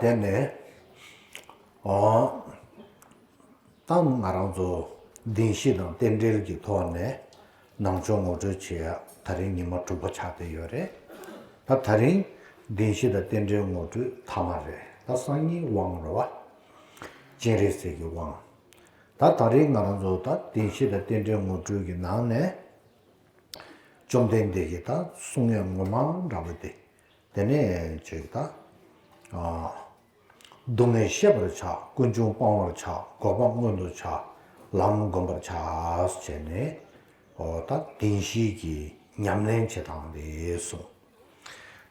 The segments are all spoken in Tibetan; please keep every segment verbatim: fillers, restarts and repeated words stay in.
དེ་ནས་ཨོ། ད་ང་རང་ཚོ་བདེན་བཞི་དང་རྟེན་འབྲེལ་གྱི་ཐོག་ནས་ནང་ཆོས་ངོ་སྤྲོད་བྱེད་ཡ་ད་རིང་ཉི་མ་དྲུག་པ་ཆགས་བསྡད་ཡོད་རེད། ད་ད་རིང་བདེན་བཞི་དང་རྟེན་འབྲེལ་ངོ་སྤྲོད་མཐའ་མ་རེད། ད་སང་ཉིན་དབང་རེད་བ། སྤྱན་རས་གཟིགས་ཀྱི་དབང་། ད་ད་རིང་ང་རང་ཚོ་ད་བདེན་བཞི་དང་རྟེན་འབྲེལ་ངོ་སྤྲོད་ཀྱི་ནང་ནས་བཅོམ་ལྡན་འདས་ཀྱི་ད་གསུང་ཡ་ངོ་མ་འདྲ་བོ་དེ། དེ་ནས་ཅིག་ད། ཨ། སྡུག་བསྔལ་ཤེས་པར་བྱ། ཀུན་འབྱུང་སྤང་བར་བྱ། འགོག་པ་མངོན་དུ་བྱ། ལམ་བསྒོམ་པར་བྱ། ཟེར་ནས། ཨོ་ད་བདེན་བཞི་གི་ཉམས་ལེན་བྱེད་སྟངས་དེ་གསུངས།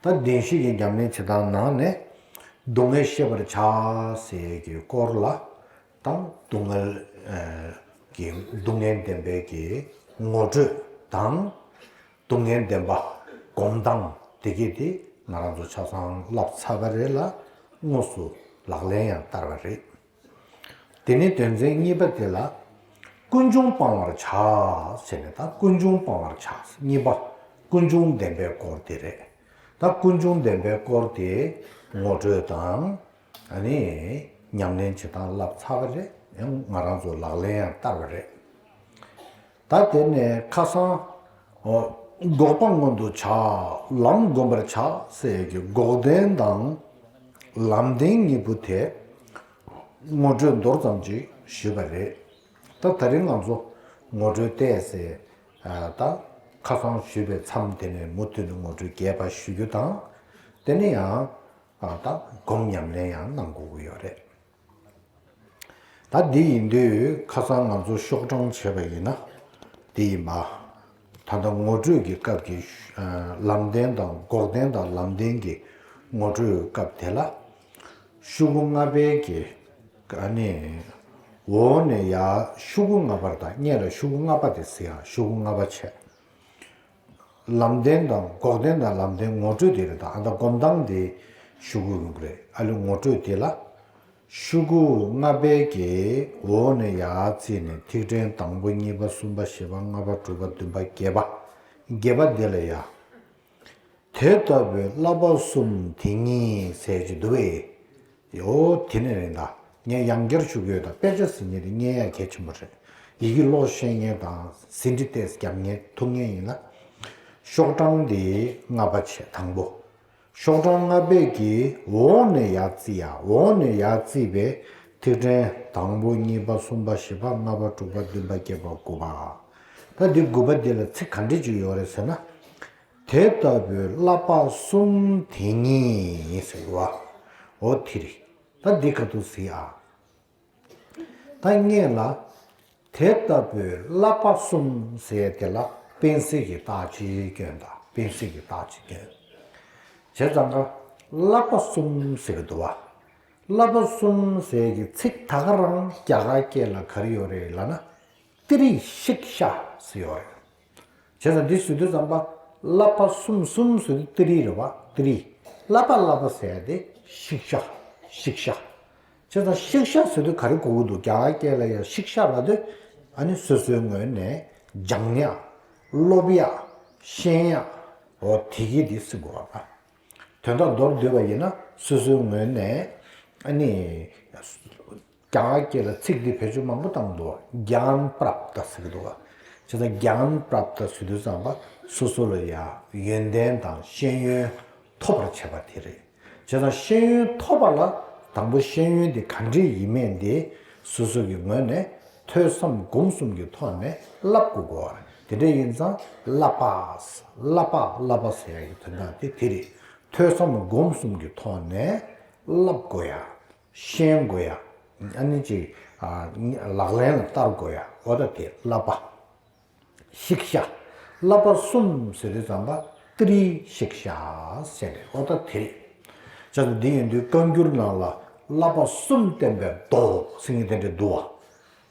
ད་བདེན་བཞི་གི་ཉམས་ལེན་བྱེད་སྟངས་ནང་ནས་སྡུག་བསྔལ་ཤེས་པར་བྱ་ཟེར་གྱི་སྐོར་ལ་དང་སྡུག་བསྔལ་གྱི་སྡུག་བསྔལ་བདེན་པའི་གི་ངོ་སྤྲོད་དང་། སྡུག་བསྔལ་བདེན་པ་སྒོམ་སྟངས་དེ་གས་དེ་ང་རང་ཚོ་ཆ་ཚང་བསླབ་ཚར་བ་རེད་ལ། དངོས་སུ་ལག་ལེན་ཡང་བསྟར་བ་རེད། དེ་ནས་དོན་ཚན་གཉིས་པ་དེ་ལ་ཀུན་འབྱུང་སྤང་བར་བྱ་ཟེར་ནས། ད་ཀུན་འབྱུང་སྤང་བར་བྱ། གཉིས་པ་ཀུན་འབྱུང་བདེན་པའི་སྐོར་དེ་རེད། ད་ཀུན་འབྱུང་བདེན་པའི་སྐོར་དེ་ངོ་སྤྲོད་དང་། ཨ་ནི་ཉམས་ལེན་བྱེད་སྟངས་བསླབ་ཚར་བ་རེད། ཡང་ང་རང་ཚོ་ལག་ལེན་ཡང་བསྟར་བ་རེད། ད་དེ་ནས་ཁ་སང་འགོག་པ་མངོན་དུ་བྱ། ལམ་བསྒོམ་པར་བྱ་ཟེར་གྱི་འགོག་བདེན་དང་ལམ་བདེན་གཉིས་པོ་དེ་ངོ་སྤྲོད་མདོར་ཙམ་ཅིག་ཞུས་པ་རེད། ད་ད་རིང་ང་ཚོ་ངོ་སྤྲོད་བལྟས་ཚེ། ད་ཁ་སང་ཞུས་པའི་མཚམས་དེ་ནས་མུ་མཐུད་ནས་ངོ་སྤྲོད་རྒྱས་པ་ཞུ་རྒྱུ་དང་། དེ་ནས་ཡང་ད་སྒོམ་ཉམས་ལེན་ཡང་གནང་དགོས་ཀྱི་ཡོད་རེད། ད་འདི་ཡིན་དུས་ཁ་སང་ང་ཚོ་ཤོག་གྲངས་བྱས་པ་ཡིན་ན་འདི་ཡིན་པ། ད་ལྟ་ངོ་སྤྲོད་ཀྱི་སྐབས་ཀྱི་ལམ་བདེན་དང་འགོག་བདེན་དང་ལམ་བདེན་གྱི་ངོ་སྤྲོད་སྐབས་དེ་ལ། ཤུ་གུ་ལྔ་པའི་གི་ཨ་ནི་འོག་ནས་ཡར་ཤུ་གུ་ལྔ་པར། ད་སྔོན་ལ་ཤུ་གུ་ལྔ་པ་དེ་ཟེར་ཡང་ཤུ་གུ་ལྔ་པ་བྱས། ལམ་བདེན་དང་འགོག་བདེན་དང་ལམ་བདེན་ངོ་སྤྲོད་དེ་རེད། ད་ཨ་ད་སྒོམ་སྟངས་དེ་ཤུ་གུ་ཡོང་གི་རེད། ཨ་ལེ་ངོ་སྤྲོད་དེ་ལ་ཤུ་གུ་ལྔ་པའི་གི་འོག་ནས་ཡར་བརྩིས་ནས་ཐིག་ཕྲེང་དང་པོ་གཉིས་པ་གསུམ་པ་བཞི་པ་ལྔ་པ་དྲུག་པ་བདུན་པ་བརྒྱད་པ། བརྒྱད་པ་འདི་ལ་ཡ། དེ་ལྟ་བུའི་བསླབ་པ་གསུམ་དེ་ཉིད་ཟེར་གྱི་འདུག་པས། ཡོ་དེ་ནས་རེད། ད་ངས་ཡང་བསྐྱར་ཞུ་གི་ཡོད། ད་དཔེ་ཆ་ཟིན་མཁན་དེ་རྙེད་ཡ་གལ་ཆེན་པོ་རེད། ཡི་གེ་ཀློག་ཤེས་མཁན་དང་ཟིན་བྲིས་ཏོག་ཙམ་རྒྱབ་མཁན་ཐུབ་མཁན་ཡིན་ན། ཤོག་གྲངས་དེ་ལྔ་པ་བྱས། དང་པོ། ཤོག་གྲངས་ལྔ་པའི་གི་འོག་ནས་ཡར་བརྩིས་ཡ། འོག་ནས་ཡར་བརྩིས་པའི་ཐིག་ཕྲེང་དང་པོ་གཉིས་པ་གསུམ་པ་བཞི་པ་ལྔ་པ་དྲུག་པ་བདུན་པ་བརྒྱད་པ་དགུ་པ། ད་འདི་དགུ་པ་འདི་ལ་ཚིག་ག་འདྲ་ཅིག་ཡོད་རེད་ཟེར་ན། དེ་ལྟ་བུའི་བསླབ་པ་གསུམ་དེ་ཉིད་ཟེར་བ། འོ་དེ་རེད། ད་འདི་ག་དུས་ཟེར་ཨ། ད་སྔོན་ལ་དེ་ལྟ་བུའི་བསླབ་པ་གསུམ་ཟེར་དེ་ལ་སྤེན་སྲེག་གི་རྟགས་ཅིག་བསྐྱོན། ད་སྤེན་སྲེག་གི་རྟགས་ཅིག་བསྐྱོན། བྱས་ཙང་ཀ་བསླབ་པ་གསུམ་ཟེར་གི་འདུག་བ། བསླབ་པ་གསུམ་ཟེར་གི་ཚིག་ད་ག་རང་རྒྱ་གར་སྐད་ལ་ག་རེ་ཡོད་རེད་ལབ་ན། ཏི་རི་ཤིག་ཤ་ཟེར་ཡོད་རེད། བྱས་ཙང་འདི་ཟེར་དུས་ཙམ་པ་བསླབ་པ་གསུམ། གསུམ་ཟེར་དུས་ཏི་རི་རེད་བ། ཏི་རི། བསླབ་པ་བསླབ་པ་ཟེར་ཏེ་ཤིག་ཤ། ཤིག་ཤ། བྱས་ཙང་ཤིག་ཤ་ཟེར་དུས་ག་རེ་གོ་གི་འདུག་རྒྱ་གར་སྐད་ལ་ཡང་ཤིག་ཤ་ལབ་དུས་ཨ་ནི་སོ་སོའི་ངོས་ནས་སྦྱང་ཡ། སློབ་ཡ། ཤེས་ཡ། འོ་དེ་གི་འདི་ཟེར་དགོས་པ། དོན་དག་མདོར་བསྡུས་པ་ཡིན་ན་སོ་སོའི་ངོས་ནས་ཨ་ནི། རྒྱ་གར་སྐད་ལ་ཚིག་འདི་བེད་སྤྱོད་མང་པོ་བཏང་འདུག་གྱཱན་པྲབ་ཏ་ཟེར་གྱི་འདུག་བྱས་ཙང་གྱཱན་པྲབ་ཏ་ཟེར་དུས་ཙམ་པ་སོ་སོ་ལ་ཡ་ཡོན་ཏན་དང་ཤེས་ཡོན་ཐོབ་པར་བྱེད་པ་དེ་རེད། བྱས་ཙང་ཤེས་ཡོན་ཐོབ་པ་ལ་དང་པོ་ཤེས་ཡོན་དེ་ག་འདྲས་ཡིན་མིན་དེ་སོ་སོ་གི་ངོས་ནས་ཐོས་བསམ་སྒོམ་གསུམ་གྱི་ཐོག་ནས་བསླབ་དགོས་གོ། དེ་འདྲས་ཡིན་ཙང་བསླབ་པ། བསླབ་པ་བསླབ་པ་ཟེར་ཡ་གི་དོན་དག་དེ་དེ་རེད། ཐོས་བསམ་སྒོམ་གསུམ་གྱི་ཐོག་ནས་བསླབ་དགོས་ཡ། ཤེས་དགོས་ཡ། ཨ་ནི་ཅིག་ཨ། ལག་ལེན་ལ་བསྟར་དགོས་ཡ། འོ་ད་དེ་བསླབ་པ། ཤིག་ཤ། བསླབ་པ་གསུམ་ཟེར་དུས་ཙམ་པ་ཏི་རི་ཤིག་ཤ་ཟེར་རེད། འོ་ད་དེ་རེད། བྱས་ཙང་འདི་ཡིན་དུས་བཀའ་འགྱུར་ནང་ལ་བསླབ་པ་གསུམ་བསྟན་པའི་མདོ་ཟེར་མཁན་དེ་འདྲ་འདུག་བ།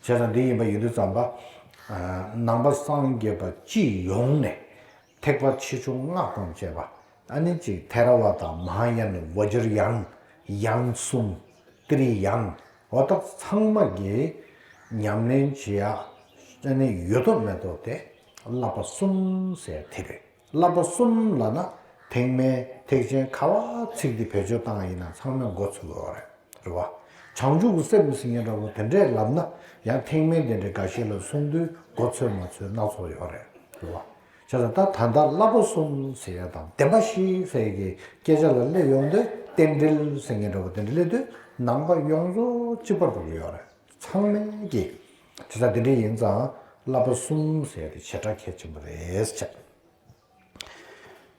བྱས་ཙང་འདི་ཡིན་པ་ཡིན་དུས་ཙམ་པ། ཨ། ནང་པ་སངས་རྒྱས་པ་སྤྱི་ཡོངས་ནས། ཐེག་པ་ཆེ་ཆུང་སྔགས་དང་བཅས་པ། ཨ་ནི་ཅིག་ཐེ་ར་ཝ་ད་མ་ཧཱ་ཡ་ན་བཛྲ་ཡན། ཡན་གསུམ། ཏི་རི་ཡན། འོ་ད་ཚང་མ་གི་ཉམས་ལེན་བྱེད་ཡ། ཨ་ནི་ཡོད་དོ་མེད་དོ་དེ་བསླབ་པ་གསུམ་ཟེར་དེ་རེད། བསླབ་པ་གསུམ་ལབ་ན་ ཐེག་དམན་ཐེག་ཆེན་ག་བ་ཚིག་འདི་བེད་སྤྱོད་བཏང་ཡིན་ན་ཚང་མས་མགོ་ཚོས་ཡོད་རེད། རེད་བ། བྱང་ཆུབ་ཀྱི་སེམས་ཟེར་མཁན་འདྲ་པོ་དེ་འདྲས་ལབ་ན་ཡང་ཐེག་དམན་དེ་འདྲའི་འགའ་ཤས་ལ་གསུང་དུས་མགོ་ཚོས་མ་ཚོས་སྣ་ཚོགས་ཡོད་རེད། རེད་བ། བྱས་ཙང་ད་ད་ལྟ་བསླབ་པ་གསུམ་ཟེར་ཡ་དང་བདེན་པ་བཞི་ཟེར་ཡ་གི་སྐད་ཆ་ལ་སླེབས་ཡོང་དུས་རྟེན་འབྲེལ་ཟེར་མཁན་འདྲ་པོ་དེ་འདྲ་སླེབས་དུས་ནང་པ་ཡོངས་རྫོགས་གཅིག་པར་འགྲོ་གི་ཡོད་རེད། ཚང་མས་ཀྱི། བྱས་ཙང་དེ་འདྲ་ཡིན་ཙང་བསླབ་པ་གསུམ་ཟེར་ཡ་དེ་བྱེ་བྲག་གལ་ཆེན་པོ་རེད་ཟེར།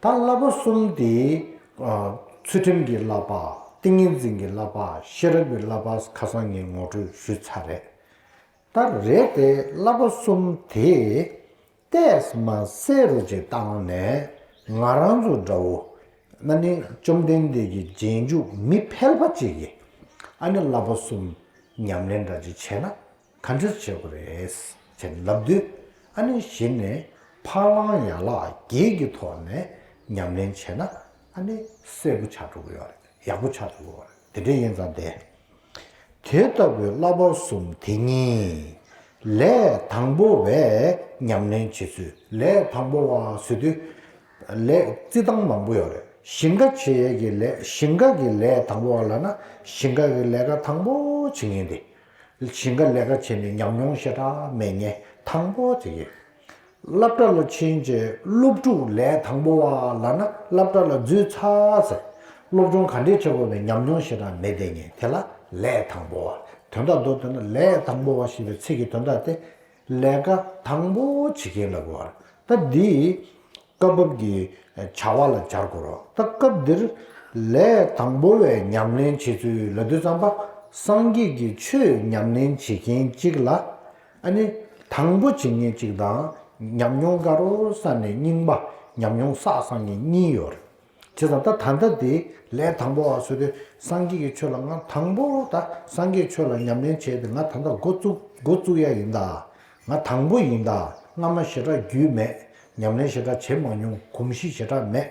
ད་བསླབ་པ་གསུམ་དེ། ཨ། ཚུལ་ཁྲིམས་ཀྱི་བསླབ་པ། ཏིང་ངེ་འཛིན་གྱི་བསླབ་པ། ཤེས་རབ་ཀྱི་བསླབ་པ་ཁ་སང་ངས་ངོ་སྤྲོད་ཞུས་ཚར་རེད། ད་རེད་དེ་བསླབ་པ་གསུམ་དེ་ཏོག་ཙམ་གསལ་རུ་ཅིག་བཏང་ནས་ང་རང་ཚོ་འདྲ་བོ་ན་ནི་བཅོམ་ལྡན་འདས་ཀྱི་རྗེས་འཇུག་མི་ཕལ་པ་ཅིག་གིས་ཨ་ནི་བསླབ་པ་གསུམ་ཉམས་ལེན་འདྲ་ཅིག་བྱས་ན། ག་འདྲ་བྱེད་དགོས་རེད་ཅེས་ལབ་དུས། ཨ་ནི་གཞི་ནས་ཕ་གི་ཡན་ལག་བརྒྱད་ཀྱི་ཐོག་ནས་ཉམས་ལེན་བྱས་ན་ཨ་ནི་གསལ་པོ་ཆགས་འགྲོ་གི་ཡོད་རེད། ཡག་པོ་ཆགས་འགྲོ་གི་ཡོད་རེད། དེ་འདྲ་ཡིན་ཙང་དེ། དེ་ལྟ་བུའི་བསླབ་པ་གསུམ་དེ་ཉིད་ལས་དང་པོ་བས་ཉམས་ལེན་བྱེད་ཚུལ། ལས་དང་པོ་བ་ཟེར་དུས་ལས་རྩི་སྟངས་མང་པོ་ཡོད་རེད། ཞིང་ཁ་བྱེད་ཡས་ཀྱི་ལས། ཞིང་ཁ་གི་ལས་དང་པོ་བ་ལབ་ན་ཞིང་ཁ་གི་ལས་ཀ་དང་པོ་བྱེད་མཁན་དེ། ཞིང་ཁ་ལས་ཀ་བྱས་ནས་ཉམས་མྱོང་ཞེ་དྲག་མེད་མཁན་དང་པོ་དེ་ཡིན། སློབ་གྲྭ་ལ་ཕྱིན་རྗེས་སློབ་ཕྲུག་ལས་དང་པོ་བ་ལབ་ན་སློབ་གྲྭ་ལ་འཛུལ་ཚར་ཚེ་སློབ་སྦྱོང་ག་འདྲས་བྱེད་དགོས་པའི་ཉམས་མྱོང་ཞེ་དྲག་མེད་བསྡད་མཁན་དེ་ལ་ལས་དང་པོ་བ། དོན་དག་མདོར་བསྡུས་ན་ལས་དང་པོ་བ་ཞེས་པའི་ཚིག་གི་དོན་དག་དེ་ལས་ཀ་དང་པོ་བྱེད་མཁན་ལབ་དགོས་པ་རེད། ད་འདི་སྐབས་བབ་ཀྱི་བྱ་བ་ལ་སྦྱར་དགོས་རེད། ད་སྐབས་འདིར་ལས་དང་པོ་བས་ཉམས་ལེན་བྱེད་ཚུལ་ལབ་དུས་ཙམ་པ་སངས་རྒྱས་ཀྱི་ཆོས་ཉམས་ལེན་བྱེད་མཁན་གཅིག་ལ། ཨ་ནི་དང་པོ་བྱེད་མཁན་གཅིག་དང་ཉམས་མྱོང་དགའ་རབ་བསགས་ནས་རྙིང་པ་ཉམས་མྱོང་བསགས་བསགས་མཁན་གཉིས་ཡོད་རེད། བྱས་ཙང་ད་ད་ལྟ་དེ་ལས་དང་པོ་བ་ཟེར་དུས་སངས་རྒྱས་ཀྱི་ཆོས་ལ་ང་དང་པོ་ད་སངས་རྒྱས་ཆོས་ལ་ཉམས་ལེན་བྱས་ཏེ་ང་ད་ལྟ་འགོ་བཙུགས་འགོ་བཙུགས་ཡ་ཡིན་ད། ང་དང་པོ་ཡིན་ད། སྔ་མ་ཞེ་དྲག་རྒྱུས་མེད། ཉམས་ལེན་ཞེ་དྲག་བྱེད་མ་མྱོང་། གོམས་གཤིས་ཞེ་དྲག་མེད།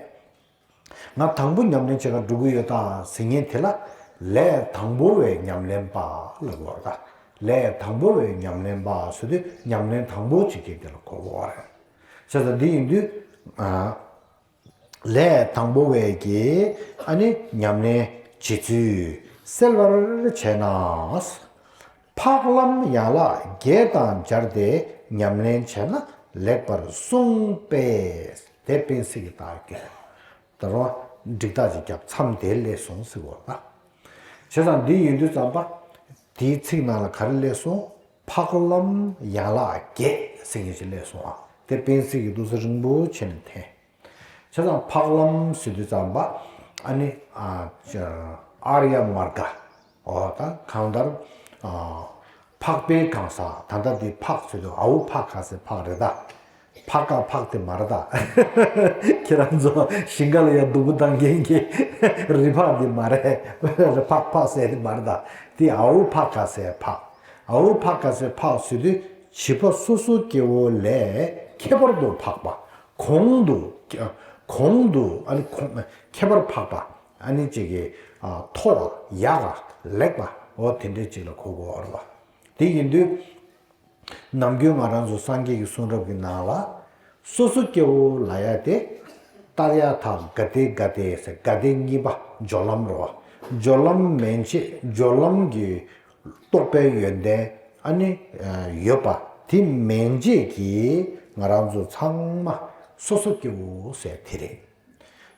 ང་དང་པོ་ཉམས་ལེན་བྱེད་ག་འགྲོ་གི་ཡོད་ད་ཟེར་མཁན་དེ་ལ་ལས་དང་པོ་བའི་ཉམས་ལེན་པ་ལབ་དགོས་རེད་ད། ལས་དང་པོ་བའི་ཉམས་ལེན་པ་ཟེར་དུས་ཉམས་ལེན་དང་པོ་བྱེད་མཁན་དེ་ལ་གོ་དགོས་རེད། བྱས་ཙང་འདི་ཡིན་དུས། ཨ། ལས་དང་པོ་བས་ཀྱི་ཨ་ནི་ཉམས་ལེན་བྱེད་ཚུལ་གསལ་བར་བྱས་ན། འཕགས་ལམ་ཡན་ལག་བརྒྱད་དང་སྦྱར་ཏེ་ཉམས་ལེན་བྱས་ན་ལེགས་པར་གསུངས་པས། དེ་སྤེལ་ཚིག་གི་བརྡ་སྐྱོན། ད་རུང་འགྲིག་རྟགས་ཅིག་བརྒྱབ་མཚམས་དེ་ལས་སོང་ཟེར་བ་ལ། བྱས་ཙང་འདི་ཡིན་དུས་ཙམ་པ། དེའི་ཚིག་ནང་ལ་ག་རེ་སླེབས་སོང་། འཕགས་ལམ་ཡན་ལག་བརྒྱད་ཟེར་མཁན་ཞིག་སླེབས་སོང་ཨ། དེ་སྤེལ་ཚིག་གི་འདུག་ས་རིང་པོ་བྱས་ནས་འཐེན། བྱས་ཙང་འཕགས་ལམ་ཟེར་དུས་ཙམ་པ། ཨ་ནི། ཨ། ཨཱརྱ་མརྒ། འོ་ད་གང་ལྟར། ཨ། འཕགས་པའི་གང་ཟག་ད་ལྟ་འདི་འཕགས་ཟེར་དུས་འ་འོག་འཕགས་ག་ཟེར་འཕགས་རེད་ད། འཕགས་ཀ་འཕགས་དེ་མ་རེད་ད། ཁྱེད་རང་ཚོ་ཞིང་ཁ་ལ་ཡ་སྡུག་པོ་བཏང་མཁན་གྱི་རི་འཕགས་འདི་མ་རེད། འཕགས་འཕགས་ཟེར་དེ་མ་རེད་ད། དེ་འ་འོག་འཕགས་ག་ཟེར་འཕགས། འ་འོག་འཕགས་ག་ཟེར་འཕགས་ཟེར་དུས་བྱིས་པ་སོ་སོ་སྐྱེ་བོ་ལས་ཁྱད་པར་དུ་འཕགས་པ། གོང་དུ། གོང་དུ། ཨ་ནི་གོང་ཁྱད་པར་འཕགས་པ། ཨ་ནི་ཅིག་གི། ཨ། མཐོ་བ། ཡག་ག་ལེགས་པ། འོ་དེ་འདྲའི་ཅིག་ལ་གོ་དགོས་རེད་བ། དེ་ཡིན་དུས། ནམ་རྒྱུན་ང་རང་ཚོ་སངས་རྒྱས་ཀྱི་གསུང་རབ་ཀྱི་ནང་ལ། སོ་སོ་སྐྱེ་བོ་ལབ་ཡ་དེ། ཏདྱ་ཐཱ་ག་ཏེ་ག་ཏེ་ཟེར་ག་ཏེ་གཉིས་པ་སྦྱོར་ལམ་རེད་བ། སྦྱོར་ལམ་མན་ཆད་སྦྱོར་ལམ་གྱི་རྟོགས་པའི་ཡོན་ཏན་ཨ་ནི་ཡོད་པ་དེ་མན་ཆད་ཀྱིས་ང་རང་ཚོ་ཚང་མ་སོ་སོ་སྐྱེ་བོ་ཟེར་དེ་རེད།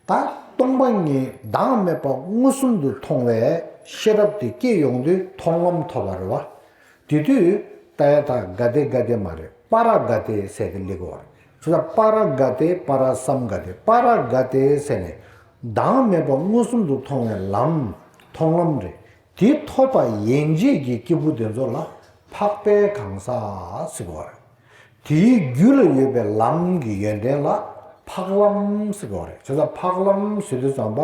ད་སྟོང་པ་ཉིད་བདག་མེད་པ་མངོན་སུམ་དུ་མཐོང་བའི་ཤེས་རབ་དེ་སྐྱེ་ཡོང་དུས་མཐོང་ལམ་ཐོབ་པ་རེད་བ། དེ་དུས་ཏདྱ་ཐཱ་ག་ཏེ་ག་ཏེ་མ་རེད། པཱ་ར་ག་ཏེ་ཟེར་དེ་སླེབས་དགོས་རེད། ཁྱོད་ད་པཱ་ར་ག་ཏེ་པཱ་ར་སཾ་ག་ཏེ། པཱ་ར་ག་ཏེ་ཟེར་ནས་བདག་མེད་པ་མངོན་སུམ་དུ་མཐོང་བའི་ལམ། མཐོང་ལམ་རེད། དེ་ཐོབ་པ་ཡན་ཆད་ཀྱི་སྐྱེས་བུ་དེ་ཚོ་ལ་འཕགས་པའི་གང་ཟག་ཟེར་བ་རེད། དེའི་རྒྱུད་ལ་ཡོད་པའི་ལམ་གྱི་ཡོན་ཏན་ལ་འཕགས་ལམ་ཟེར་བ་རེད། བྱས་ཙང་འཕགས་ལམ་ཟེར་དུས་ཙམ་པ།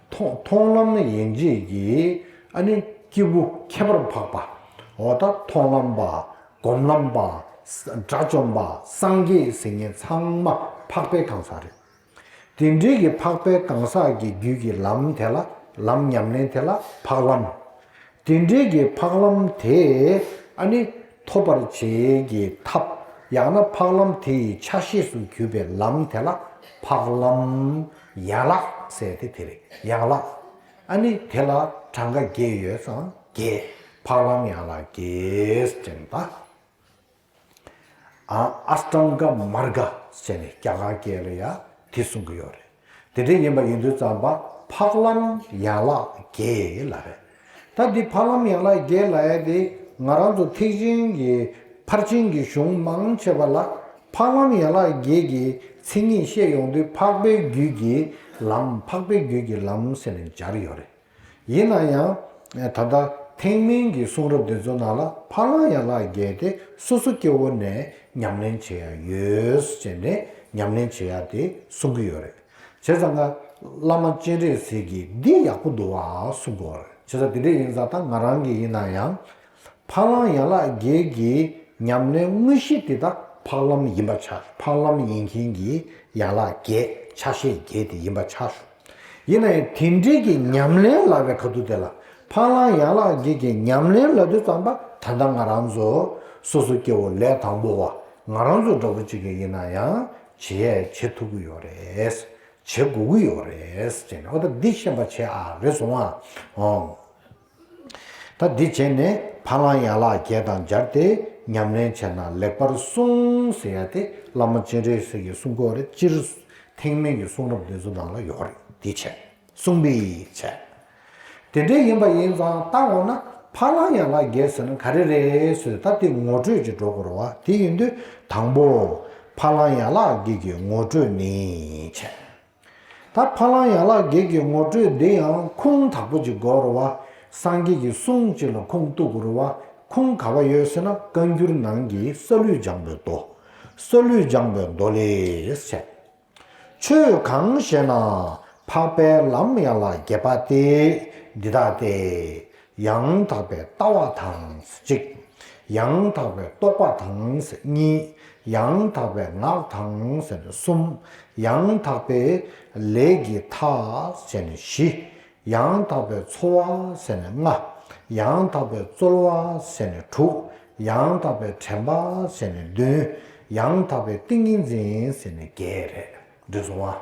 མཐོང་མཐོང་ལམ་ཡན་ཆད་ཀྱི་ཨ་ནི་སྐྱེས་བུ་ཁྱད་པར་འཕགས་པ། འོ་ད་མཐོང་ལམ་པ། སྒོམ་ལམ་པ། དགྲ་བཅོམ་པ། སངས་རྒྱས་ཟེར་མཁན་ཚང་མ་འཕགས་པའི་གང་ཟག་རེད། དེ་འདྲའི་གི་འཕགས་པའི་གང་ཟག་གི་རྒྱུད་ཀྱི་ལམ་དེ་ལ་ལམ་ཉམས་ལེན་དེ་ལ་འཕགས་ལམ། དེ་འདྲའི་གི་འཕགས་ལམ་དེ་ཨ་ནི་ཐོབ་པར་བྱེད་ཀྱི་ཐབས། ཡང་ན་འཕགས་ལམ་དེ་ཡི་ཆ་ཤས་སུ་གྱུར་པའི་ལམ་དེ་ལ་འཕགས་ལམ། ཡན་ལག་ཟེར་དེ་དེ་རེད། ཡན་ལག་ཨ་ནི་དེ་ལ་གྲངས་ཀ་བརྒྱད་ཡོད་ཙང་བརྒྱད། འཕགས་ལམ་ཡན་ལག་བརྒྱད་ཟེར་ནས་ད། ཨ་ཨ་སྟང་ག་མར་ག་ཟེར་ནས་རྒྱ་གར་སྐད་ལ་ཡ་དེ་གསུང་གི་ཡོད་རེད། དེ་འདྲ་ཡིན་པ་ཡིན་དུས་ཙམ་པ་འཕགས་ལམ་ཡན་ལག་བརྒྱད་ལ་རེད། ད་འདི་འཕགས་ལམ་ཡན་ལག་བརྒྱད་ལ་ཡ་དེ་ང་རང་ཚོ་ཐེག་ཆེན་གྱི་ཕར་ཕྱིན་གྱི་གཞུང་མང་ཆེ་བ་ལ་འཕགས་ལམ་ཡན་ལག་བརྒྱད་ཀྱི་མཚན་ཉིད་བཤད་ཡོང་དུས་འཕགས་པའི་རྒྱུད་ཀྱི་ལམ། འཕགས་པའི་རྒྱུད་ཀྱི་ལམ་ཟེར་ནས་སྦྱར་ཡོད་རེད། ཡིན་ན་ཡང་ད་ལྟ་ཐེག་དམན་གྱི་གསུང་རབ་འདི་ཚོ་ནང་ལ་འཕགས་ལམ་ཡན་ལག་བརྒྱད་དེ་སོ་སོ་སྐྱེ་བོ་ནས་ཉམས་ལེན་བྱེད་ཡ་ཡོད་ཟེར་ནས་ཉམས་ལེན་བྱེད་ཡ་དེ་གསུང་གི་ཡོད་རེད། བྱས་ཙང་ང་བླ་མ་སྤྱན་རས་གཟིགས་ཀྱིས་འདི་ཡག་པོ་འདུག་བ་གསུང་གི་ཡོད་རེད། བྱས་ཙང་དེ་འདྲ་ཡིན་ཙང་ད་ང་རང་གི་ཡིན་ན་ཡང་འཕགས་ལམ་ཡན་ལག་བརྒྱད་ཀྱི་ཉམས་ལེན་དངོས་གཞི་དེ་དག་འཕགས་ལམ་ཡིན་པ་ཆགས། འཕགས་ལམ་ཡིན་མཁན་གྱི་ཡན་ལག་བརྒྱད། ཆ་ཤས་བརྒྱད་དེ་ཡིན་པ་ཆགས་ཤོག་ཡིན་ན་ཡང་དེ་འདྲའི་གི་ཉམས་ལེན་ལབ་པའི་ཁ་ཐུག་དེ་ལ་འཕགས་ལམ་ཡན་ལག་བརྒྱད་ཀྱི་ཉམས་ལེན་ལབ་དུས་ཙམ་པ་ད་ལྟ་ང་རང་ཚོ་སོ་སོ་སྐྱེ་བོ་ལས་དང་པོ་བ་ང་རང་ཚོ་འདྲ་པོ་ཅིག་གི་ཡིན་ན་ཡང་བྱེད་ཡས་བྱེད་ཐུབ་ཀྱི་ཡོད་རེད། བྱེད་དགོས་ཀྱི་ཡོད་རེད་ཟེར་ནས། འོ་ད་འདི་ཤེས་པ་བྱེད་ཨ་རེད་སོང་ཨ། ཨོ། ད་འདི་བྱས་ནས་འཕགས་ལམ་ཡན་ལག་བརྒྱད་དང་སྦྱར་ཏེ་ཉམས་ལེན་བྱས་ན་ལེགས་པར་གསུངས་ཟེར་ཡ་དེ་བླ་མ་སྤྱན་རས་གཟིགས་ཀྱིས་གསུང་གི་ཡོད་རེད། སྤྱིར་ཐེག་དམན་གྱི་གསུང་རབ་འདི་ཚོ་ནང་ལ་ཡོད་རེད། འདི་བྱས་གསུངས་པའི་བྱས། དེ་འདྲ་ཡིན་པ་ཡིན་ཙང་ད་འོ་ན་འཕགས་ལམ་ཡན་ལག་བརྒྱད་ཟེར་ན་ག་རེ་རེད་ཟེར་ད་དེ་ངོ་སྤྲོད་ཅིག་འགྲོ་དགོས་རེད་བ། དེ་ཡིན་དུས་དང་པོ་འཕགས་ལམ་ཡན་ལག་བརྒྱད་ཀྱི་ངོ་སྤྲོད་ནི་བྱས། ད་འཕགས་ལམ་ཡན་ལག་བརྒྱད་ཀྱི་ངོ་སྤྲོད་འདི་ཡང་ཁུངས་དག་པོ་ཅིག་དགོས་རེད་བ། སངས་རྒྱས་ཀྱི་གསུང་ཅིག་ལ་ཁུངས་གཏུག་དགོས་རེད་བ། ཁུངས་ག་བ་ཡོད་ཟེར་ན་བཀའ་འགྱུར་ནང་གི་སཱ་ལུས་སྦྱངས་པའི་མདོ། སཱ་ལུས་སྦྱངས་པའི་མདོ་ལས་བཤད། ཆོས་གང་ཞེ་ན། འཕགས་པའི་ལམ་ཡན་ལག་བརྒྱད་པ་སྟེ། འདི་ལྟ་སྟེ། ཡང་དག་པའི་ལྟ་བ་དང་གཅིག་ཡང་དག་པའི་རྟོག་པ་དང་གཉིས། ཡང་དག་པའི་ངག་དང་ཟེར་ནས་གསུམ། ཡང་དག་པའི་ལས་ཀྱི་མཐའ་ཟེར་ནས་བཞི། ཡང་དག་པའི་འཚོ་བ་ཟེར་ནས་ལྔ། ཡང་དག་པའི་རྩོལ་བ་ཟེར་ནས་དྲུག་ཡང་དག་པའི་དྲན་པ་ཟེར་ནས་བདུན། ཡང་དག་པའི་ཏིང་ངེ་འཛིན་ཟེར་ནས་བརྒྱད་རེད། འགྲིག་སོང་ཨ།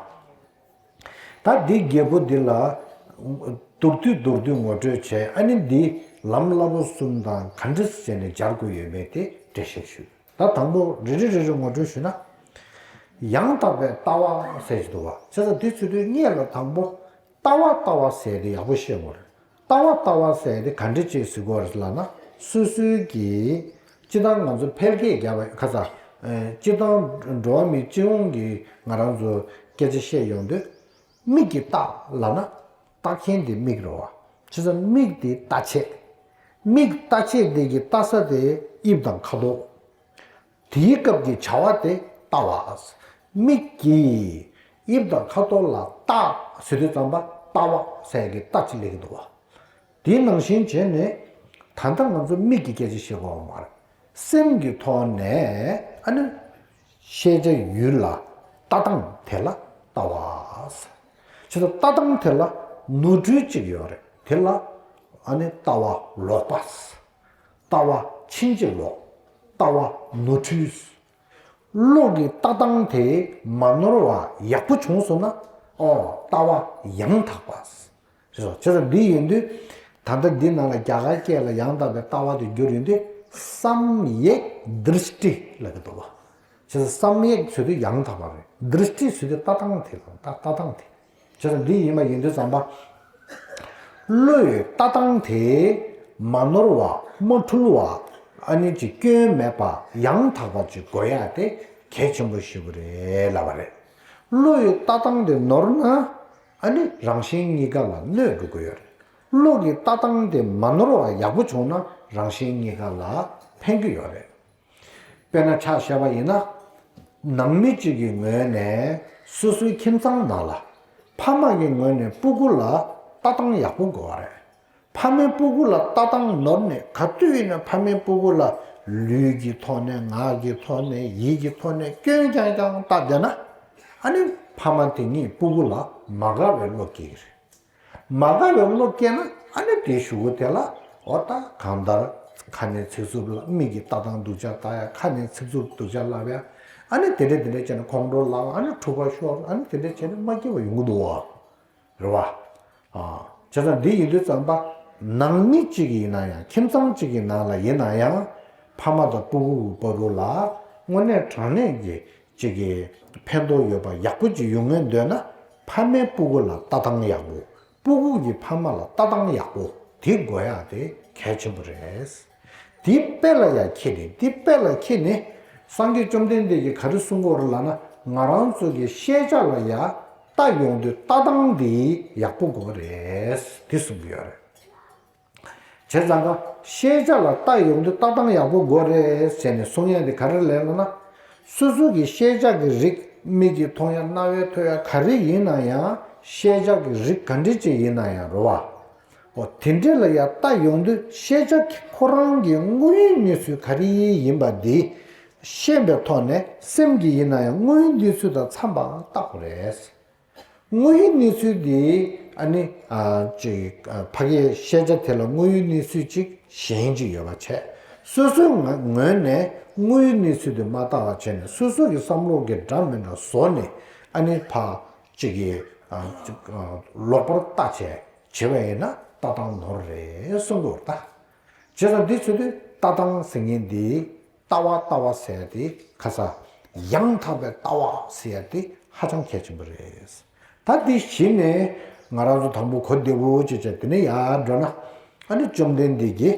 ད་འདི་བརྒྱད་པོ་འདི་ལ་མདོར་བསྡུས་མདོར་བསྡུས་ངོ་སྤྲོད་བྱས། ཨ་ནི་འདི་ལམ་བསླབ་པ་གསུམ་དང་ག་འདྲ་བྱས་ནས་སྦྱར་དགོས་ཡོད་མེད་དེ་འགྲེལ་བཤད་ཞུ། ད་དང་པོ་རེ་རེ་རེ་རེ་ངོ་སྤྲོད་ཞུ་ན། ཡང་དག་པའི་ལྟ་བ་ཟེར་གྱི་འདུག་བ། བྱས་ཙང་འདི་ཚུལ་དུ་སྔོན་ལ་དང་པོ་ལྟ་བ་ལྟ་བ་ཟེར་དེ་ཡག་པོ་ཤེས་དགོས་རེད། ལྟ་བ་ལྟ་བ་ཟེར་དེ་ག་འདྲ་ཅིག་ཟེར་དགོས་རེད་ལབ་ན། སོ་སོའི་གི་སྤྱིར་བཏང་ང་ཚོ་འཕེལ་རྒྱས་བརྒྱབ་པ་ཁ་ཚ། ཨེ། སྤྱིར་བཏང་འགྲོ་བ་མི་སྤྱི་ཡོངས་ཀྱི་ང་རང་ཚོ་སྐད་ཆ་བཤད་ཡོང་དུས། མིག་གིས་བལྟ་ལབ་ན། བལྟ་མཁན་དེ་མིག་རེད་བ། བྱས་ཙང་མིག་དེ་ལྟ་བྱེད། མིག་ལྟ་བྱེད་དེ་གི་ལྟ་ས་དེ་དབྱིབས་དང་ཁ་དོག་དེའི་སྐབས་ཀྱི་བྱ་བ་དེ་ལྟ་བ། མིག་གིས་དབྱིབས་དང་ཁ་དོག་ལ་བལྟ་ཟེར་དུས་ཙམ་པ་ལྟ་བ་ཟེར་གྱི་ལྟ་ཅིག་སླེབས་ཀྱི་འདུག་བ། དེའི་ནང་བཞིན་བྱས་ནས་ད་ལྟ་ང་ཚོ་མིག་གི་སྐད་ཆ་བཤད་དགོས་པ་མ་རེད། སེམས་ཀྱི་ཐོག་ནས་ཨ་ནི་ཤེས་བྱ་ཡུལ་ལ་ལྟ་སྟངས་དེ་ལ་ལྟ་བ་ཟེར། བྱས་ཙང་ལྟ་སྟངས་དེ་ལ་ནོར་འཁྲུལ་གཅིག་ཡོད་རེད། དེ་ལ་ཨ་ནི་ལྟ་བ་ལོག་པ་ཟེར། ལྟ་བ་ཕྱིན་ཅི་ལོག་ལྟ་བ་ནོར་འཁྲུལ། བློ་གི་ལྟ་སྟངས་དེ་མ་ནོར་བ་ཡག་པོ་བྱུང་སོང་ན། ཨོ། ལྟ་བ་ཡང་དག་པ། རེད་སོ། བྱས་ཙང་འདི་ཡིན་དུས། ད་ལྟ་འདི་ནང་ལ་རྒྱ་གར་སྐད་ལ་ཡང་དག་པའི་ལྟ་བ་དེ་བསྒྱུར་ཡོང་དུས། བསམ་ཡེག་དྲིས་ཊི་ལབ་ཀྱི་འདུག་བ། བྱས་ཙང་བསམ་ཡེག་ཟེར་དུས་ཡང་དག་པ་རེད། དྲིས་ཊི་ཟེར་དུས་ལྟ་སྟངས་དེ་དང་ལྟ་ལྟ་སྟངས་དེ། བྱས་ཙང་འདི་ཡིན་པ་ཡིན་དུས་ཙམ་པ། བློ་ཡི་ལྟ་སྟངས་དེ་མ་ནོར་བ་མ་འཁྲུལ་བ། ཨ་ནི་ཅིག་སྐྱོན་མེད་པ་ཡང་དག་པ་ཅིག་དགོས་ཡ་དེ་གལ་ཆེན་པོ་ཞིག་རེད་ལབ་པ་རེད། བློ་ཡི་ལྟ་སྟངས་དེ་ནོར་ན་ཨ་ནི་རང་གཞན་གཉིས་ཀ་ལ་གནོད་འགྲོ་གི་ཡོད་རེད། བློ་གི་ལྟ་སྟངས་དེ་མ་ནོར་བ་ཡག་པོ་བྱུང་ན་རང་གཞན་གཉིས་ཀ་ལ་ཕན་གྱི་ཡོད་རེད། དཔེར་ན་ཆ་བཞག་པ་ཡིན་ན། ནང་མི་གཅིག་གི་ངོས་ནས་སོ་སོའི་ཁྱིམ་ཚང་ནང་ལ་ཕ་མ་གི་ངོས་ནས་སྤུ་གུ་ལ་ལྟ་སྟངས་ཡག་པོ་དགོས་པ་རེད། ཕ་མས་སྤུ་གུ་ལ་ལྟ་སྟངས་ནོར་ནས་ག་དུས་ཡིན་ན་ཕ་མས་སྤུ་གུ་ལ་ལུས་ཀྱི་ཐོག་ནས་ངག་གི་ཐོག་ནས་ཡིད་ཀྱི་ཐོག་ནས་སྐྱོན་རྐྱང་རྐྱང་བལྟས་བསྡད་ན། ཨ་ནི་ཕ་མ་དེ་གཉིས་སྤུ་གུ་ལ་མ་དགའ་བའི་བློ་སྐྱེ་གི་རེད། མ་དགའ་བའི་བློ་སྐྱེས་ན་ཨ་ནི་དེའི་གཞུག་གུ་དེ་ལ་འོ་ད་གང་ལྟར་ཁ་ནས་ཚིག་རྩུབ་ལ་མིག་གིས་ལྟ་སྟངས་སྡུག་ཅག་ལྟ་ཡ། ཁ་ནས་ཚིག་རྩུབ་སྡུག་ཅག་ལབ་ཡ། ཨ་ནི་དེ་འདྲས་དེ་འདྲས་བྱས་ནས་ཁོང་ཁྲོ་ལངས། ཨ་ནི་འཁྲུག་པ་ཤོར། ཨ་ནི་དེ་འདྲས་བྱས་ནས་མ་སྐྱིད་པ་ཡོང་གི་འདུག་བ། རེད་བ། ཨ། བྱས་ཙང་འདི་ཡིན་དུས་ཙམ་པ། ནང་མི་གཅིག་ཡིན་ན་ཡང་། ཁྱིམ་ཚང་གཅིག་གི་ནང་ལ་ཡིན་ན་ཡང་། ཕ་མ་དང་སྤུ་གུ་གི་བར་དུ་ལ་དངོས་གནས་དྲང་གནས་ཀྱི་གཅིག་གི་ཕན་ཐོགས་ཡོད་པ་ཡག་པོ་ཅིག་ཡོང་ངེས་འདོད་ན། ཕ་མས་སྤུ་གུ་ལ་ལྟ་སྟངས་ཡག་པོ། སྤུ་གུ་གིས་ཕ་མ་ལ་ལྟ་སྟངས་ཡག་པོ་དེ་དགོས་ཡག་དེ་གལ་ཆེན་པོ་རེད། དེ་དཔེ་ལ་ཡང་ཁྱེར་ནས། དེ་དཔེ་ལ་ཁྱེར་ནས་སངས་རྒྱས་བཅོམ་ལྡན་འདས་ཀྱིས་ག་རེ་གསུང་གི་ཡོད་རེད་ལབ་ན། ང་རང་ཚོ་གི་ཤེས་བྱ་ལ་ཡང་ལྟ་ཡོང་དུས་ལྟ་སྟངས་དེ་ཡག་པོ་དགོས་རེད་དེ་གསུང་གི་ཡོད་རེད། བྱས་ཙང་ཀ་ཤེས་བྱ་ལ་ལྟ་ཡོང་དུས་ལྟ་སྟངས་ཡག་པོ་དགོས་རེད་ཟེར་ནས་གསུང་ཡ་དེ་ག་རེ་ལབ་ན། སོ་སོ་གི་ཤེས་བྱ་གི་རིགས། མིག་གིས་མཐོང་ཡ། རྣ་བས་ཐོས་ཡ། ག་རེ་ཡིན་ན་ཡང་ཤེས་བྱ་གི་རིགས་ག་འདྲ་ཅིག་ཡིན་ན་ཡང་རེད་བ། འོ་དེ་འདྲ་ལ་ཡང་ལྟ་ཡོང་དུས་ཤེས་བྱ་ཁོ་རང་གི་དངོས་ཡོད་གནས་ཚུལ་ག་རེ་ཡིན་པ་འདི་ཤེས་པའི་ཐོག་ནས་སེམས་ཀྱིས་ཡིན་ན་ཡང་དངོས་ཡོད་གནས་ཚུལ་དང་འཚམས་པ་ལྟ་དགོས་རེད། དངོས་ཡོད་གནས་ཚུལ་འདི་ཨ་ནི་ཨ་ཅིག་ཨ་ཕ་གིའི་ཤེས་བྱ་དེ་ལ་དངོས་ཡོད་གནས་ཚུལ་ཅིག་གཞན་ཅིག་ཡོད་པ་བྱས། སོ་སོའི་ངོས་ངོས་ནས་དངོས་ཡོད་གནས་ཚུལ་དེ་མ་ལྟ་བ་བྱས་ནས། སོ་སོ་གི་བསམ་བློ་གི་འདྲ་མི་འདྲ་བཟོ་ནས། ཨ་ནི་ཕ་ཅིག་གི་ཨ་ཅིག་ཨ་ལོག་པར་ལྟ་བྱས་བྱས་པ་ཡིན་ན་ལྟ་སྟངས་ནོར་རེད་གསུང་གི་ཡོད་རེད་ད། བྱས་ཙང་འདི་ཚོ་དུས་ལྟ་སྟངས་ཟེར་མཁན་འདི། ལྟ་བ། ལྟ་བ་ཟེར་ཡ་དེ་ཁ་ས་ཡང་དག་པའི་ལྟ་བ་ཟེར་ཡ་དེ་ཧ་ཅང་གལ་ཆེན་པོ་རེད། ད་འདི་གཞི་ནས་ང་རང་ཚོ་དང་པོ་གོ་བདེ་པོ་ཅིག་བྱས། དེ་ནས་ཡར་འགྲོ་ན། ཨ་ནི་བཅོམ་ལྡན་འདས་ཀྱིས་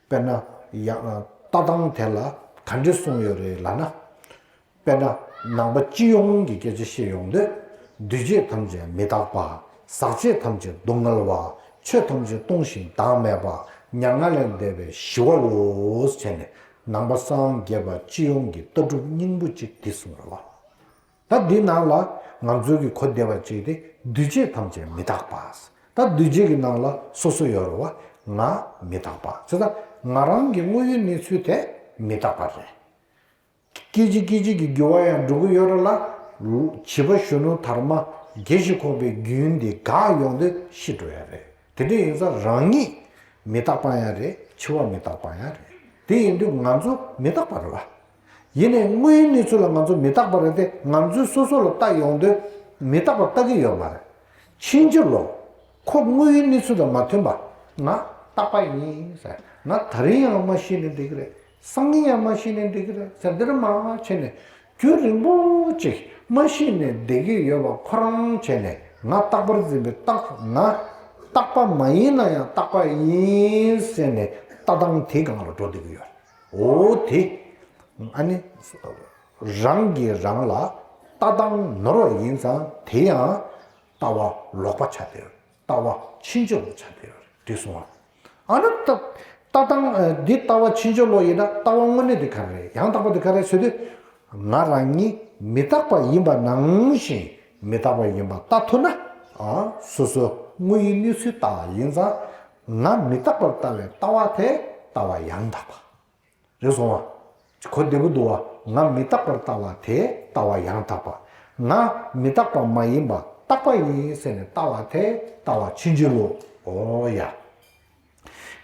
དཔེར་ན་ཡང་ལྟ་སྟངས་དེ་ལ་ག་འདྲ་གསུངས་ཡོད་རེད་ལབ་ན། དཔེར་ན་ནང་པ་སྤྱི་ཡོངས་ཀྱི་སྐད་ཆ་བཤད་ཡོང་དུས། འདུས་བྱས་ཐམས་ཅད་མི་རྟག་པ། ཟག་བཅས་ཐམས་ཅད་སྡུག་བསྔལ་བ། ཆོས་ཐམས་ཅད་སྟོང་ཞིང་བདག་མེད་པ། མྱ་ངན་ལས་འདས་པའི་ཞི་བའོ་ཟེར་ནས། ནང་པ་སངས་རྒྱས་པ་སྤྱི་ཡོངས་ཀྱི་ལྟ་གྲུབ་སྙིང་པོ་གཅིག་འདི་གསུངས་རེད་བ། ད་འདི་ནང་ལ་ང་ཚོའི་གི་གོ་བདེ་བ་གཅིག་དེ། འདུས་བྱས་ཐམས་ཅད་མི་རྟག་པ། ད་འདུས་བྱས་ཀྱི་ནང་ལ་སོ་སོ་ཡོད་རེད་བ། ང་མི་རྟག་པ། བྱས་ཙང་ང་རང་གི་དངོས་ཡོད་གནས་ཚུལ་དེ་མི་རྟག་པ་རེད། སྐད་ཅིག་སྐད་ཅིག་གི་འགྱུར་བ་ཡང་འགྲོ་གི་ཡོད་རེད་ལ། བྱིས་པ་གཞོན་ནུ་དར་མ་བརྒྱད་བཞི་འཁོར་བའི་རྒྱུན་འདི་འགག་ཡོང་དུས་ཤི་འགྲོ་ཡ་རེད། དེ་འདྲ་ཡིན་ཙང་རང་ཉིད་མི་རྟག་པ་ཡང་རེད། འཆི་བ་མི་རྟག་པ་ཡང་རེད། དེ་ཡིན་དུས་ང་ཚོ་མི་རྟག་པ་རེད་བ། ཡིན་ནའི་དངོས་ཡོད་གནས་ཚུལ་ལ་ང་ཚོ་མི་རྟག་པ་རེད་དེ། ང་ཚོས་སོ་སོ་ལ་ལྟ་ཡོང་དུས་མི་རྟག་པ་ལྟ་གི་ཡོད་མ་རེད། ཕྱིན་ཅི་ལོག་ཁོ་དངོས་ཡོད་གནས་ཚུལ་དང་མ་མཐུན་པ། ང་རྟག་པ་ཡིན་ཟེར། ང་ད་རིང་ཡང་མ་ཤི་ནས་བསྡད་ཀྱི་རེད། སང་ཉིན་ཡང་མ་ཤི་ནས་བསྡད་ཀྱི་རེད་ཟེར། འདིར་མ་བྱས་ནས་རྒྱུན་རིང་པོ་ཅིག་མ་ཤི་ནས་བསྡད་ཀྱི་ཡོད་པ་ཁོ་རང་བྱས་ནས། ང་རྟག་པར་འཛིན་པའི་རྟག་ང་རྟག་པ་མ་ཡིན་ན་ཡང་རྟག་པ་ཡིན་ཟེར་ནས་ལྟ་སྟངས་དེའི་སྒང་ལ་འགྲོ་བསྡད་ཀྱི་ཡོད། འོ་དེ་ཨ་ནི་རང་གིས་རང་ལ་ལྟ་སྟངས་ནོར་བ་ཡིན་ཙང་། དེ་ཡང་ལྟ་བ་ལོག་པ་ཆགས་བསྡད་ཡོད། ལྟ་བ་ཕྱིན་ཅི་ལོག་ཆགས་བསྡད་ཡོད་རེད། འགྲིག་སོང་ང་། ཨ་ནི་ལྟ་ལྟ་སྟངས་འདི་ལྟ་བ་ཕྱིན་ཅི་ལོག་ཡིན་ན། ལྟ་བ་དངོས་གནས་དེ་ག་རེ་རེད། ཡང་དག་པ་དེ་ག་རེ་རེད་ཟེར་དུས། ང་རང་ཉིད་མི་རྟག་པ་ཡིན་པ་ནང་བཞིན་མི་རྟག་པ་ཡིན་པ་ལྟ་ཐུབ་ན། ཨ་སོ་སོ་དངོས་ཡོད་གནས་ཚུལ་ལྟ་བ་ཡིན་ཙང་། ང་མི་རྟག་པར་ལྟ་བའི་ལྟ་བ་དེ་ལྟ་བ་ཡང་དག་པ། རེད་སོང་བ། གོ་བདེ་པོ་འདུག་བ། ང་མི་རྟག་པར་ལྟ་བ་དེ་ལྟ་བ་ཡང་དག་པ། ང་མི་རྟག་པ་མ་ཡིན་པ་རྟག་པ་ཡིན་ཟེར་ནས་ལྟ་བ་དེ་ལྟ་བ་ཕྱིན་ཅི་ལོག་འོ་ཡ།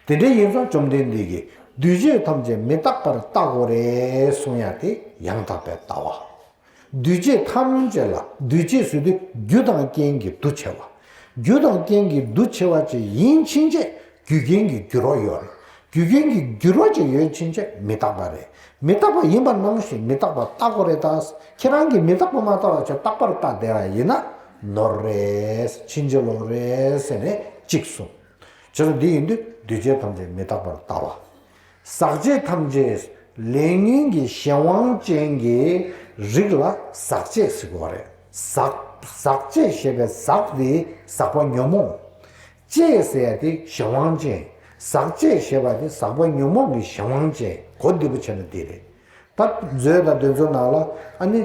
དེ་འདྲ་ཡིན་ཙང་བཅོམ་ལྡན་འདས་ཀྱིས་འདུས་བྱས་ཐམས་ཅད་མི་རྟག་པར་ལྟ་དགོས་རེད་གསུང་ཡ་དེ་ཡང་དག་པའི་ལྟ་བ། འདུས་བྱས་ཐམས་ཅད་ལ། འདུས་བྱས་ཟེར་དུས་རྒྱུ་དང་རྐྱེན་གྱིས་འདུ་བྱེད་པ། རྒྱུ་དང་རྐྱེན་གྱིས་འདུ་བྱེད་པ་ཅིག་ཡིན་ཕྱིན་ཆད་རྒྱུ་རྐྱེན་གྱི་འགྱུར་བ་ཡོད་རེད། རྒྱུ་རྐྱེན་གྱི་འགྱུར་བ་ཅིག་ཡོད་ཕྱིན་ཆད་མི་རྟག་པ་རེད། མི་རྟག་པ་ཡིན་པ་ནང་བཞིན་མི་རྟག་པ་ལྟ་དགོས་རེད་ད། ཁྱེད་རང་གིས་མི་རྟག་པ་མ་ལྟ་བ་བྱས་རྟག་པར་ལྟ་བསྡད་པ་ཡིན་ན་ནོར་རེད། ཕྱིན་ཅི་ལོག་རེད་ཟེར་ནས་གཅིག་གསུངས། བྱས་ཙང་འདི་ཡིན་དུས་འདུས་བྱས་ཐམས་ཅད་མི་རྟག་པར་ལྟ་བ། ཟག་བཅས་ཐམས་ཅད་ལས་ཉོན་གྱི་གཞན་དབང་ཅན་གྱི་རིགས་ལ་ཟག་བཅས་ཟེར་གྱི་ཡོད་རེད། ཟག་ཟག་བཅས་ཞེས་པའི་ཟག་དེ་ཟག་པ་ཉོན་མོངས། བཅས་ཟེར་ཡ་དེ་གཞན་དབང་ཅན། ཟག་བཅས་ཞེས་པ་དེ་ཟག་པ་ཉོན་མོངས་ཀྱི་གཞན་དབང་ཅན། གོ་བདེ་པོ་བྱས་ན་འདི་རེད། ད་མཛོད་དང་དེ་ཚོའི་ནང་ལ་ཨ་ནི་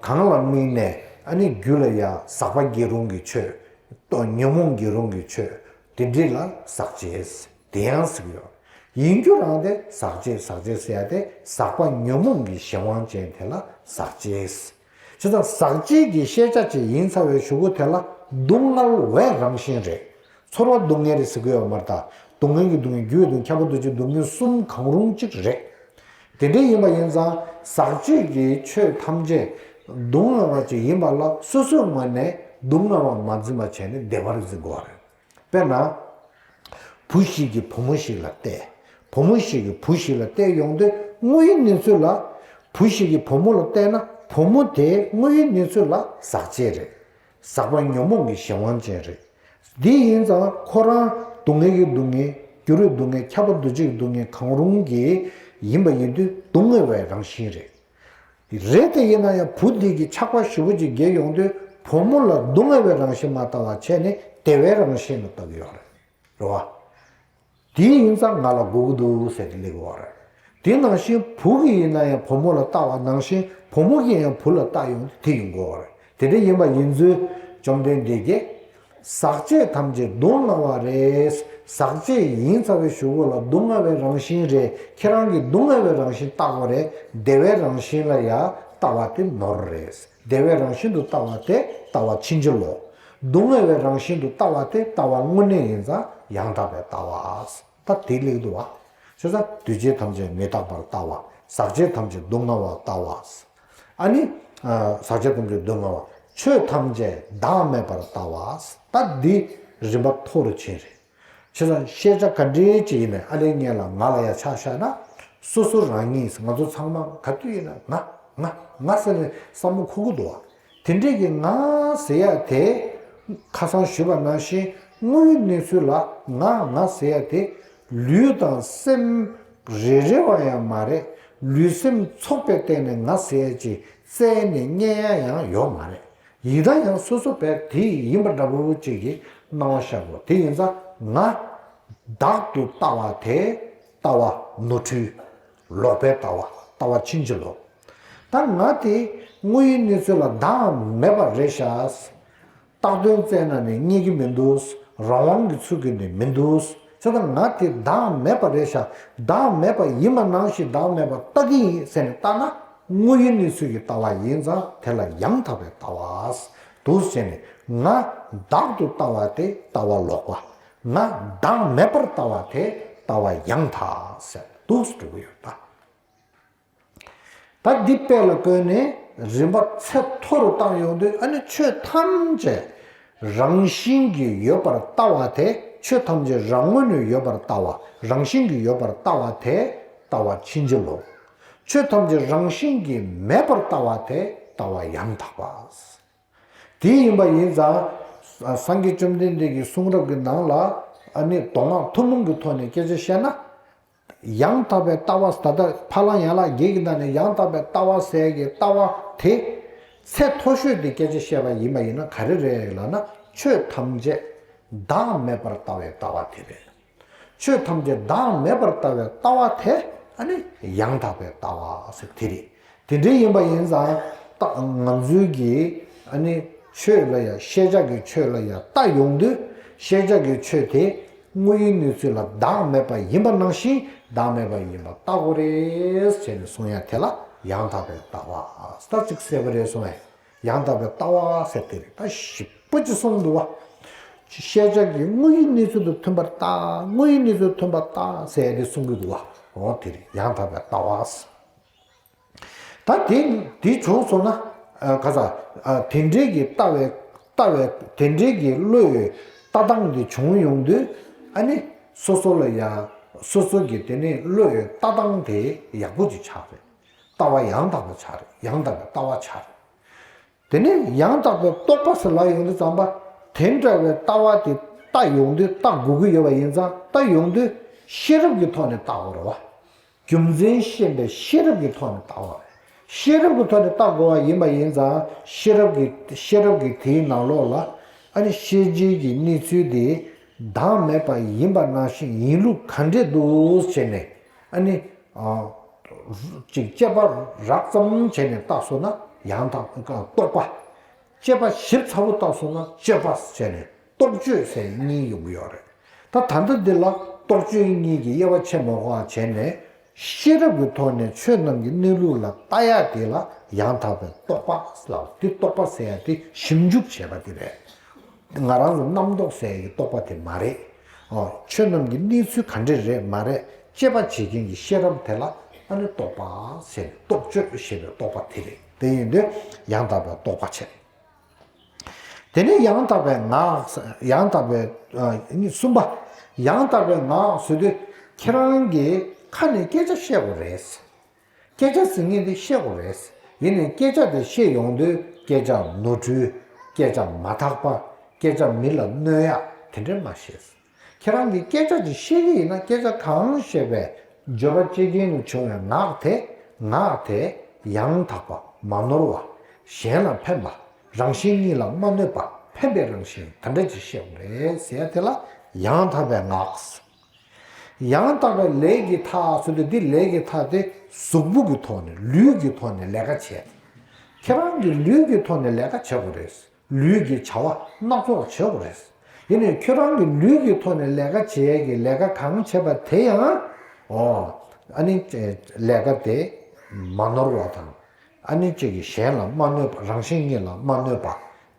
གང་ལ་དམིགས་ནས་ཨ་ནི་རྒྱུད་ལ་ཡ་ཟག་པ་སྐྱེ་རུང་གི་ཆོས། ཉོན་མོངས་སྐྱེ་རུང་གི་ཆོས། དེ་འདྲ་ལ་ཟག་བཅས། དེ་ཡང་ཟེར་གྱི་ཡོད། ཡིན་རྒྱུ་རང་དེ་ཟག་བཅས་ཟག་བཅས་ཟེར་ཡ་དེ་ཟག་པ་ཉོན་མོངས་ཀྱི་གཞན་དབང་ཅན་དེ་ལ་ཟག་བཅས། བྱས་ཙང་ཟག་བཅས་ཀྱི་ཤེས་བྱ་ཅིག་ཡིན་ཚར་བའི་གཞུག་གུ་དེ་ལ་སྡུག་བསྔལ་བའི་རང་བཞིན་རེད། ཚོར་བ་སྡུག་བསྔལ་རེད་ཟེར་གྱི་ཡོད་མ་རེད་ད། སྡུག་བསྔལ་གྱི་སྡུག་བསྔལ། རྒྱུ་ཡི་སྡུག་བསྔལ། ཁྱབ་པ་འདུ་བྱེད་སྡུག་བསྔལ་གསུམ་གང་རུང་གཅིག་རེད། དེ་འདྲ་ཡིན་པ་ཡིན་ཙང་ཟག་བཅས་ཀྱི་ཆོས་ཐམས་ཅད་སྡུག་བསྔལ་བ་ཅིག་ཡིན་པ་ལ་སོ་སོའི་ངོས་ནས་སྡུག་བསྔལ་བ་མ་འཛིན་པ་བྱས་ནས་བདེ་བར་འཛིན་དགོས་པ་རེད། དཔེར་ན། བུ་ཞིག་གིས་བུ་མོ་ཞིག་ལ་བལྟས། བུ་མོ་ཞིག་གིས་བུ་ཞིག་ལ་བལྟས་ཡོང་དུས་དངོས་ཡོད་གནས་ཚུལ་ལ། བུ་ཞིག་གིས་བུ་མོ་ལ་བལྟས་ན་བུ་མོ་དེ་དངོས་ཡོད་གནས་ཚུལ་ལ་ཟག་བཅས་རེད། ཟག་པ་ཉོན་མོངས་ཀྱི་གཞན་དབང་ཅན་རེད། འདི་ཡིན་ཙང་ཁོ་རང་སྡུག་བསྔལ་གྱི་སྡུག་བསྔལ། འགྱུར་བའི་སྡུག་བསྔལ། ཁྱབ་པ་འདུ་བྱེད་ཀྱི་སྡུག་བསྔལ་གང་རུང་གི་ཡིན་པ་ཡིན་དུས་སྡུག་བསྔལ་བའི་རང་བཞིན་རེད། རེད་དེ་ཡིན་ན་ཡང་བུ་འདི་གི་ཆགས་པ་ཞེ་པོ་ཅིག་སྐྱེས་ཡོང་དུས་བུ་མོ་ལ་སྡུག་བསྔལ་བའི་རང་བཞིན་མ་ལྟ་བ་བྱས་ནས་བདེ་བའི་རང་བཞིན་ལ་ལྟ་གི་ཡོད་རེད། རེད་བ། དེ་ཡིན་ཙང་ང་ལ་དགོས་ཀྱི་འདུག་ཟེར་ཏེ་སླེབས་ཀྱི་ཡོད་རེད། དེ་ནང་བཞིན་བུ་གིས་ཡིན་ན་ཡང་བུ་མོ་ལ་ལྟ་བ་ནང་བཞིན་བུ་མོ་གིས་ཡང་བུ་ལ་ལྟ་ཡོང་དུས་དེ་ཡོང་གི་ཡོད་རེད། དེ་འདྲ་ཡིན་པ་ཡིན་ཚུལ་བཅོམ་ལྡན་འདས་ཀྱིས། ཟག་བཅས་ཐམས་ཅད་སྡུག་བསྔལ་བ་རེད། ཟག་བཅས་ཡིན་ཚར་བའི་གཞུག་གུ་ལ་སྡུག་བསྔལ་བའི་རང་བཞིན་རེད། ཁྱེད་རང་གིས་སྡུག་བསྔལ་བའི་རང་བཞིན་བལྟ་དགོས་རེད། བདེ་བའི་རང་བཞིན་ལ་ཡང་ལྟ་བ་དེ་ནོར་རེད། བདེ་བའི་རང་བཞིན་དུ་ལྟ་བ་དེ་ལྟ་བ་ཕྱིན་ཅི་ལོག་སྡུག་བསྔལ་བའི་རང་བཞིན་དུ་ལྟ་བ་དེ་ལྟ་བ་དངོས་གནས་ཡིན་ཙང་ཡང་དག་པའི་ལྟ་བ། ད་དེ་ལེགས་འདུག་བ། བྱས་ཙང་འདུས་བྱས་ཐམས་ཅད་མི་རྟག་པར་ལྟ་བ། ཟག་བཅས་ཐམས་ཅད་སྡུག་བསྔལ་བར་ལྟ་བ། ཨ་ནི། ཟག་བཅས་ཐམས་ཅད་སྡུག་བསྔལ་བ། ཆོས་ཐམས་ཅད་བདག་མེད་པར་ལྟ་བ། ད་འདི་རིམ་པ་མཐོ་རུ་ཕྱིན་རེད། བྱས་ཙང་ཤེས་བྱ་ག་འདྲའི་ཅིག་ཡིན་ནའི་ཨ་ལས་ངན་ལ་ང་ལ་ཡ་ཆ་བཞག་ན། སོ་སོ་རང་ཉིད་ང་ཚོ་ཚང་མ་ག་དུས་ཡིན་ན་ང་ང་ང་ཟེར་ནས་བསམ་བློ་འཁོར་གི་འདུག་བ། དེ་འདྲས་ཀྱི་ང་ཟེར་ཡ་དེ། ཁ་སང་ཞུས་པ་ནང་བཞིན་དངོས་ཡོད་གནས་ཚུལ་ལ་ང་ང་ཟེར་ཡ་དེ། ལུས་དང་སེམས་རེ་རེ་བ་ཡང་མ་རེད། ལུས་སེམས་ཚོགས་པའི་སྟེང་ནས་ང་ཟེར་ཡ་ཅིག་བཙལ་ནས་རྙེད་ཡ་ཡང་ཡོད་མ་རེད། ཡིན་ད་ཡང་སོ་སོ་བས་དེ་ཡིན་པ་འདྲ་བོ་ཅིག་གི་སྣང་བ་ཤར་དགོས། དེ་ཡིན་ཙང་ང་བདག་ཏུ་ལྟ་བ་དེ་ལྟ་བ་ནོར་འཁྲུལ། ལོག་པའི་ལྟ་བ། ལྟ་བ་ཕྱིན་ཅི་ལོག་ད་ང་དེ་དངོས་ཡོད་གནས་ཚུལ་ལ་བདག་མེད་པ་རེད་ཤག་བཏགས་དོན་བཙལ་ན་ནི་རྙེད་ཀྱི་མི་འདུག་རང་དབང་གིས་ཚུར་གྱུར་ནས་མི་འདུག་བྱས་ཙང་ང་དེ་བདག་མེད་པ་རེད་ཤག་བདག་མེད་པ་ཡིན་པ་ནང་བཞིན་བདག་མེད་པ་ལྟ་གི་ཡིན་ཟེར་ནས་བལྟ་ན་དངོས་ཡོད་གནས་ཚུལ་གྱི་ལྟ་བ་ཡིན་ཙང་དེ་ལ་ཡང་དག་པའི་ལྟ་བ་འདུག་ཟེར་ནས་ང་བདག་ཏུ་ལྟ་བ་དེ་ལྟ་བ་ལོག་པ། ང་བདག་མེད་པར་ལྟ་བ་དེ་ལྟ་བ་ཡང་དག་ཟེར་འདུག་སེ་འགྲོ་གི་ཡོད་ད། ད་འདི་དཔེ་ལ་བཀོད་ནས་རིམ་པ་ཚད་མཐོ་རུ་བཏང་ཡོང་དུས་ཨ་ནི་ཆོས་ཐམས་ཅད་རང་བཞིན་གྱིས་ཡོད་པར་ལྟ་བ་དེ། ཆོས་ཐམས་ཅད་རང་ངོས་ནས་ཡོད་པར་ལྟ་བ། རང་བཞིན་གྱིས་ཡོད་པར་ལྟ་བ་དེ་ལྟ་བ་ཕྱིན་ཅི་ལོག་ཆོས་ཐམས་ཅད་རང་བཞིན་གྱིས་མེད་པར་ལྟ་བ་དེ་ལྟ་བ་ཡང་དག་པ། དེ་ཡིན་པ་ཡིན་ཙང་། སངས་རྒྱས་བཅོམ་ལྡན་འདས་ཀྱི་གསུང་རབ་ཀྱི་ནང་ལ་ཨ་ནི་མདོ་སྔགས་ཐུན་མོང་གི་ཐོག་ནས་སྐད་ཆ་བཤད་ན། ཡང་དག་པའི་ལྟ་བ། ད་ལྟ་ཕ་ལམ་ཡན་ལག་བརྒྱད་ཀྱི་ནང་ནས་ཡང་དག་པའི་ལྟ་བ་ཟེར་གྱི་ལྟ་བ་དེ་ཚད་མཐོ་ཤོས་དེ་སྐད་ཆ་བཤད་པ་ཡིན་པ་ཡིན་ན་ག་རེ་རེད་ལབ་ན། ཆོས་ཐམས་ཅད་བདག་མེད་པར་ལྟ་བའི་ལྟ་བ་དེ་རེད། ཆོས་ཐམས་ཅད་བདག་མེད་པར་ལྟ་བའི་ལྟ་བ་དེ་ཨ་ནི་ཡང་དག་པའི་ལྟ་བ་ཟེར་དེ་རེད། དེ་འདྲའི་ཡིན་པ་ཡིན་ཙང་ད་ང་ཚོའི་གི་ཨ་ནི་ཆོས་ལ་ཡང་ཤེས་བྱ་གི་ཆོས་ལ་ཡང་ལྟ་ཡོང་དུས་ཤེས་བྱ་གི་ཆོས་དེ་དངོས་ཡོད་གནས་ཚུལ་ལ་བདག་མེད་པ་ཡིན་པ་ནང་བཞིན་བདག་མེད་པ་ཡིན་པ་ལྟ་དགོས་རེད་ཟེར་ནས་གསུང་ཡ་དེ་ལ་ཡང་དག་པའི་ལྟ་བ་ད་ཅིག་གསལ་པོ་རེད་གསུང་ཡ། ཡང་དག་པའི་ལྟ་བ་ཟེར་དེ་རེད། ད་ཞིབ་པོ་ཅིག་གསུངས་འདུག་བ། ཤེས་བྱ་གི་དངོས་ཡོད་གནས་ཚུལ་དང་མཐུན་པར་ལྟ། དངོས་ཡོད་གནས་ཚུལ་མཐུན་པར་ལྟ་ཟེར་ཡ་དེ་གསུང་གི་འདུག་བ། འོ་དེ་རེད། ཡང་དག་པའི་ལྟ་བ་ཟེར། ད་དེ་དེ་བྱུང་སོང་ན། ཨ་ག་ས། ཨ་དེ་འདྲའི་གི་ལྟ་བའི་ལྟ་བའི་དེ་འདྲའི་གི་བློའི་ལྟ་སྟངས་དེ་བྱུང་ཡོང་དུས་ཨ་ནི་སོ་སོ་ལ་ཡང་སོ་སོ་གི་དེ་ནི་བློའི་ལྟ་སྟངས་དེ་ཡག་པོ་ཅིག་ཆགས་རེད། ལྟ་བ་ཡང་དག་པ་ཆགས་རེད། ཡང་དག་པའི་ལྟ་བ་ཆགས་རེད། དེ་ནས་ཡང་དག་པའི་རྟོག་པ་ཟེར་ལབ་ཡོང་དུས་ཙམ་པ། དེ་འདྲ་བའི་ལྟ་བ་དེ་ལྟ་ཡོང་དུས་ལྟ་དགོས་ཀྱི་ཡོད་པ་ཡིན་ཙང་ལྟ་ཡོང་དུས་ཤེས་རབ་ཀྱི་ཐོག་ནས་ལྟ་དགོས་རེད་བ། རྒྱུ་མཚན་ཤེས་པའི་ཤེས་རབ་ཀྱི་ཐོག་ནས་ལྟ་དགོས་རེད། ཤེས་རབ་ཀྱི་ཐོག་ནས་ལྟ་དགོས་པ་ཡིན་པ་ཡིན་ཙང་ཤེས་རབ་ཀྱི་ཤེས་རབ་ཀྱི་དེའི་ནང་ལོགས་ལ་ཨ་ནི་ཤེས་བྱའི་གི་གནས་ཚུལ་དེ་བདག་མེད་པ་ཡིན་པ་ནང་བཞིན་ཡིན་ལུགས་ག་འདྲས་འདུག་བྱས་ནས་ཨ་ནི། ཨ། ཅིག་དཔྱད་པ་རགས་ཙམ་བྱས་ནས་བཏགས་སོང་ན་ཡང་དག་རྟོག་པ། དཔྱད་པ་ཞིབ་ཚགས་པོ་བཏགས་སོང་ན་དཔྱོད་པ་བྱས་ནས་རྟོག་དཔྱོད་ཟེར་གཉིས་ཡོང་གི་ཡོད་རེད། ད་ད་ལྟ་འདི་ལ་རྟོག་དཔྱོད་གཉིས་ཀྱི་དབྱེ་བ་ཕྱེ་མ་དགོས་པ་བྱས་ནས་ཤེས་རབ་ཀྱི་ཐོག་ནས་ཆོས་རྣམས་ཀྱི་གནས་ལུགས་ལ་ལྟ་ཡ་དེ་ལ་ཡང་དག་པའི་རྟོག་པ་ལབ། དེ་རྟོག་པ་ཟེར་ཡ་དེ་ཞིབ་འཇུག་བྱས་པ་དེ་རེད། ང་རང་ཚོ་རྣམ་རྟོག་ཟེར་ཡའི་རྟོག་པ་དེ་མ་རེད། ཨོ། ཆོས་རྣམས་ཀྱི་གནས་ཚུལ་ག་འདྲས་རེད་མ་རེད་དཔྱད་པ་བྱེད་མཁན་གྱི་ཤེས་རབ་དེ་ལ་ ནི་རྟོགས་པ་ཟེར་ནས་རྟོགས་བརྗོད་ཞེས་པའི་རྟོགས་པ་དེ་རེད། དེ་ཡིན་དུས་ཡང་དག་པའི་རྟོགས་པ་བྱས། དེ་ནས་ཡང་དག་པའི་ངག་ཡང་དག་པའི་ཨ་གསུམ་པ། ཡང་དག་པའི་ངག་ཟེར་དུས་ཁྱེད་རང་གིས་ཁ་ནས་སྐད་ཆ་བཤད་དགོས་རེད། སྐད་ཆ་ཟེར་མཁན་དེ་བཤད་དགོས་རེད། ཡིན་ནའི་སྐད་ཆ་དེ་བཤད་ཡོང་དུས་སྐད་ཆ་ནོར་འཁྲུལ། སྐད་ཆ་མ་དག་པ། སྐད་ཆ་མི་ལ་གནོད་ཡག་དེ་འདྲ་མ་བཤད། ཁྱེད་རང་གིས་སྐད་ཆ་ཅིག་བཤད་ཀྱི་ཡིན་ན་སྐད་ཆ་གང་བཤད་པའི་བརྗོད་པ་བཅས་རྐྱེན་ལ་བྱུང་བའི་ངག་དེ། ངག་དེ་ཡང་དག་པ། མ་ནོར་བ། གཞན་ལ་ཕན་པ། རང་བཞིན་ཉིད་ལ་མ་གནོད་པ། ཕན་པའི་རང་བཞིན་དེ་འདྲ་ཅིག་བཤད་དགོས་རེད་ཟེར་ཡ་དེ་ལ་ཡང་དག་པའི་ངག་ཡང་དག་པའི་ལས་ཀྱི་མཐའ་ཟེར་དུས་འདི་ལས་ཀྱི་མཐའ་དེ་གཟུགས་པོ་གི་ཐོག་ནས་ལུས་ཀྱི་ཐོག་ནས་ལས་ཀ་བྱས། ཁྱེད་རང་གི་ལུས་ཀྱི་ཐོག་ནས་ལས་ཀ་བྱེད་དགོས་རེད། ལུས་ཀྱི་བྱ་བ་སྣ་ཚོགས་བྱེད་དགོས་རེད། ཡིན་ནའི་ཁྱོད་རང་གི་ལུས་ཀྱི་ཐོག་ནས་ལས་ཀ་བྱེད་ཡས་ཀྱི་ལས་ཀ་གང་བྱེད་པ་དེ་ཡང་། ཨོ། ཨ་ནི་ལས་ཀ་དེ་མ་ནོར་བ་དང་། ཨ་ནི་གཅིག་གིས་གཞན་ལ་མ་གནོད་པ། རང་བཞིན་ཉིད་ལ་མ་གནོད་པ།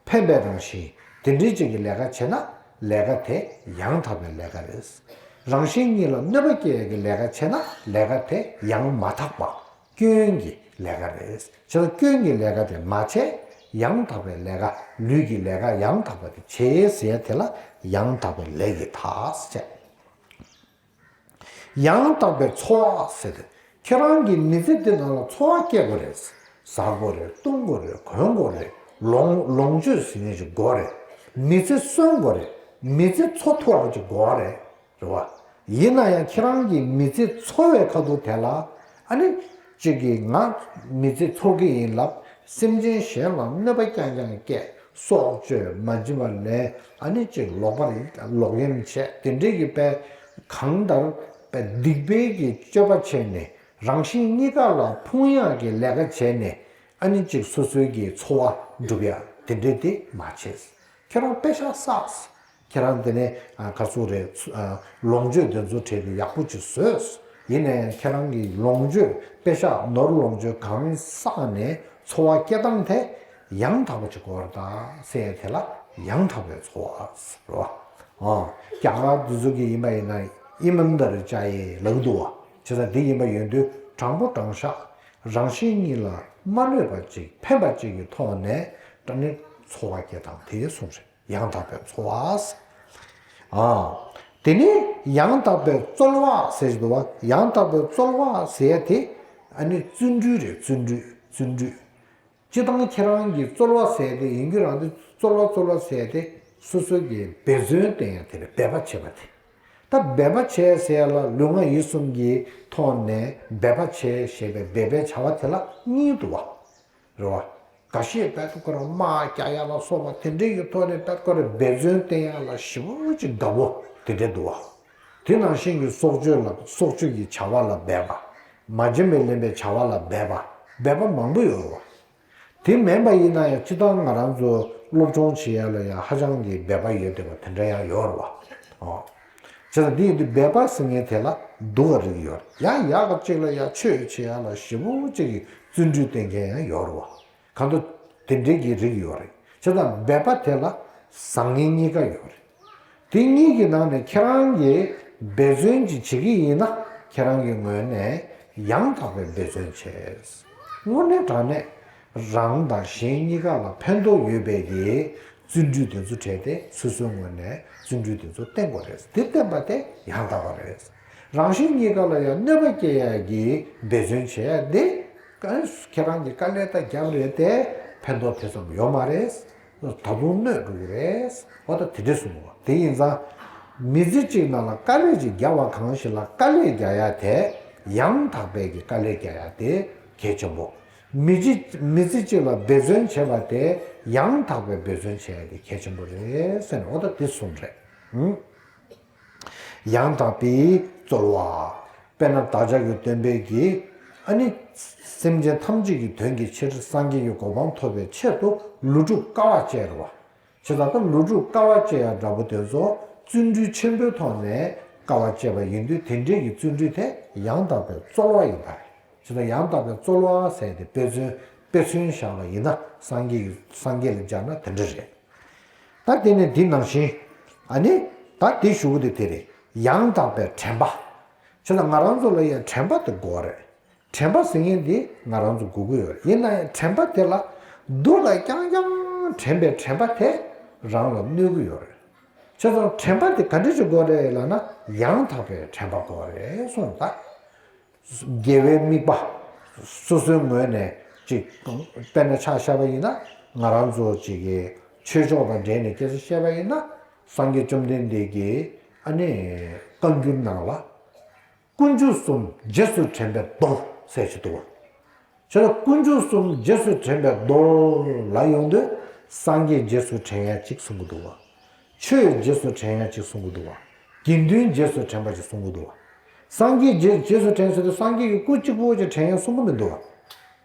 ཕན་པའི་རང་བཞིན་དེ་འདྲའི་གཅིག་གི་ལས་ཀ་བྱས་ན་ལས་ཀ་དེ་ཡང་དག་པའི་ལས་ཀ་རེད། རང་བཞིན་ཉིད་ལ་གནོད་པ་སྐྱེལ་ཡས་ཀྱི་ལས་ཀ་བྱས་ན་ལས་ཀ་དེ་ཡང་མ་དག་པ། སྐྱོན་གྱི་ལས་ཀ་རེད། བྱས་ཙང་སྐྱོན་གྱི་ལས་ཀ་དེ་མ་བྱས། ཡང་དག་པའི་ལས་ཀ། ལུས་ཀྱི་ལས་ཀ་ཡང་དག་པ་དེ་བྱས་ཟེར་ཡ་དེ་ལ་ཡང་དག་པའི་ལས་ཀྱི་མཐའ་ཟེར། ཡང་དག་པའི་འཚོ་བ་ཟེར་ཏེ། ཁྱེད་རང་གིས་མི་ཚེ་འདི་ནང་ལ་འཚོ་བ་སྐྱེལ་དགོས་རེད། ཟ་དགོས་རེད། བཏུང་དགོས་རེད། གོན་དགོས་རེད། ལོངས་ལོངས་སྤྱོད་ཟེར་མཁན་ཞིག་དགོས་རེད། མི་ཚེ་གསོན་དགོས་རེད། མི་ཚེ་འཚོ་ཐུབ་པ་ཅིག་དགོས་རེད། རེད་བ། ཡིན་ན་ཡང་ཁྱེད་རང་གིས་མི་ཚེ་འཚོ་བའི་ཁ་ཐུག་དེ་ལ། ཨ་ནི། གཅིག་གིས་ང་མི་ཚེ་འཚོ་གི་ཡིན་ལབ། སེམས་ཅན་གཞན་ལ་གནོད་པ་རྐྱང་རྐྱང་སྐྱེལ། སྲོག་གཅོད། མ་བྱིན་པ་ལེན། ཨ་ནི་གཅིག་ལོག་པར་ལོག་གཡེམ་བྱས། དེ་འདྲའི་གི་དཔེ་གང་ལྟར་དཔེ་སྡིག་པའི་གི་སྤྱོད་པ་བྱས་ནས་རང་གཞན་གཉིས་ཀ་ལ་ཕུང་ཡག་གི་ལས་ཀ་བྱས་ནས། ཨ་ནི་གཅིག་སོ་སོའི་གི་འཚོ་བ་སྒྲུབ་ཡག་དེ་འདྲའི་དེ་མ་བྱས། ཁྱེད་རང་པེ་ཤག་བསགས། ཁྱེད་རང་དེ་ནས་ཨ་ག་ཚོད་རེད། ཚུ་ཨ་ལོངས་སྤྱོད་དེ་ཚོ་བྲལ་ཏེ་ཡག་པོ་ཅིག་བཟོས། ཡིན་ནའི་ཁྱེད་རང་གི་ལོངས་སྤྱོད་པེ་ཤག་ནོར་ལོངས་སྤྱོད་གང་བསགས་ནས་འཚོ་བ་སྐྱེལ་སྟངས་དེ་ཡང་དག་པ་ཅིག་དགོས་རེད་ད་ཟེར་ཡ་དེ་ལ་ཡང་དག་པའི་འཚོ་བ་ཟེར་བ། ཨ་རྒྱ་གར་དེ་ཚོ་གི་ཡིན་པ་ཡིན་ན་ཨི་མན་དར་ཅ་ཡེ་ལབ་འདུག་བ། བྱས་ཙང་འདི་ཡིན་པ་ཡིན་དུས་དྲང་པོ་དྲང་བཞག་རང་གཞན་གཉིས་ལ་མ་གནོད་པ་ཅིག་ཕན་པ་ཅིག་གི་ཐོག་ནས་ད་ནི་འཚོ་བ་སྐྱེལ་སྟངས་དེ་གསུངས་རེད། ཡང་དག་པའི་འཚོ་བ། ཨ། དེ་ནས་ཡང་དག་པའི་རྩོལ་བ་ཟེར་གྱི་འདུག་བ། ཡང་དག་པའི་རྩོལ་བ་ཟེར་ཡ་དེ་ཨ་ནི་བརྩོན་འགྲུས་རེད། བརྩོན་འགྲུས། བརྩོན་འགྲུས། སྤྱིར་བཏང་ཁྱེད་རང་གིས་རྩོལ་བ་ཟེར་ཡ་དེ་ཡིན་རྒྱུ་རང་དེ་རྩོལ་བ་རྩོལ་བ་ཟེར་ཡ་དེ་སོ་སོ་གི་འབད་བརྩོན་བསྟེན་ཡ་དེ་རེད། འབད་པ་བྱེད་པ་དེ། ད་འབད་པ་བྱས་ཟེར་ཡ་ལ་ལུས་ངག་ཡིད་གསུམ་གྱི་ཐོག་ནས་འབད་པ་བྱས་ཞེས་པའི་འབད་པའི་བྱ་བ་དེ་ལ་གཉིས་འདུག་བ། རེད་བ། འགའ་ཤས་དཔེ་ཁོ་རང་དམག་རྒྱག་ཡ་ལ་སོགས་པ་དེ་འདྲའི་གི་ཐོག་ནས་དཔེ་ཁོ་རང་འབད་བརྩོན་བསྟེན་ཡ་ལ་ཞེ་པོ་ཅིག་དགའ་པོ་དེ་འདྲ་འདུག་བ། དེ་ནང་བཞིན་གྱི་སྲོག་གཅོད་ལ་སྲོག་གཅོད་ཀྱི་བྱ་བ་ལ་འབད་པ། མ་བྱིན་པས་ལེན་པའི་བྱ་བ་ལ་འབད་པ། འབད་པ་མང་པོ་ཡོད་རེད་བ། དེ་མིན་པ་ཡིན་ན་ཡང་སྤྱིར་བཏང་ང་རང་ཚོ་སློབ་སྦྱོང་བྱེད་ཡ་ལ་ཡང་ཧ་ཅང་གི་འབད་པ་ཡོད་བསྡད་པ་དེ་འདྲ་ཡང་ཡོད་རེད་བ། ཨོ། བྱས་ཙང་འདི་ཡིན་དུས་འབད་པ་ཟེར་མཁན་དེ་ལ་སྡུག་ག་རིགས་ཡོད་རེད། ཡང་ཡག་ག་ཅིག་ལ་ཡང་ཆོས་བྱེད་ཡ་ལ་ཞེ་པོ་ཅིག་གི་བརྩོན་འགྲུས་བསྟེན་མཁན་ཡང་ཡོད་རེད་བ། གང་ལྟར་དེ་འདྲའི་གི་རིགས་ཡོད་རེད། བྱས་ཙང་འབད་པ་དེ་ལ་བཟང་ངན་གཉིས་ཀ་ཡོད་རེད། དེ་གཉིས་ཀྱི་ནང་ནས་ཁྱེད་རང་གིས་འབད་བརྩོན་ཅིག་བྱེད་ཀྱི་ཡིན་ན་ཁྱེད་རང་གི་ངོས་ནས་ཡང་དག་པའི་འབད་བརྩོན་བྱས། དངོས་གནས་དྲང་གནས་རང་དང་གཞན་གཉིས་ཀ་ལ་ཕན་ཐོགས་ཡོད་པའི་གི་བརྩོན་འགྲུས་དེ་ཚོ་བྲལ་ཏེ་སོ་སོའི་ངོས་ནས་བརྩོན་འགྲུས་དེ་ཚོ་བསྟེན་དགོས་རེད། དེ་བསྟེན་པ་དེ་ཡང་དག་པ་རེད། རང་གཞན་གཉིས་ཀ་ལ་ཡང་གནོད་པ་སྐྱེལ་ཡ་གི་འབད་བརྩོན་བྱེད་ཡ་དེ་ཁྱེད་རང་གི་དཀའ་ལས་ད་རྒྱབ་རེད་དེ་ཕན་ཐོགས་དེ་ཙམ་ཡོད་མ་རེད། ད་དུང་གནོད་འགྲོ་གི་རེད། འོ་ད་དེ་འདྲས་གསུངས་པ། དེ་ཡིན་ཙང་། མི་ཚེ་གཅིག་ནང་ལ་དཀའ་ལས་ཅིག་རྒྱག་པ་གང་ཞིག་ལ་དཀའ་ལས་རྒྱག་ཡ་དེ་ཡང་དག་པའི་གི་དཀའ་ལས་རྒྱག་ཡ་དེ་གལ་ཆེན་པོ། མི་ཚེ་མི་ཚེ་གཅིག་ལ་འབད་བརྩོན་བྱེད་པ་དེ་ཡང་དག་པའི་འབད་བརྩོན་བྱེད་ཡ་དེ་གལ་ཆེན་པོ་རེད་ཟེར་ནས་འོ་ད་དེ་གསུངས་རེད། ཨང་། ཡང་དག་པའི་རྩོལ་བ། དཔེར་ན་བདག་ཅག་གི་སྟོན་པས་ཀྱིས་ཨ་ནི་སེམས་ཅན་ཐམས་ཅད་ཀྱི་དོན་གྱི་ཕྱིར་སངས་རྒྱས་ཀྱི་གོ་འཕང་ཐོབ་པའི་ཆེད་དུ་ལོ་དྲུག་དཀའ་བ་སྤྱད་རེད་བ། བྱས་ཙང་ད་ལོ་དྲུག་དཀའ་བ་སྤྱད་ཡ་འདྲ་པོ་དེ་ཚོ་བརྩོན་འགྲུས་ཆེན་པོའི་ཐོག་ནས་དཀའ་བ་སྤྱད་པ་ཡིན་དུས་དེ་འདྲའི་གི་བརྩོན་འགྲུས་དེ་ཡང་དག་པའི་རྩོལ་བ་ཡིན་པ་རེད། བྱས་ཙང་ཡང་དག་པའི་རྩོལ་བ་ཟེར་ཏེ་དཔེ་མཚོན་དཔེ་མཚོན་བཞག་པ་ཡིན་ན་སངས་རྒྱས་ཀྱི་སངས་རྒྱས་ལ་སྦྱར་ན་དེ་འདྲ་རེད། ད་དེ་ནས་འདི་ནང་བཞིན། ཨ་ནི། ད་དེ་ཞུ་གི་དེ་དེ་རེད། ཡང་དག་པའི་དྲན་པ། བྱས་ཙང་ང་རང་ཚོ་ལ་ཡང་དྲན་པ་དེ་དགོས་རེད། དྲན་པ་ཟེར་མཁན་དེ་ང་རང་ཚོ་དགོས་ཀྱི་ཡོད་རེད། ཡིན་ན་ཡང་དྲན་པ་དེ་ལ་སྡུག་ལ་རྐྱང་རྐྱང་དྲན་པའི་དྲན་པ་དེ་རང་ལ་གནོད་ཀྱི་ཡོད་རེད། བྱས་ཙང་དྲན་པ་དེ་ག་འདྲ་ཞིག་དགོས་རེད་ལབ་ན། ཡང་དག་པའི་དྲན་པ་དགོས་རེད་གསུངས་ད། དགེ་བའི་དམིགས་པ་སོ་སོའི་ངོས་ནས་ཅིག་དཔེར་ན་ཆ་བཞག་པ་ཡིན་ན། ང་རང་ཚོ་ཅིག་གི་ཆོས་ཕྱོགས་དང་འབྲེལ་ནས་སྐད་ཆ་བཤད་པ་ཡིན་ན། སངས་རྒྱས་བཅོམ་ལྡན་འདས་ཀྱི་ཨ་ནི་བཀའ་འགྱུར་ནང་ལ། དཀོན་མཆོག་གསུམ་རྗེས་སུ་དྲན་པའི་མདོ་ཟེར་གྱི་འདུག་བ། བྱས་ཙང་དཀོན་མཆོག་གསུམ་རྗེས་སུ་དྲན་པའི་མདོ་ལ་ཡོང་དུས། སངས་རྒྱས་རྗེས་སུ་དྲན་ཡ་གཅིག་གསུང་གི་འདུག་བ། ཆོས་རྗེས་སུ་དྲན་ཡ་གཅིག་གསུང་གི་འདུག་བ། དགེ་འདུན་རྗེས་སུ་དྲན་པ་གཅིག་གསུང་གི་འདུག་བ། སངས་རྒྱས་རྗེས་རྗེས་སུ་དྲན་ཟེར་དུས་སངས་རྒྱས་ཀྱི་སྐུ་གཅིག་པོ་ཅིག་དྲན་ཡ་གསུང་གི་མི་འདུག་བ།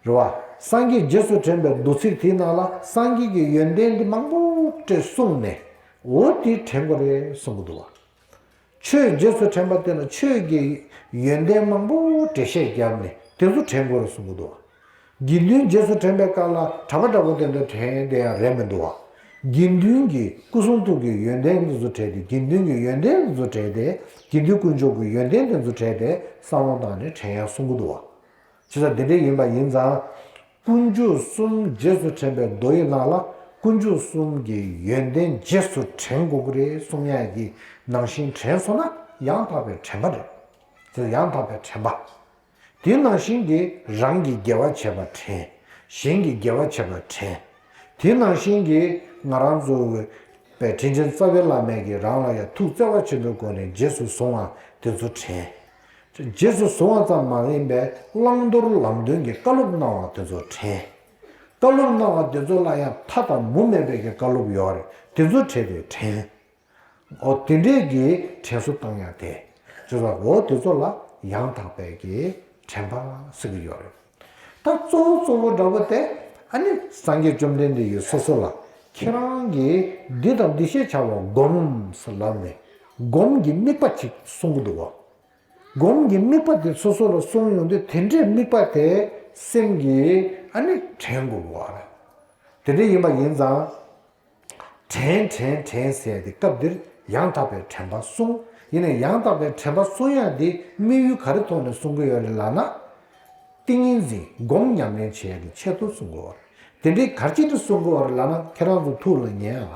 རེད་བ། སངས་རྒྱས་རྗེས་སུ་དྲན་པའི་མདོ་ཚིག་དེའི་ནང་ལ་སངས་རྒྱས་ཀྱི་ཡོན་ཏན་འདི་མང་པོ་ཅིག་གསུངས་ནས། འོ་དེ་དྲན་དགོས་རེད་གསུང་གི་འདུག་བ། ཆོས་རྗེས་སུ་དྲན་པ་དེ་ལ་ཆོས་ཀྱི་ཡོན་ཏན་མང་པོ་འགྲེལ་བཤད་བརྒྱབ་ནས་དེ་ཚོ་དྲན་དགོས་རེད་གསུང་གི་འདུག་བ། དགེ་འདུན་རྗེས་སུ་དྲན་པའི་སྐབས་ལ་གྲྭ་པ་འདྲ་པོ་དེ་ཚོ་དྲན་བསྡད་ཡ་རེད་མི་འདུག་བ། དགེ་འདུན་གྱི་སྐུ་གསུང་ཐུགས་ཀྱི་ཡོན་ཏན་དེ་ཚོ་དྲན་ཏེ། དགེ་འདུན་གྱི་ཡོན་ཏན་དེ་ཚོ་དྲན་ཏེ། དགེ་འདུན་དཀོན་མཆོག་གི་ཡོན་ཏན་དེ་ཚོ་དྲན་ཏེ་བསམ་བློ་བཏང་ནས་དྲན་ཡ་གསུང་གི་འདུག་བ། བྱས་ཙང་དེ་འདྲ་ཡིན་པ་ཡིན་ཙང་། དཀོན་མཆོག་གསུམ་རྗེས་སུ་དྲན་པའི་མདོ་ཡི་ནང་ལ་དཀོན་མཆོག་གསུམ་གྱི་ཡོན་ཏན་རྗེས་སུ་དྲན་དགོས་ཀྱི་རེད་གསུང་ཡ་གི་ནང་བཞིན་དྲན་སོང་ན་ཡང་དག་པའི་དྲན་པ་རེད། དེ་ཡང་དག་པའི་དྲན་པ། དེ་ནང་བཞིན་གྱི་རང་གི་དགེ་བ་བྱས་པ་དྲན། གཞན་གྱི་དགེ་བ་བྱས་པ་དྲན། དེ་ནང་བཞིན་གྱི་ང་རང་ཚོ་བའི་དྲིན་ཅན་རྩ་བའི་བླ་མས་ཀྱི་རང་ལ་ཡང་ཐུགས་བརྩེ་བ་ཆེན་པོའི་སྒོ་ནས་རྗེས་སུ་བཟུང་བ་དེ་ཚོ་དྲན། རྗེས་སུ་བཟུང་བ་ཙམ་མ་ཡིན་པའི་བླང་དོར་ལམ་སྟོན་གྱི་བཀའ་སློབ་གནང་བ་དེ་ཚོ་དྲན། བཀའ་སློབ་གནང་བ་དེ་ཚོ་ལ་ཡང་མཐའ་དང་མུ་མེད་པའི་གི་བཀའ་སློབ་ཡོད་རེད། དེ་ཚོ་དྲན་ཏེ་དྲན། འོ་དེ་འདྲས་ཀྱི་དྲན་གསོ་བཏང་ཡ་དེ། ཅེས་པ། འོ་དེ་ཚོ་ལ་ཡང་དག་པའི་གི་དྲན་པ་ཟེར་གི་ཡོད་རེད། ད་གཙོ་བོ་གཙོ་བོ་འདྲ་པོ་དེ། ཨ་ནི་སངས་རྒྱས་བཅོམ་ལྡན་འདས་ཀྱིས་སོ་སོ་ལ་ཁྱེད་རང་གིས་འདི་དང་འདི་ཞེས་བྱ་བ་སྒོམ་ཟེར་ལབ་ནས། སྒོམ་གྱི་དམིགས་པ་ཅིག་གསུང་གི་འདུག་བ། སྒོམ་གྱི་དམིགས་པ་དེ་སོ་སོ་ལ་གསུངས་ཡོང་དུས། དེ་འདྲའི་དམིགས་པ་དེ་སེམས་ཀྱིས་ཨ་ནི་དྲན་དགོས་པ་རེད། དེ་འདྲ་ཡིན་པ་ཡིན་ཙང་། དྲན་དྲན་དྲན་ཟེར་ཏེ་སྐབས་འདིར་ཡང་དག་པའི་དྲན་པ་གསུངས། ཡིན་ནའི་ཡང་དག་པའི་དྲན་པ་གསུང་ཡག་འདི་དམིགས་ཡུལ་ག་རེ་ཐོག་ནས་གསུང་གི་ཡོད་རེད་ལབ་ན། ཏིང་ངེ་འཛིན་སྒོམ་ཉམས་ལེན་བྱེད་ཡག་གི་ཆེད་དུ་གསུང་གི་ཡོད་རེད། དེ་འདྲའི་ག་རེ་བྱས་ནས་གསུང་གི་ཡོད་རེད་ལབ་ན། ཁྱེད་རང་ཚོ་ཐུགས་ལ་ཉར་ཡག་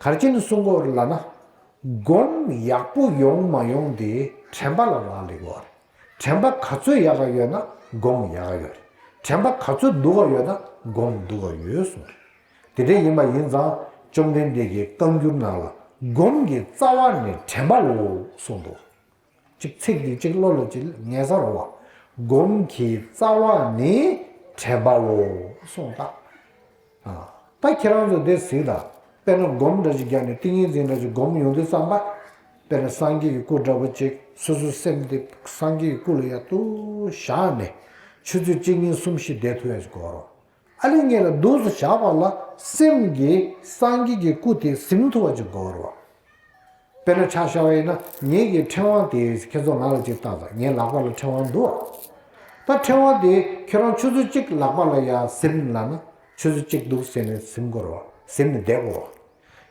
ག་རེ་བྱས་ནས་གསུང་གི་ཡོད་རེད་ལབ་ན། སྒོམ་ཡག་པོ་ཡོང་མ་ཡོང་དེ་དྲན་པ་ལ་རག་ལས་ཀྱི་ཡོད་རེད། དྲན་པ་ག་ཚོད་ཡག་ག་ཡོད་ན་སྒོམ་ཡག་ག་ཡོད་རེད། དྲན་པ་ག་ཚོད་སྡུག་ག་ཡོད་ན་སྒོམ་སྡུག་ག་ཡོད་གསུངས་རེད། དེ་འདྲ་ཡིན་པ་ཡིན་ཙང་། བཅོམ་ལྡན་འདས་ཀྱིས་བཀའ་འགྱུར་ནང་ལ་སྒོམ་གྱི་རྩ་བ་ནི་དྲན་པའོ་གསུངས་འདུག་གཅིག་ཚིག་འདི་གཅིག་བློ་ལ་གཅིག་ངེས་ས་རེད་བ། སྒོམ་གྱི་རྩ་བ་ནི་དྲན་པའོ་གསུངས་ད། ཨ། ད་ཁྱེད་རང་ཚོ་འདི་གཟིགས་དང་། དཔེར་ན་སྒོམ་འདྲ་ཞིག་བརྒྱབ་ནས་ཏིང་ངེ་འཛིན་འདྲ་ཞིག་སྒོམ་ཡོང་དུས་ཙམ་པ། དཔེར་ན་སངས་རྒྱས་ཀྱི་སྐུ་འདྲ་པོ་ཅིག་སོ་སོའི་སེམས་དེ་སངས་རྒྱས་ཀྱི་སྐུ་ལ་ཡར་ཏོག་ཙམ་བཞག་ནས། ཆུ་ཚོད་གཅིག་གཉིས་གསུམ་བཞི་བསྡད་ཐུབ་ཡ་ཞིག་དགོས་རེད། ཨ་ལས་ངེད་ལ་འདུག་སེ་བཞག་པ་ལ་སེམས་ཀྱིས་སངས་རྒྱས་ཀྱི་སྐུ་དེ་ཟིན་ཐུབ་པ་ཅིག་དགོས་རེད་བ། དཔེར་ན་ཆ་བཞག་པ་ཡིན་ན། ངེད་ཀྱི་ཕྲེང་བ་དེ་ཁྱེད་ཚོ་ང་ལ་ཅིག་བལྟ་དང་། ངའི་ལག་པ་ལ་ཕྲེང་བ་འདུག་བ། ད་ཕྲེང་བ་དེ་ཁྱེད་རང་ཆུ་ཚོད་གཅིག་ལག་པ་ལ་ཡར་ཟིན་ལབ་ན། ཆུ་ཚོད་གཅིག་འདུག་ཟེར་ནས་ཟིན་དགོས་རེད་བ། ཟིན་ནས་བསྡད་དགོས་རེད་བ།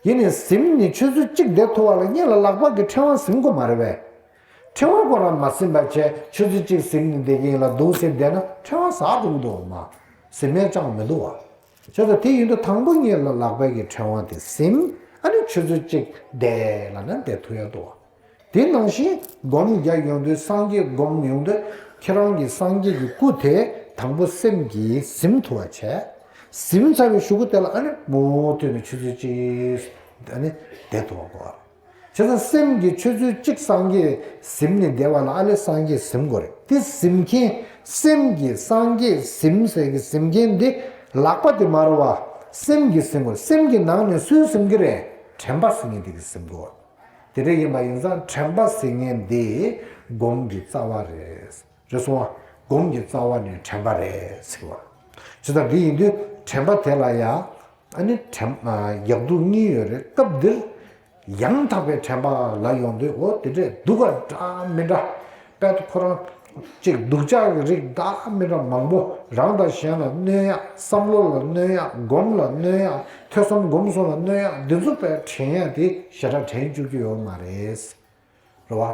ཡིན་ནའི་ཟིན་ནས་ཆུ་ཚོད་གཅིག་བསྡད་ཐུབ་པ་ལ་ངེད་ལ་ལག་པ་གི་ཕྲེང་བ་ཟིན་དགོས་མ་རེད་པས། ཕྲེང་བ་ཁོ་རང་མ་ཟིན་པ་བྱས་ཆུ་ཚོད་གཅིག་ཟིན་ནས་བསྡད་ཀྱི་ཡིན་ལ་འདུག་ཟེར་བསྡད་ན་ཕྲེང་བ་ཟག་འགྲོ་གི་འདུག་མ། ཟིན་མེད་ཅང་མི་འདུག་བ། བྱས་ཙང་དེ་ཡིན་དུས་དང་པོ་ངེད་ལ་ལག་པའི་གི་ཕྲེང་བ་དེ་ཟིན། ཨ་ནི་ཆུ་ཚོད་གཅིག་བསྡད་ལབ་ན་བསྡད་ཐུབ་ཡ་འདུག་བ། དེ་ནང་བཞིན་སྒོམ་རྒྱག་ཡོང་དུས། སངས་རྒྱས་སྒོམ་ཡོང་དུས། ཁྱེད་རང་གི་སངས་རྒྱས་ཀྱི་སྐུ་དེ་དང་པོ་སེམས་ཀྱིས་ཟིན་ཐུབ་པ་བྱས། ཟིན་ཚར་བའི་གཞུག་གུ་དེ་ལ་ཨ་ནི་མུ་མཐུད་ནས་ཆུ་ཚོད་གཅིག་ཨ་ནི་བསྡད་ཐུབ་པ་དགོས། བྱས་ཙང་སེམས་ཀྱིས་ཆུ་ཚོད་གཅིག་སངས་རྒྱས་ཟིན་ནས་བསྡད་པ་ལ་ཨ་ལས་སངས་རྒྱས་ཟིན་དགོས་རེད། དེ་ཟིན་མཁན། སེམས་ཀྱིས་སངས་རྒྱས་ཟིན་ཟེར་གི་ཟིན་མཁན་དེ་ལག་པ་དེ་མ་རེད་བ། སེམས་ཀྱིས་ཟིན་དགོས། སེམས་ཀྱི་ནང་ནས་སུས་ཟིན་གི་རེད། དྲན་པ་ཟེར་མཁན་དེ་གིས་ཟིན་དགོས། དེ་འདྲ་ཡིན་པ་ཡིན་ཙང་དྲན་པ་ཟེར་མཁན་འདི་སྒོམ་གྱི་རྩ་བ་རེད། རེད་སོང་བ། སྒོམ་གྱི་རྩ་བ་ནི་དྲན་པ་རེད་ཟེར་བ། བྱས་ཙང་འདི་ཡིན་དུས་དྲན་པ་དེ་ལ་ཡང་ཨ་ནི་དྲན། ཨ། ཡག་སྡུག་གཉིས་ཡོད་རེད། སྐབས་འདིར་ཡང་དག་པའི་དྲན་པ་ལ་ཡོང་དུས། འོ་དེ་འདྲས་སྡུག་ག་འདྲ་མི་འདྲ། དཔལ་དུ་ཁོ་རང་ཅིག་སྡུག་ཅག་གི་རིགས་འདྲ་མི་འདྲ་མང་པོ། རང་དང་གཞན་ལ་གནོད་ཡག་བསམ་བློ་ལ་གནོད་ཡག་སྒོམ་ལ་གནོད་ཡག་ཐོས་བསམ་སྒོམ་གསུམ་ལ་གནོད་ཡག་འདི་ཚོ་དཔེ་དྲན་ཡག་དེ་ཞེ་དྲག་དྲན་བཅུག་རྒྱུ་ཡོད་མ་རེད། རེད་བ།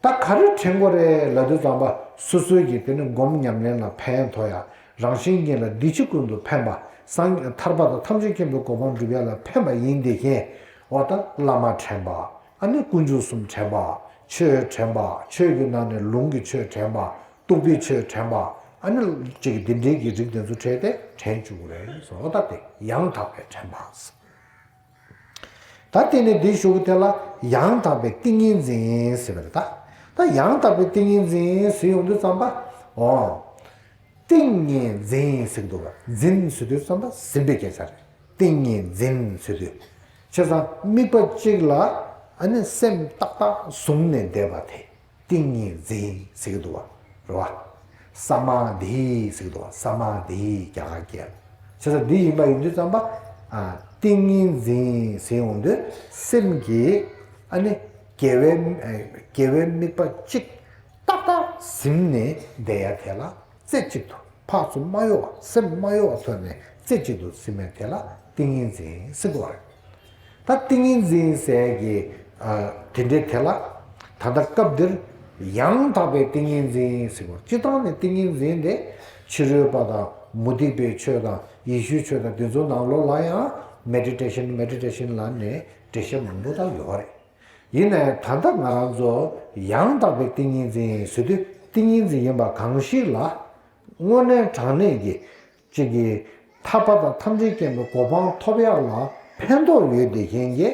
ད་ག་རེ་དྲན་དགོས་རེད་ལབ་དུས་ཙམ་པ། སོ་སོའི་གི་དེ་ནི་སྒོམ་ཉམས་ལེན་ལ་ཕན་ཐོགས་ཡ། རང་གཞན་གཉིས་ལ་འདི་ཕྱི་ཀུན་ཏུ་ཕན་པ། སངས་ཐར་པ་དང་ཐམས་ཅད་མཁྱེན་པའི་གོ་འཕང་སྒྲུབ་ཡ་ལ་ཕན་པ་ཡིན་དེ་བཞིན། འོ་ད་བླ་མ་དྲན་པ། ཨ་ནི་དཀོན་མཆོག་གསུམ་དྲན་པ། ཆོས་དྲན་པ། ཆོས་ཀྱི་ནང་ནས་ལུང་གི་ཆོས་དྲན་པ། རྟོགས་པའི་ཆོས་དྲན་པ། ཨ་ནི་ཅིག་འདི་འདྲའི་གི་རིགས་དེ་ཚོ་དྲན་ཏེ་དྲན་བཅུག་གི་རེད་ཟེར། འོ་ད་དེ་ཡང་དག་པའི་དྲན་པ་ཟེར། ད་དེ་ནས་འདིའི་གཞུག་གུ་དེ་ལ་ཡང་དག་པའི་ཏིང་ངེ་འཛིན་ཟེར་བ་རེད་ད། ད་ཡང་དག་པའི་ཏིང་ངེ་འཛིན་ཟེར་ཡོང་དུས་ཙམ་པ། འོ། ཏིང་ངེ་འཛིན་ཟེར་གི་འདུག་བ། འཛིན་ཟེར་དུས་ཙམ་པ་ཟིན་པའི་སྐད་ཆ་རེད། ཏིང་ངེ་འཛིན་ཟེར་དུས། བྱས་ཙང་དམིགས་པ་གཅིག་ལ་ཨ་ནི་སེམས་ཏག་ཏག་བཟུང་ནས་བསྡད་པ་དེ། ཏིང་ངེ་འཛིན་ཟེར་གི་འདུག་བ། རེད་བ། ས་མ་དྷི་ཟེར་གི་འདུག་བ། ས་མ་དྷི་རྒྱ་གར་སྐད། བྱས་ཙང་འདི་ཡིན་པ་ཡིན་དུས་ཙམ་པ། ཨ། ཏིང་ངེ་འཛིན་ཟེར་ཡོང་དུས་སེམས་ཀྱི་ཨ་ནི་དགེ་བའི་དགེ་བའི་དམིགས་པ་གཅིག་ཏག་ཏག་ཟིན་ནས་བསྡད་ཡ་དེ་ལ་རྩེ་གཅིག་ཏུ་ཕར་ཚུར་མ་གཡོ་བ། སེམས་མ་གཡོ་བ་ཐོག་ནས་རྩེ་གཅིག་ཏུ་ཟིན་མེད་དེ་ལ་ཏིང་ངེ་འཛིན་ཟེར་གི་བ་རེད། ད་ཏིང་ངེ་འཛིན་ཟེར་གི། ཨ། དེ་འདྲའི་དེ་ལ་ད་ལྟ་སྐབས་འདིར་ཡང་དག་པའི་ཏིང་ངེ་འཛིན་ཟེར་གི། སྤྱིར་བཏང་ནས་ཏིང་ངེ་འཛིན་དེ་ཕྱི་རོལ་པ་དང་མུ་སྟེགས་པའི་ཆོས་དང་ཡེ་ཤུའི་ཆོས་དང་དེ་ཚོའི་ནང་ལོགས་ལ་ཡང་མེ་ཌི་ཊེ་ཤན་མེ་ཌི་ཊེ་ཤན་ལབ་ནས་འགྲེལ་བཤད་མང་པོ་དག་ཡོད་རེད། ཡིན་ནའི་ད་ལྟ་ང་རང་ཚོ་ཡང་དག་པའི་ཏིང་ངེ་འཛིན་ཟེར་དུས་ཏིང་ངེ་འཛིན་ཡིན་པ་གང་ཞིག་ལ། དངོས་གནས་དྲང་གནས་ཀྱི་གཅིག་གིས་ཐར་པ་དང་ཐམས་ཅད་མཁྱེན་པའི་གོ་འཕང་ཐོབ་ཡག་ལ་ཕན་ཐོགས་ཡོད་དེ་བཞིན་གྱི་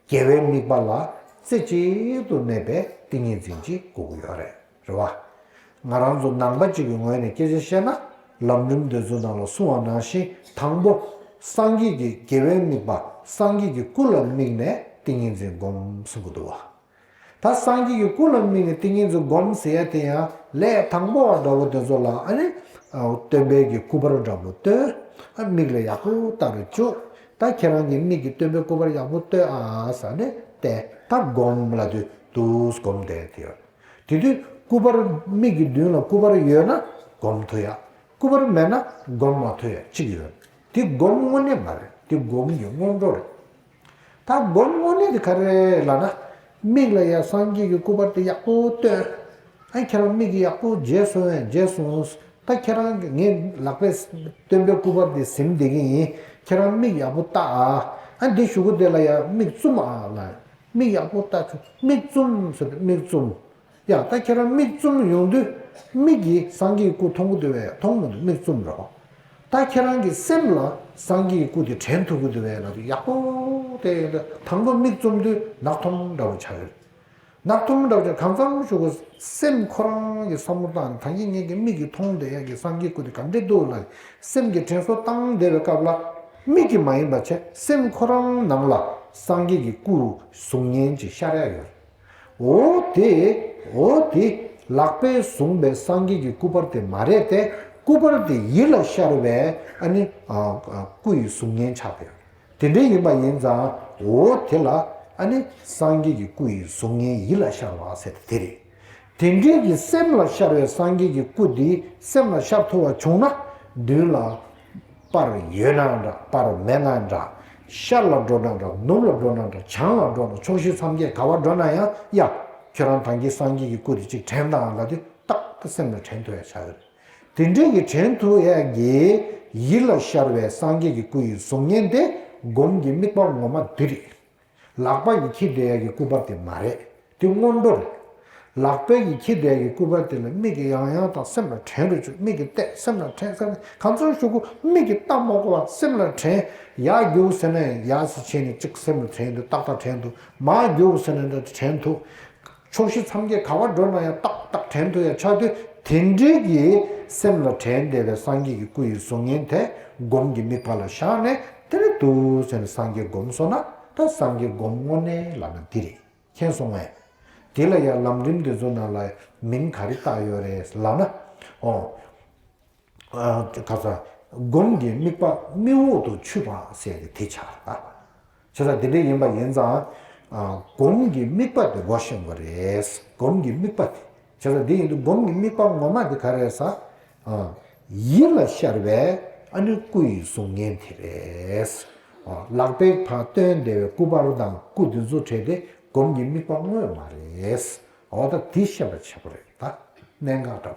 དགེ་བའི་དམིགས་པ་ལ་རྩེ་གཅིག་ཏུ་གནས་པའི་ཏིང་ངེ་འཛིན་ཅིག་དགོས་ཀྱི་ཡོད་རེད། རེད་བ། ང་རང་ཚོ་ནང་པ་གཅིག་གི་ངོས་ནས་སྐད་ཆ་བཤད་ན། ལམ་རིམ་འདི་ཚོ་ནང་ལ་གསུངས་པ་ནང་བཞིན་དང་པོ། སངས་རྒྱས་ཀྱི་དགེ་བའི་དམིགས་པ། སངས་རྒྱས་ཀྱི་སྐུ་ལ་དམིགས་ནས་ཏིང་ངེ་འཛིན་སྒོམ་གསུང་གི་འདུག་བ། ད་སངས་རྒྱས་ཀྱི་སྐུ་ལ་དམིགས་ནས་ཏིང་ངེ་འཛིན་སྒོམ་ཟེར་ཡ་དེ་ཡང་ལས་དང་པོ་བ་འདྲ་བོ་དེ་ཚོ་ལ་ཨ་ནི། སྟོན་པའི་གི་སྐུ་པར་འདྲ་བོ་སྟོན། ཨ། མིག་ལ་ཡག་པོ་ལྟ་རུ་བཅུག་ད་ཁྱེད་རང་གི་མིག་གི་སྟོན་པའི་སྐུ་པར་ཡག་པོ་ལྟོས་ཨ་ཟེར་ནས་བལྟས། ད་སྒོམ་ལབ་དུས་དུས་སྒོམ་བསྡད་དེ་ཡོད། དེ་དུས་སྐུ་པར་མིག་གི་མདུན་ལ་སྐུ་པར་ཡོད་ན་སྒོམ་ཐུབ་ཡ། སྐུ་པར་མེད་ན་སྒོམ་མ་ཐུབ་ཡ་གཅིག་ཡོད། དེ་སྒོམ་དངོས་གནས་མ་རེད། དེ་སྒོམ་གྱི་སྔོན་འགྲོ་རེད། ད་སྒོམ་དངོས་གནས་དེ་ག་རེ་ལབ་ན། མིག་ལ་ཡ་སངས་རྒྱས་ཀྱི་སྐུ་པར་དེ་ཡག་པོ་སྟོན། ཨ། ཁྱེད་རང་མིག་གིས་ཡག་པོ་མཇལ་སོང་ངས་མཇལ་སོང་། ད་ཁྱེད་རང་གིས་ངའི་ལག་པའི་སྟོན་པའི་སྐུ་པར་དེ་ཟིན་བསྡད་ཀྱི་ཡིན། ཁྱེད་རང་མིག་ཡག་པོ་ལྟ་ཨ། ཨ། འདི་གཞུག་གུ་དེ་ལ་ཡ་མིག་བཙུམ་ཨ་ལབ། མིག་ཡག་པོ་ལྟ་ཆོག་མིག་བཙུམ་ཟེར་ཏེ་མིག་བཙུམ། ཡ། ད་ཁྱེད་རང་མིག་བཙུམ་ཡོང་དུས་མིག་གིས་སངས་རྒྱས་ཀྱི་སྐུ་མཐོང་གི་འདུག་བས། མཐོང་མི་འདུག་མིག་བཙུམ་རོགས། ད་ཁྱེད་རང་གི་སེམས་ལ་སངས་རྒྱས་ཀྱི་སྐུ་དེ་དྲན་ཐུབ་ཀྱི་འདུག་བས་ལབ་དུས་ཡག་པོ་དེ་ཡོད་དུས་དང་པོ་མིག་བཙུམ་དུས་ནག་ཐོམ་འདྲ་བོ་ཆགས་ཡོད། ནག་ཐོམ་འདྲ་བོ་ཆགས། གང་འཚམ་ཞུ་གི། སེམས་ཁོ་རང་གི་བསམ་བློ་བཏང་ནས་ད་གིན་ངེད་ཀྱི་མིག་གིས་མཐོང་བསྡད་ཡག་གི་སངས་རྒྱས་སྐུ་དེ་ག་འདྲས་འདུག་ལབ་སེམས་ཀྱི་དྲན་གསོ་བཏང་བསྡད་པའི་སྐབས་ལ། མིག་གིས་མ་ཡིན་པ་བྱས་སེམས་ཁོ་རང་ནང་ལ་སངས་རྒྱས་ཀྱི་སྐུ་གཟུགས་བརྙན་ཅིག་ཤར་ཡ་ཡོད། འོ་དེ། འོ་དེ། ལག་པས་བཟུང་བའི་སངས་རྒྱས་ཀྱི་སྐུ་པར་དེ་མ་རེད་དེ། སྐུ་པར་དེ་ཡིད་ལ་ཤར་བའི་ཨ་ནི། ཨ། ཨ། སྐུ་ཡི་གཟུགས་བརྙན་ཆགས་པའི། དེ་འདྲ་ཡིན་པ་ཡིན་ཙང་འོ་དེ་ལ་ཨ་ནི་སངས་རྒྱས་ཀྱི་སྐུ་ཡི་གཟུགས་བརྙན་ཡིད་ལ་ཤར་བ་ཟེར་དེ་རེད། དེ་འདྲའི་གི་སེམས་ལ་ཤར་བའི་སངས་རྒྱས་ཀྱི་སྐུ་དེ་སེམས་ལ་ཤར་ཐུབ་པ་བྱུང་ན། མདུན་ལ་པར་ཡོད་ན་འདྲ། པར་མེད་ན་འདྲ། ཤར་ལ་འགྲོ་ན་འདྲ། ནུབ་ལ་འགྲོ་ན་འདྲ། བྱང་ལ་འགྲོ་ན། ཕྱོགས་བཞི་མཚམས་བརྒྱད་ག་པར་འགྲོ་ན་ཡང་། ཡ། ཁྱོད་རང་ད་གིན་སངས་རྒྱས་ཀྱི་སྐུ་དེ་ཅིག་དྲན་དང་ལབ་དུས་ཏག་ཏག་སེམས་ལ་དྲན་ཐུབ་ཡ་ཆགས་ཡོད། དེ་འདྲའི་གི་དྲན་ཐུབ་ཡ་གི་ཡིད་ལ་ཤར་བའི་སངས་རྒྱས་ཀྱི་སྐུ་ཡི་གཟུགས་བརྙན་དེ་སྒོམ་གྱི་དམིགས་པ་ངོ་མ་འདི་རེད། ལག་པ་གིས་འཁྱེར་བསྡད་ཡ་གི་སྐུ་པར་དེ་མ་རེད། དེ་སྔོན་འགྲོ་རེད། ལག་པས་ཀྱིས་འཁྱེར་བསྡད་ཡ་གི་སྐུ་པར་དེ་ལ་མིག་གིས་ཡང་ཡང་དང་སེམས་ལ་དྲན་རུ་བཅུག་མིག་གིས་བལྟས། སེམས་ལ་དྲན། སེམས་ལ་གང་ཚོད་ཞུ་དགོས། མིག་གིས་ལྟ་མ་དགོས་པ་སེམས་ལ་དྲན། ཡར་རྒྱུགས་ཟེར་ན་ཡང་ཡར་ཟེར་བྱས་ནས་གཅིག་སེམས་ལ་དྲན་འདུག་ཏག་ཏག་དྲན་འདུག་མར་རྒྱུགས་ཟེར་ན་འདྲ་དྲན་འདུག་ཕྱོགས་བཞི་མཚམས་བརྒྱད་ག་པར་འགྲོ་ན་ཡང་ཏག་ཏག་དྲན་ཐུབ་ཡ་ཆགས་དུས། དེ་འདྲའི་གི་སེམས་ལ་དྲན་བསྡད་པའི་སངས་རྒྱས་ཀྱི་སྐུ་ཡི་གཟུགས་བརྙན་དེ་སྒོམ་གྱི་དམིགས་པ་ལ་བཞག་ནས། དེ་ནས་འདུག་ཟེར་ནས་སངས་རྒྱས་སྒོམ་སོང་ན། ད་སངས་རྒྱས་སྒོམ་དངོས་གནས་ལབ་ན་འདི་རེད། མཁྱེན་སོང་ངས། དེ་ལ་ཡང་ལམ་རིམ་འདི་ཚོ་ནང་ལ་མིང་ག་རེ་བཏགས་ཡོད་རེད་ལབ་ན། ཨོ། ཨ། ཁ་སང་སྒོམ་གྱི་དམིགས་པ་དམིགས་འོག་ཏུ་ཆུད་པ་ཟེར་ཏེ་དེ་ཆགས་རེད་ད། བྱས་ཙང་དེ་འདྲ་ཡིན་པ་ཡིན་ཙང་། ཨ། སྒོམ་གྱི་དམིགས་པ་དེ་གོ་ཤེས་དགོས་རེད། སྒོམ་གྱི་དམིགས་པ་དེ། བྱས་ཙང་འདི་ཡིན་དུས་སྒོམ་གྱི་དམིགས་པ་ངོ་མ་དེ་ག་རེ་རེད་ཟེར། ཨ། ཡིད་ལ་ཤར་བའི་ཨ་ནི་སྐུ་ཡི་གཟུགས་བརྙན་དེ་རེད། ཨ། ལག་པས་ཕར་སྟོན་བསྡད་པའི་སྐུ་པར་དང་སྐུ་འདི་ཚོ་བྲལ་ཏེ་སྒོམ་གྱི་དམིགས་པ་དངོས་མ་རེད། འོ་ད་དེ་ཤེས་པ་བྱེད་དགོས་རེད་ད། གནད་འགག་འདྲ་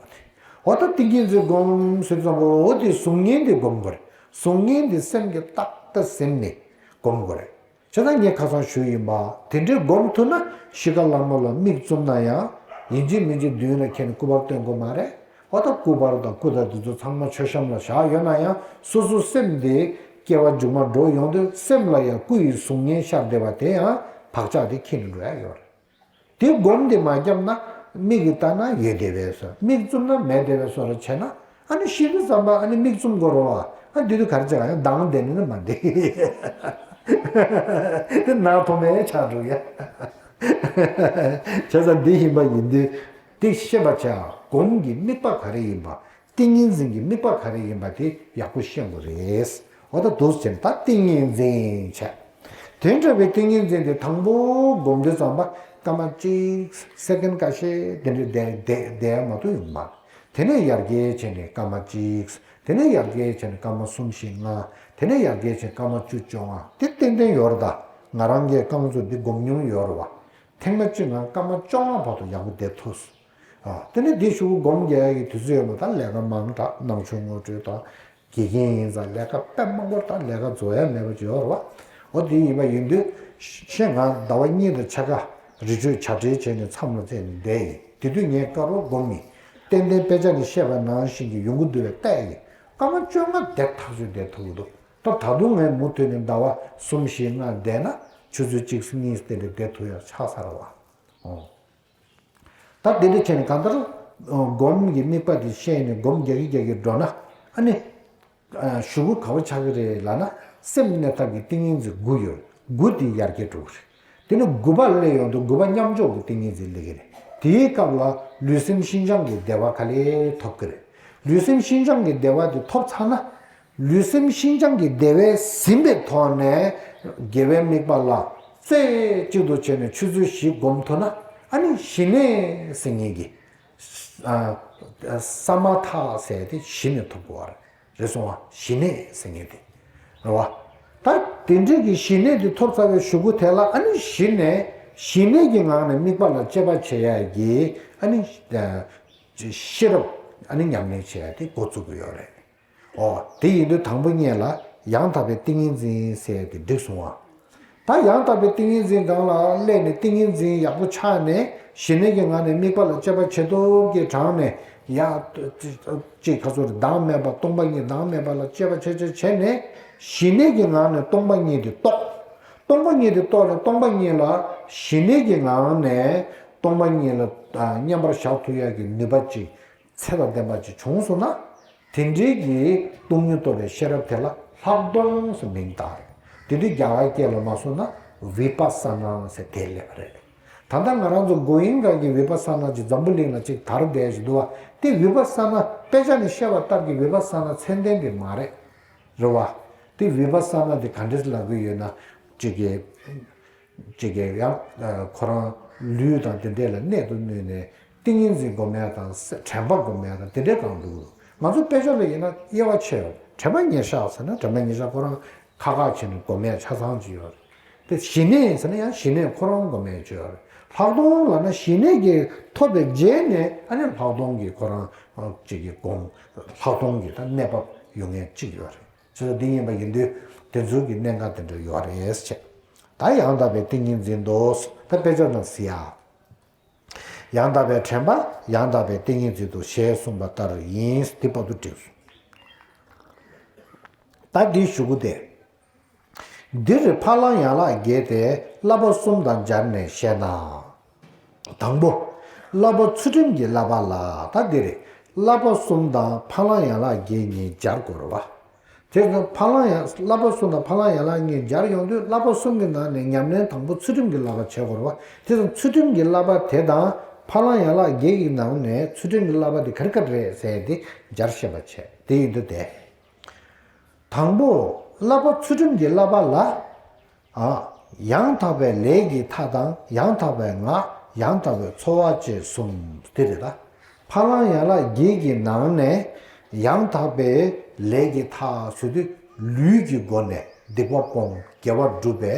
པོ་དེ། འོ་ད་ཏིང་ངེ་འཛིན་སྒོམ་ཟེར་ཙམ་པོ་འོ་དེ་གཟུགས་བརྙན་དེ་སྒོམ་དགོས་རེད། གཟུགས་བརྙན་དེ་སེམས་ཀྱི་ཏག་ཏག་ཟིན་ནས་སྒོམ་དགོས་རེད། བྱས་ཙང་ངས་ཁ་སང་ཞུས་ཡིན་པ། དེ་འདྲའི་སྒོམ་ཐུབ་ན་གཤིས་ཀ་ལྷ་མོ་ལ་མིག་བཙུམ་ན་ཡང་ཡིན་གཅིག་མིན་གཅིག་མདུན་ལ་ཁྱེད་ནས་སྐུ་པར་སྟོན་དགོས་མ་རེད། འོ་ད་སྐུ་པར་དང་སྐུ་དར་དེ་ཚོ་ཚང་མ་མཆོད་བཤམས་ལ་བཞག་ཡོད་ན་ཡང་སོ་སོ་སེམས་དེ་སྐྱེ་བ་མཇུག་མ་འགྲོ་ཡོང་དུས་སེམས་ལ་ཡང་སྐུ་ཡི་གཟུགས་བརྙན་ཤར་བསྡད་པ་དེ་ཡང་བག་ཆགས་དེ་འཁྱེར་ནས་འགྲོ་ཡ་ཡོད་རེད། དེ་སྒོམ་དེ་མ་བརྒྱབ་ན་མིག་གིས་ལྟ་ན་ཡོད་བསྡད་པའི་བཟོ། མིག་བཙུམ་ན་མེད་བསྡད་པའི་བཟོ་འདྲ་བྱས་ན། ཨ་ནི་ཤི་དུས་ཙམ་པ་ཨ་ནི་མིག་བཙུམ་དགོས་རེད་བ། ཨ་དེ་དུས་ག་རེ་བྱེད་ག་ཡང་མདངས་བསྡད་ནས་ནི་མ་བསྡད། དེ་ནག་ཐོམ་པའི་ཆགས་འགྲོ་ཡ། བྱས་ཙང་འདི་ཡིན་པ་ཡིན་དུས་དེ་ཤེས་པ་བྱ། སྒོམ་གྱི་དམིགས་པ་ག་རེ་ཡིན་པ། ཏིང་ངེ་འཛིན་གྱི་དམིགས་པ་ག་རེ་ཡིན་པ་དེ་ཡག་པོ་ཤེས་དགོས་རེད། འོ་ད་འདུག་སེ་བྱས་ནས་ད་ཏིང་ངེ་འཛིན་བྱས། དེ་འདྲ་བའི་ཏིང་ངེ་འཛིན་དེ་དང་པོ་སྒོམ་དུས་ཙམ་པ་སྐར་མ་གཅིག་སེ་ཀན་ཁ་ཤས་དེ་འདྲ་བསྡད་བསྡད་བསྡད་ཡ་མ་གཏོགས་ཡོང་མ་རེད། དེ་ནས་ཡར་རྒྱས་བྱས་ནས་སྐར་མ་གཅིག་དེ་ནས་ཡར་རྒྱས་བྱས་ནས་སྐར་མ་གསུམ་བཞི་ལྔ། དེ་ནས་ཡར་རྒྱས་བྱས་སྐར་མ་བཅུ་བཅོ་ལྔ་དེ་ཏན་ཏན་ཡོད་རེད། ད་ང་རང་གིས་རྐང་བཙུགས་འདི་སྒོམ་མྱོང་ཡོད་རེད་བ། ཐེངས་མ་གཅིག་ང་སྐར་མ་བཅོ་ལྔ་བར་དུ་ཡག་པོ་བསྡད་ཐུབ་སོང་། ཨ། དེ་ནས་འདི་གཞུག་གུ་སྒོམ་རྒྱག་ཡ་གི་དུས་ཚོད་ཡོད་མ། ད་ལས་ཀ་མང་དྲགས། ནང་ཆོས་ངོ་སྤྲོད་དང་། དགེ་རྒན་ཡིན་ཙང་ལས་ཀ་དཔེ་མང་པོ། ད་ལས་ཀ་རྫོགས་ཡ་མེད་པ་ཅིག་ཡོད་རེད་བ། འོ་དེ་ཡིན་པ་ཡིན་དུས་ཤེས། ང་ཟླ་བ་གཉིས་དང་ཕྱེད་ཀ་རི་ཁྲོད་བྱ་བྲལ་བྱས་ནས་མཚམས་ལ་བཙལ་ནས་བསྡད་ཡིན། དེ་དུས་ངས་དཀར་པོ་སྒོམ་ཡིན། ཏན་ཏན་དཔེ་ཆ་ནས་བཤད་པ་ནང་བཞིན་གྱི་ཡོང་གི་འདུག་པས་བལྟས་ཡིན། སྐར་མ་བཅོ་ལྔ་བསྡད་ཐག་ཆོད་བསྡད་ཐུབ་ཀྱི་འདུག་ད་ད་དུང་ངས་མུ་མཐུད་ནས་ཟླ་བ་གསུམ་བཞི་ལྔ་བསྡད་ན་ཆུ་ཚོད་གཅིག་གཉིས་དེ་འདྲ་བསྡད་ཐུབ་ཡ་ཆགས་ཚར་བ། ཨོ། ད་དེ་འདྲ་བྱས་ནས་གང་ལྟར་སྒོམ་གྱི་དམིགས་པ་དེ་ཤེས་ནས་སྒོམ་རྒྱག་གི་རྒྱག་གི་འགྲོ་ན། ཨ་ནི་གཞུག་གུ་ག་བ་ཆགས་ཀྱི་རེད་ལབ་ན། སེམས་གནས་ཐབས་ཀྱི་ཏིང་ངེ་འཛིན་དགུ་ཡོད། དགུ་དེ་ཡར་རྒྱས་འགྲོ་གི་རེད། དེ་ནས་དགུ་པ་སླེབས་ཡོང་དུས་དགུ་པ་མཉམ་འཇོག་གི་ཏིང་ངེ་འཛིན་སླེབས་ཀྱི་རེད། དེའི་སྐབས་ལ་ལུས་སེམས་ཤིན་སྦྱངས་ཀྱི་བདེ་བ་ག་ལེར་ཐོབ་ཀྱི་རེད། ལུས་སེམས་ཤིན་སྦྱངས་ཀྱི་བདེ་བ་དེ་ཐོབ་ཚར་ན། ལུས་སེམས་ཤིན་སྦྱངས་ཀྱི་བདེ་བས་ཟིན་པའི་ཐོག་ནས་དགེ་བའི་དམིགས་པ་ལ་རྩེ་གཅིག་ཏུ་བྱས་ནས་ཆུ་ཚོད་བཞི་སྒོམ་ཐུབ་ན། ཨ་ནི་ཞི་གནས་ཟེར་མཁན་གྱི། ཨ། ས་མ་ཐ་ཟེར་དེ་གཞི་ནས་ཐོབ་དགོས་པ་རེད། རེད་སོང་བ། ཞི་གནས་ཟེར་མཁན་དེ་རེད་བ། ད་དེ་འདྲའི་གི་ཞི་གནས་དེ་ཐོབ་ཚར་བའི་གཞུག་གུ་དེ་ལ་ཨ་ནི་གཞི་ནས་ཞི་གནས་ཀྱི་ངང་ནས་དམིགས་པ་ལ་དཔྱད་པ་བྱེད་ཡ་གི། ཨ་ནི་ཤེས་རབ། ཨ་ནི་ཉམས་ལེན་བྱེད་ཡ་དེ་འགོ་བཙུགས་ཀྱི་ཡོད་རེད། ཨོ། དེ་ཡིན་དུས་དང་པོ་ཉིད་ལ་ཡང་དག་པའི་ཏིང་ངེ་འཛིན་ཟེར་དེ་འགྲིག་སོང་བ། ད་ཡང་དག་པའི་ཏིང་ངེ་འཛིན་སྒང་ལ་སླེབས་ནས་ཏིང་ངེ་འཛིན་ཡག་པོ་ཆགས་ནས་ཞི་གནས་ཀྱི་ངང་ནས་དམིགས་པ་ལ་དཔྱད་པ་བྱེད་སྟོབས་ཀྱི་གྲངས་ནས། ཡ། ཅིག་ཁ་ཚུར་བདག་མེད་པ། སྟོང་པ་ཉིད་བདག་མེད་པ་ལ་དཔྱད་པ་བྱེད་བྱེད་བྱས་ནས་ཞི་གནས་ཀྱི་ངང་ནས་སྟོང་པ་ཉིད་དེ་རྟོགས། སྟོང་པ་ཉིད་དེ་རྟོགས་ནས་སྟོང་པ་ཉིད་ལ་ཞི་གནས་ཀྱི་ངང་ནས་སྟོང་པ་ཉིད་ལ་མཉམ་པར་བཞག་ཐུབ་ཡ་གི་ནུས་པ་ཅིག་ཚད་དང་ལྡན་པ་ཅིག་བྱུང་སོང་ན། དེ་འདྲའི་གི་སྟོང་ཉིད་རྟོགས་པའི་ཤེས་རབ་དེ་ལ་ལྷག་མཐོང་ཟེར་མིང་བཏགས་རེད། དེ་དུས་རྒྱ་གར་སྐད་ལ་མ་སོང་ན་བི་པ་ས་ན་ཟེར་དེ་སླེབས་པ་རེད། ད་ལྟ་ང་རང་ཚོ་གོ་ཡིན་ག་གི་བི་པ་ས་ན་ཅིག་འཛམ་བུ་གླིང་ལ་ཅིག་དར་བསྡད་ཅིག་འདུག་བ། དེ་བི་པ་ས་ན་དཔེ་ཆ་ནས་བཤད་པ་ལྟར་གྱི་བི་པ་ས་ན་ཚད་ལྡན་དེ་མ་རེད། རེད་བ། དེ་བི་པ་ས་ན་དེ་ག་འདྲས་ལབ་གི་ཡོད་ན། ཅིག་གི་ཅིག་གིས་ཡང་ཁོ་རང་ལུས་དང་དེ་འདྲས་ལ་གནད་དུ་བསྣུན་ནས་ཏིང་ངེ་འཛིན་སྒོམ་ཡ་དང་དྲན་པ་སྒོམ་ཡ་དང་དེ་འདྲས་གང་འདུག་ང་ཚོ་དཔེ་ཆ་ལ་ཡིན་ན་དབྱེ་བ་ཕྱེ་ཡོད། དྲན་པ་ཉེར་བཞག་ཟེར་ན་དྲན་པ་ཉེར་བཞག་ཁོ་རང་ཁ་ཁ་བྱས་ནས་སྒོམ་ཡ་ཆ་ཚང་ཅིག་ཡོད་རེད། དེ་ཞི་གནས་ཟེར་ན་ཡང་ཞི་གནས་ཁོ་རང་སྒོམ་ཡ་ཅིག་ཡོད་རེད། ལྷག་མཐོང་ལབ་ན་ཞི་གནས་ཀྱི་ཐོབ་པའི་རྗེས་ནས་ཨ་ནི་ལྷག་མཐོང་གི་ཁོ་རང་ཅིག་གི་སྒོམ། ལྷག་མཐོང་གི་ད་གནས་བབ་ཡོང་ཡ་ཅིག་ཡོད་རེད། ཅེས་འདི་ཡིན་པ་ཡིན་དུས་དེ་ཚོའི་གི་གནད་འགག་དེ་འདྲ་ཡོད་རེད་ཅེས། ད་ཡང་དག་པའི་ཏིང་ངེ་འཛིན་དོ། ད་དཔེ་ཆ་ནང་གཟིགས་ཡ། ཡང་དག་པའི་དྲན་པ། ཡང་དག་པའི་ཏིང་ངེ་འཛིན་དོ་ཞེས་གསུངས་པ་ལྟར་ཡིན། འདི་བར་དུ་འགྲིགས་སོང་། ད་འདིའི་གཞུག་གུ་དེ། འདིར་ཕ་ལ་ཡ་ལ་བརྒྱད་དེ་བསླབ་པ་གསུམ་དང་སྦྱར་ནས་བཤད་ན། དང་པོ། བསླབ་པ་ཚུལ་ཁྲིམས་ཀྱི་བསླབ་པ་ལ། ད་འདིར་བསླབ་པ་གསུམ་དང་ཕ་ལ་ཡ་ལ་བརྒྱད་གཉིས་སྦྱར་དགོས་རེད་བ། དེ་ཙང་ཕ་ལ་ཡ། བསླབ་པ་གསུམ་དང་ཕ་ལ་ཡ་ལ་གཉིས་སྦྱར་ཡོང་དུས་བསླབ་པ་གསུམ་གྱི་ནང་ནས་ཉམས་ལེན་དང་པོ་ཚུལ་ཁྲིམས་ཀྱི་བསླབ་པ་བྱེད་དགོས་རེད་བ། དེ་ཙང་ཚུལ་ཁྲིམས་ཀྱི་བསླབ་པ་དེ་དང་ཕ་ལ་ཡ་ལ་བརྒྱད་ཀྱི་ནང་ནས་ཚུལ་ཁྲིམས་ཀྱི་བསླབ་པ་དེ་ག་རེ་ག་རེ་རེད་ཟེར་དེ་སྦྱར་ཤེས་པ་བྱས། དེ་ཡིན་དུས་དེ། དང་པོ། བསླབ་པ་ཚུལ་ཁྲིམས་ཀྱི་བསླབ་པ་ལ། ཨ། ཡང་དག་པའི་ལས་ཀྱི་མཐའ་དང་ཡང་དག་པའི་ངག་ཡང་དག་པའི་འཚོ་བ་བཅས་གསུམ་དེ་རེད་ད། ཕ་ལ་ཡ་ལ་བརྒྱད་ཀྱི་ནང་ནས་ཡང་དག་པའི་ལས་ཀྱི་མཐའ་ཟེར་དུས་ལུས་ཀྱི་སྒོ་ནས་སྡིག་པ་སྤོང་དགེ་བ་སྒྲུབ་པའི་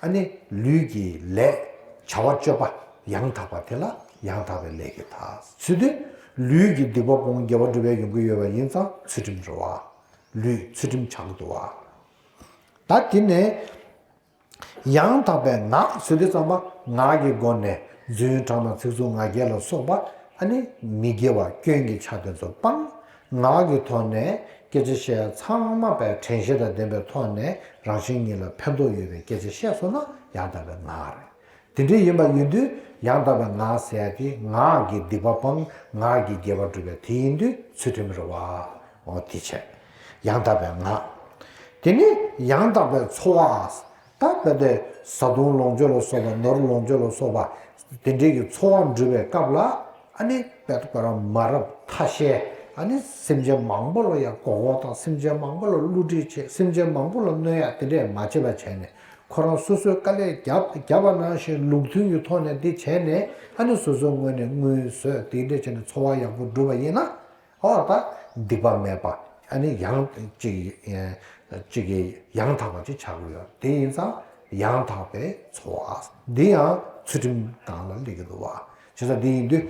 ཨ་ནི་ལུས་ཀྱི་ལས་བྱ་བ་སྤྱོད་པ་ཡང་དག་པ་དེ་ལ་ཡང་དག་པའི་ལས་ཀྱི་མཐའ་ཟེར་དུས། ལུས་ཀྱི་སྡིག་པ་སྤོང་དགེ་བ་སྒྲུབ་པའི་ཡོང་གི་ཡོད་པ་ཡིན་ཙང་ཚུལ་ཁྲིམས་རེད་བ། ལུས་ཚུལ་ཁྲིམས་ཆགས་ཀྱི་འདུག་བ། ད་དེ་ནས་ཡང་དག་པའི་ངག་ཟེར་དུས་ཙམ་པ་ངག་གི་སྒོ་ནས་རྫུན་ཕྲ་མ་ཚིག་རྩུབ་ངག་འཁྱལ་ལ་སོགས་པ་ཨ་ནི་མི་དགེ་བ་སྐྱོན་གྱི་ཆ་དེ་ཚོ་སྤངས། ངག་གི་ཐོག་ནས་སྐད་ཆ་བཤད་ཚང་མ་པའི་དྲན་ཤེས་དང་ལྡན་པའི་ཐོག་ནས་རང་གཞན་གཉིས་ལ་ཕན་ཐོགས་ཡོད་པའི་སྐད་ཆ་བཤད་སོང་ན་ཡང་དག་པའི་ངག་རེད། དེ་འདྲ་ཡིན་པ་ཡིན་དུས་ཡང་དག་པའི་ངག་ཟེར་ཡ་དེ་ངག་གི་སྡིག་པ་སྤངས། ངག་གི་དགེ་བ་སྒྲུབ་པའི་དེ་ཡིན་དུས་ཚུལ་ཁྲིམས་རེད་བ། འོ་དེ་བྱས། ཡང་དག་པའི་ངག་དེ་ནི་ཡང་དག་པའི་འཚོ་བ། ད་དཔེ་དེ་བཟའ་བཏུང་ལོངས་སྤྱོད་ལ་སོགས་པ་ནོར་ལོངས་སྤྱོད་ལ་སོགས་པ་དེ་འདྲའི་གི་འཚོ་བ་འགྲུབ་པའི་སྐབས་ལ་ཨ་ནི་དཔེ་དེ་ཁོ་རང་མ་རབས་ཐ་ཤལ་ཨ་ནི་སེམས་ཅན་མང་པོ་ལ་ཡང་མགོ་སྐོར་དང་སེམས་ཅན་མང་པོ་ལ་བསླུ་བྲིད་བྱེད་སེམས་ཅན་མང་པོ་ལ་གནོད་ཡ་དེ་འདྲས་མ་བྱེད་པ་བྱས་ནས། ཁོ་རང་སོ་སོའི་དཀའ་ལས་བརྒྱབ་བརྒྱབ་པ་ནང་བཞིན་ལུགས་མཐུན་གྱི་ཐོག་ནས་འདི་བྱས་ནས་ཨ་ནི་སོ་སོའི་ངོས་ནས་དངུལ་བཟོས་དེ་འདྲས་བྱས་ནས་འཚོ་བ་ཡག་པོ་བསྒྲུབས་པ་ཡིན་ན་ཨོ་ད་སྡིག་པ་མེད་པ་ཨ་ནི་ཡང་ཅིག་ཅིག་ཡང་དག་པ་ཅིག་ཆགས་ཀྱི་ཡོད། དེ་ཡིན་ཙང་ཡང་དག་པའི་འཚོ་བ་འདི་ཡང་ཚུལ་ཁྲིམས་སྒང་ལ་སླེབས་ཀྱི་འདུག་བ། བྱས་ཙང་འདི་ཡིན་དུས།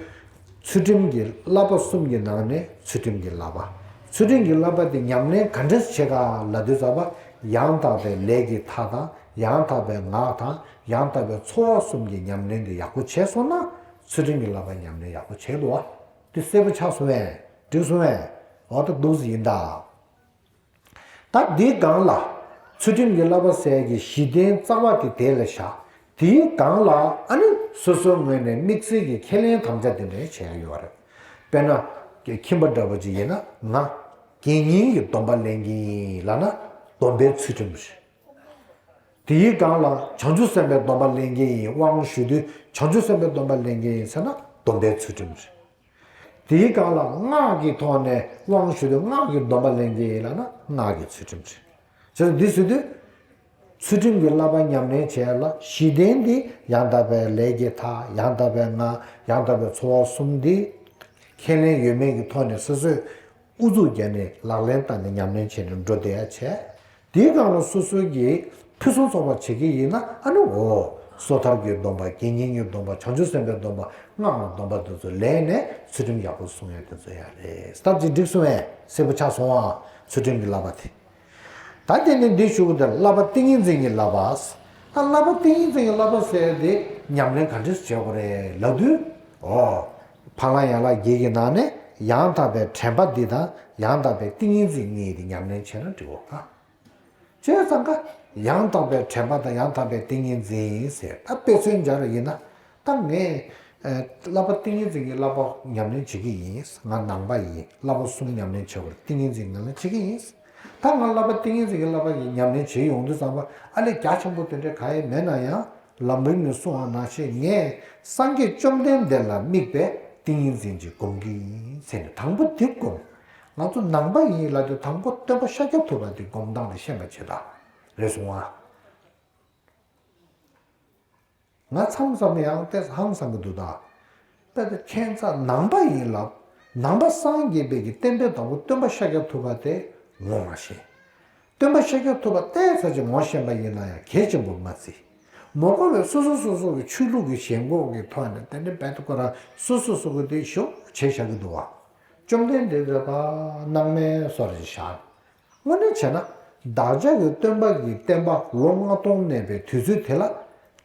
ཚུལ་ཁྲིམས་ཀྱི་བསླབ་པ་གསུམ་གྱི་ནང་ནས་ཚུལ་ཁྲིམས་ཀྱི་བསླབ་པ། ཚུལ་ཁྲིམས་ཀྱི་བསླབ་པ་དེ་ཉམས་ལེན་ག་འདྲས་བྱེད་ག་ལབ་དུས་ཙམ་པ་ཡང་དག་པའི་ལས་ཀྱི་མཐའ་དང་ཡང་དག་པའི་ངག་དང་ཡང་དག་པའི་འཚོ་བ་གསུམ་གྱི་ཉམས་ལེན་དེ་ཡག་པོ་བྱས་སོང་ན་ཚུལ་ཁྲིམས་ཀྱི་བསླབ་པ་ཉམས་ལེན་ཡག་པོ་བྱས་འདུག་བ། དེ་གསལ་པོ་ཆགས་སོང་བས། འགྲིག་སོང་བས། འོ་ད་འདུག་སེ་ཡིན་ད། ད་འདིའི་སྒང་ལ་ཚུལ་ཁྲིམས་ཀྱི་བསླབ་པ་ཟེར་གྱི་གཞི་རྟེན་རྩ་བ་དེ་དེ་ལ་བཞག་དེའི་སྒང་ལ་ཨ་ནི་སོ་སོའི་ངོས་ནས་དམིགས་བསལ་གྱི་ཁས་ལེན་དམ་བཅའ་དེ་འདྲ་བྱས་ཡོད་རེད། དཔེར་ན། ཁྱིམ་པ་འདྲ་པོ་ཅིག་ཡིན་ན་ང་དགེ་བསྙེན་གྱི་སྡོམ་པ་ལེན་གྱི་ཡིན་ལབ་ན་སྡོམ་པའི་ཚུལ་ཁྲིམས་རེད། དེའི་སྒང་ལ་བྱང་ཆུབ་སེམས་དཔའི་སྡོམ་པ་ལེན་གྱི་ཡིན་དབང་ཞུ་དུས་བྱང་ཆུབ་སེམས་དཔའི་སྡོམ་པ་ལེན་གྱི་ཡིན་ཟེར་ན་སྡོམ་པའི་ཚུལ་ཁྲིམས་རེད། དེའི་སྒང་ལ་སྔགས་ཀྱི་ཐོག་ནས་དབང་ཞུ་དུས་སྔགས་ཀྱི་སྡོམ་པ་ལེན་གྱི་ཡིན་ལབ་ན་སྔགས་ཀྱི་ཚུལ་ཁྲིམས་རེད། བྱས་ཙང་འདི་ཟེར་དུས། ཚུལ་ཁྲིམས་ཀྱི་བསླབ་པ་ཉམས་ལེན་བྱས་ལ་གཞི་རྟེན་འདི་ཡང་དག་པའི་ལས་ཀྱི་མཐའ་ཡང་དག་པའི་ངག་ཡང་དག་པའི་འཚོ་བ་གསུམ་འདི་ཁས་ལེན་ཡོད་མེད་ཀྱི་ཐོག་ནས་སོ་སོས་ཨུ་ཚུགས་བརྒྱབ་ནས་ལག་ལེན་བསྟར་ནས་ཉམས་ལེན་བྱས་ནས་འགྲོ་བསྡད་ཡ་བྱས། དེའི་སྒང་ལ་སོ་སོ་གིས་ཕུན་སུམ་ཚོགས་པ་བྱེད་ཀྱི་ཡིན་ན་ཨ་ནི་འོ། སོ་ཐར་གྱི་སྡོམ་པ་དགེ་བསྙེན་གྱི་སྡོམ་པ་བྱང་ཆུབ་སེམས་དཔའི་སྡོམ་པ་སྔགས་ཀྱི་སྡོམ་པ་འདི་ཚོ་ལེན་ནས་ཚུལ་ཁྲིམས་ཡག་པོ་སྲུང་ཡ་དེ་ཚོ་ཡ་རེད། སྟབས་ཀྱིས་འགྲིག་སོང་བས་གསལ་པོ་ཆགས་སོང་ཨ། ཚུལ་ཁྲིམས་ཀྱི་བསླབ་པ་དེ། ད་དེ་ནས་འདི་ཞུ་གི་དེ་བསླབ་པ་ཏིང་ངེ་འཛིན་གྱི་བསླབ་པ། ད་བསླབ་པ་ཏིང་ངེ་འཛིན་གྱི་བསླབ་པ་ཟེར་དེ་ཉམས་ལེན་ག་འདྲས་བྱེད་དགོས་རེད་ལབ་དུས། འོ། ཕ་ལ་ཡ་ལ་བརྒྱད་ཀྱི་ནང་ནས་ཡང་དག་པའི་དྲན་པ་འདི་དང་ཡང་དག་པའི་ཏིང་ངེ་འཛིན་གཉིས་དེ་ཉམས་ལེན་བྱས་ན་འགྲིག་གོ་ག་བྱས་ཙང་ཀ་ཡང་དག་པའི་དྲན་པ་དང་ཡང་དག་པའི་ཏིང་ངེ་འཛིན་ཟེར་ད་དཔེ་མཚོན་སྦྱར་བ་ཡིན་ན་ད་ངས་བསླབ་པ་ཏིང་ངེ་འཛིན་གྱི་བསླབ་པ་ཉམས་ལེན་བྱེད་ཀྱི་ཡིན། ང་ནང་པ་ཡིན། བསླབ་པ་གསུམ་ཉམས་ལེན་བྱེད་པར་ཏིང་ངེ་འཛིན་ཉམས་ལེན་བྱེད་ཀྱི་ཡིན། ད་ང་བསླབ་པ་ཏིང་ངེ་འཛིན་གྱི་བསླབ་པ་ཡི་ཉམས་ལེན་བྱེད་ཡོང་དུས་ཙམ་པ་ཨ་ལས་རྒྱ་ཆེན་པོ་དེ་འདྲའི་གང་ཡང་མེད་ན་ཡང་ལམ་རིམ་ནས་གསུངས་པ་ནང་བཞིན་ངས་སངས་རྒྱས་བཅོམ་ལྡན་འདས་ལ་དམིགས་པའི་ཏིང་ངེ་འཛིན་ཅིག་སྒོམ་གྱི་ཡིན་ཟེར་ནས་དང་པོ་འདི་སྒོམ། ང་ཚོ་ནང་པ་ཡིན་ལབ་དུས་དང་པོ་སྟོན་པ་ཤཱཀྱ་ཐུབ་པ་འདི་སྒོམ་སྟངས་དེ་ཤེས་པ་བྱེད་ད། རེད་སོང་ང་། ང་མཚམས་མཚམས་ཡང་ཏོག་ཙམ་ཧང་སང་གི་འདུག་ད། དཔེ་དེ་ཁྱེད་ཚ་ནང་པ་ཡིན་ལབ། ནང་པ་སངས་རྒྱས་པའི་གི་བསྟན་པའི་བདག་པོ་སྟོན་པ་ཤཱཀྱ་ཐུབ་པ་དེ་ངོ་མ་ཤེས། སྟོན་པ་ཤཱཀྱ་ཐུབ་པ་ཏོག་ཙམ་ཅིག་ངོ་ཤེས་པ་ཡིན་ན་ཡང་གལ་ཆེན་པོ་མ་བརྩི། མ་གོ་བའི་སོ་སོ་སོ་སོ་གི་ཆོས་ལུགས་ཀྱི་ཞེན་ཁོག་གི་ཐོག་ནས་དེ་འདྲའི་དཔེ་དེ་ཁོ་རང་སོ་སོ་སོ་གི་དེ་ཞོག་བྱས་བཞག་གི་འདུག་བ། བཅོམ་ལྡན་འདས་རེད་པ། སྣང་མེད་སོགས་རེ་བཞག་དངོས་གནས་བྱས་ན་བདག་ཅག་གི་སྟོན་པ་གི་བསྟན་པ་ལོ་ལྔ་སྟོང་གནས་པའི་དུས་ཚོད་དེ་ལ་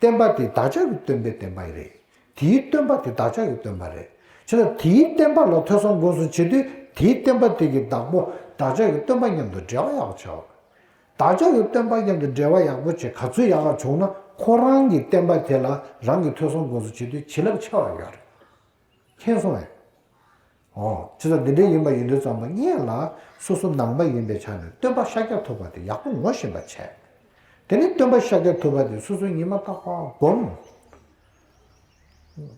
བསྟན་པ་དེ་བདག་ཅག་གི་སྟོན་པའི་བསྟན་པ་རེད། དེའི་སྟོན་པ་དེ་བདག་ཅག་གི་སྟོན་པ་རེད། བྱས་ཙང་དེའི་བསྟན་པ་ལ་ཐོས་བསམ་སྒོམ་གསུམ་བྱེད་དུས་དེའི་བསྟན་པ་དེ་གི་བདག་པོ་བདག་ཅག་གི་སྟོན་པ་མཉམ་དུ་འབྲེལ་བ་ཡག་པོ་བྱའོ། བདག་ཅག་གི་སྟོན་པ་མཉམ་དུ་འབྲེལ་བ་ཡག་པོ་བྱེད་ག་ཚོད་ཡག་ག་བྱུང་ན་ཁོ་རང་གི་བསྟན་པ་དེ་ལ་རང་གི་ཐོས་བསམ་སྒོམ་གསུམ་བྱེད་དུས་བྱིན་རླབས་ཆེ་བ་ཡོད་རེད། མཁྱེན་སོང་ངས། འོ། ཅི་ཙམ་འདི་འདྲའི་ཡིན་པ་ཡིན་དུས་ཙམ་པ་སྔོན་ལ་སོ་སོ་ནང་པ་ཡིན་པའི་ཆ་ནས་སྟོན་པ་ཤཱཀྱ་ཐུབ་པ་དེ་ཡག་པོ་ངོ་ཤེས་པ་བྱས། དེ་ནས་སྟོན་པ་ཤཱཀྱ་ཐུབ་པ་དེ་སོ་སོའི་ཉི་མ་རྟག་པར་སྒོམ།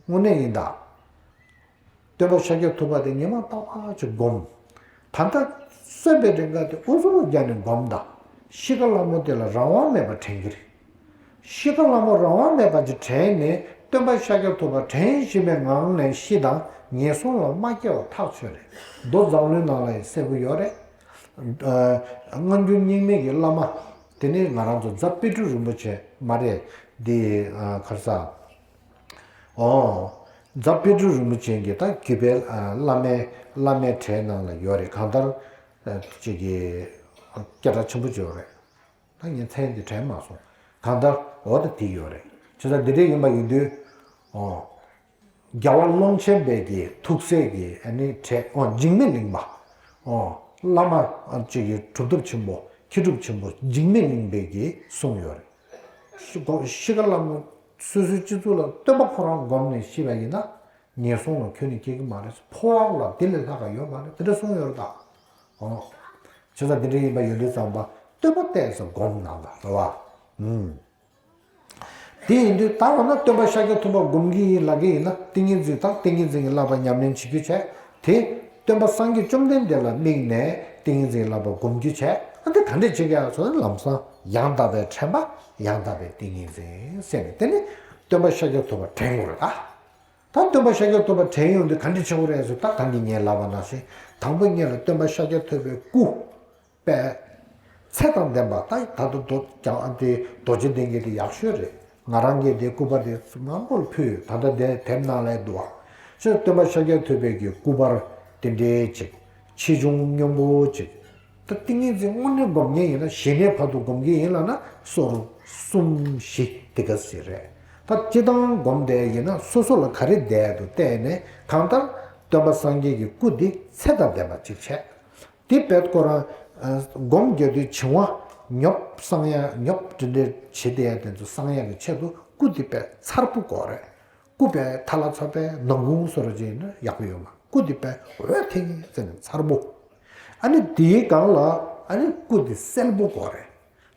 དངོས་གནས་ཡིན་ད། སྟོན་པ་ཤཱཀྱ་ཐུབ་པ་དེ་ཉི་མ་རྟག་པར་ཅིག་སྒོམ། ད་ལྟ་གསོན་པའི་རིང་ག་དེ་ཨུ་ཚུགས་རྒྱག་ནས་སྒོམ་ད། ཤི་ཁ་ལྷ་མོ་དེ་ལ་རང་དབང་མེད་པར་དྲན་གྱི་རེད། ཤི་ཁ་ལྷ་མོ་རང་དབང་མེད་པ་ཅིག་དྲན་ནས་སྟོན་པ་ཤཱཀྱ་ཐུབ་པ་དྲན་བཞིན་པའི་ངང་ནས་ཤི་དང་ངན་སོང་ལ་མ་སྐྱེ་བ་ཐག་ཆོད་རེད། མདོ་མཛངས་བླུན་ནང་ལ་ཡང་གསལ་པོ་ཡོད་རེད། ཨ། སྔ་འགྱུར་རྙིང་མའི་གི་བླ་མ། དེ་ནི་ང་རང་ཚོ་རྫ་དཔལ་སྤྲུལ་རིན་པོ་ཆེ་མ་རེད། འདི་ཨ། ག་རེ་ཟ། ཨོ། རྫ་དཔལ་སྤྲུལ་རིན་པོ་ཆེ་གི་ད་གུས་པའི་ཨ་བླ་མའི་བླ་མའི་གྲས་ནང་ལ་ཡོད་རེད། གང་ལྟར་ཨ་ཅིག་གི་སྐད་གྲགས་ཆེན་པོ་ཅིག་ཡོད་རེད། ད་ངས་མཚན་འདི་དྲན་མ་སོང་། གང་ལྟར་འོ་ད་དེ་ཡོད་རེད། བྱས་ཙང་འདི་འདྲ་ཡིན་པ་ཡིན་དུས། ཨོ། རྒྱལ་བ་ཀློང་ཆེན་པའི་གི་ཐུགས་སྲས་ཀྱི་ཨ་ནི་གྲས། ཨོ། འཇིགས་མེད་གླིང་པ། ཨོ། བླ་མ་ཨ་ཅིག་གི་གྲུབ་ཐོབ་ཆེན་པོ་མཁས་གྲུབ་ཆེན་པོ་འཇིགས་མེད་གླིང་པས་གི་གསུངས་ཡོད་རེད། ཤི་གཤིས་ཀ་ལ་མོ་སོ་སོའི་སྤྱི་ཚོགས་ལ་སྟོན་པ་ཁོ་རང་བསྒོམས་ནས་ཤི་བ་ཡིན་ན། ངན་སོང་ལ་ཁྱོན་ནས་སྐྱེ་གི་མ་རེད། འཕོ་བ་ལ་དེ་ལས་ལྷག་ག་ཡོད་མ་རེད། དེ་འདྲ་གསུངས་ཡོད་རེད་ད། ཨོ། བྱས་ཙང་དེ་འདྲ་ཡིན་པ་ཡིན་དུས་ཙམ་པ་སྟོན་པ་བལྟས་སོ་བསྒོམས་གནང་ད་རེད་བ། ཨུམ། དེ་ཡིན་དུས་ད་འོ་ན་སྟོན་པ་ཤཱཀྱ་ཐུབ་པ་བསྒོམ་གི་ཡིན་ལབ་གི་ཡིན་ན། ཏིང་ངེ་འཛིན་དང་ཏིང་ངེ་འཛིན་གྱི་བསླབ་པ་ཉམས་ལེན་བྱེད་རྒྱུ་བྱས། དེ་སྟོན་པ་སངས་རྒྱས་བཅོམ་ལྡན་འདས་ལ་དམིགས་ནས་ཏིང་ངེ་འཛིན་བསླབ་པ་བསྒོམ་རྒྱུ་བྱས། ཨ་འདི་ག་འདྲས་བྱེད་ཀྱི་ཡ་ཟེར་ན། ལམ་སང་ཡང་དག་པའི་དྲན་པ། ཡང་དག་པའི་ཏིང་ངེ་འཛིན་ཟེར་ནས། དེ་ནི་སྟོན་པ་ཤཱཀྱ་ཐུབ་པ་དྲན་དགོས་རེད་ད། ད་སྟོན་པ་ཤཱཀྱ་ཐུབ་པ་དྲན་ཡོང་དུས་ག་འདྲས་བྱེད་དགོས་རེད་ཟེར། ད་ད་གིན་ངས་ལབ་པ་ནང་བཞིན། དང་པོ་ཉིད་ལ་སྟོན་པ་ཤཱཀྱ་ཐུབ་པའི་སྐུ་པས་ཚེ་དང་ལྡན་པ། ད་ད་དུང་རྡོ་རྐྱང་དེ་རྡོ་རྗེ་གདན་གྱི་དེ་ཡག་ཤོས་རེད། ང་རང་གིས་དེ་སྐུ་པར་དེ་མང་པོར་ཕུལ་ཡོད། ད་ལྟ་དེ་དེབ་ནང་ལ་འདུག་བ། ཅེས་སྟོན་པ་ཤཱཀྱ་ཐུབ་པའི་གི་སྐུ་པར་དེ་འདྲའི་ཅིག་ཆེ་ཆུང་སྙོམས་པོ་ཅིག་ད་ཏིང་ངེ་འཛིན་དངོས་གནས་སྒོམ་མཁན་ཡིན་ན། ཞི་གནས་བར་དུ་སྒོམ་མཁན་ཡིན་ལབ་ན་སོར་གསུམ་བཞི་དེ་ག་ཟེར་རེད། ད་སྤྱི་བཏང་སྒོམ་བསྡད་ཡིན་ན་སོ་སོ་ལ་ག་རེ་བསྡད་འདུག་བལྟས་ནས། གང་ལྟར་སྟོན་པ་སངས་རྒྱས་ཀྱི་སྐུ་འདི་ཚེ་དང་ལྡན་པ་ཅིག་བྱས། དེ་བས་ཁོ་རང་ཨ་སྒོམ་རྒྱག་དུས་བྱིང་བ་ཉོབ་སངས་ཡག་ཉོབ་འདྲ་འདྲ་བྱེད་བསྡད་ཡ་དེ་ཚོ་སངས་ཡག་གི་ཆེད་དུ་སྐུ་འདི་དཔེ་མཚར་པོ་དགོས་རེད། སྐུ་དཔེ་ཐལ་ལ་ཚ་བའི་ནང་ཁུང་བཟོ་འདྲ་ཅིག་ཡིན་ན་ཡག་པོ་ཡོད་མ། སྐུ་འདི་དཔེ་འོད་ཐིང་ཟེར་ནས་མཚར་པོ། ཨ་ནི་དེའི་སྒང་ལ་ཨ་ནི་སྐུ་འདི་གསལ་པོ་དགོས་རེད།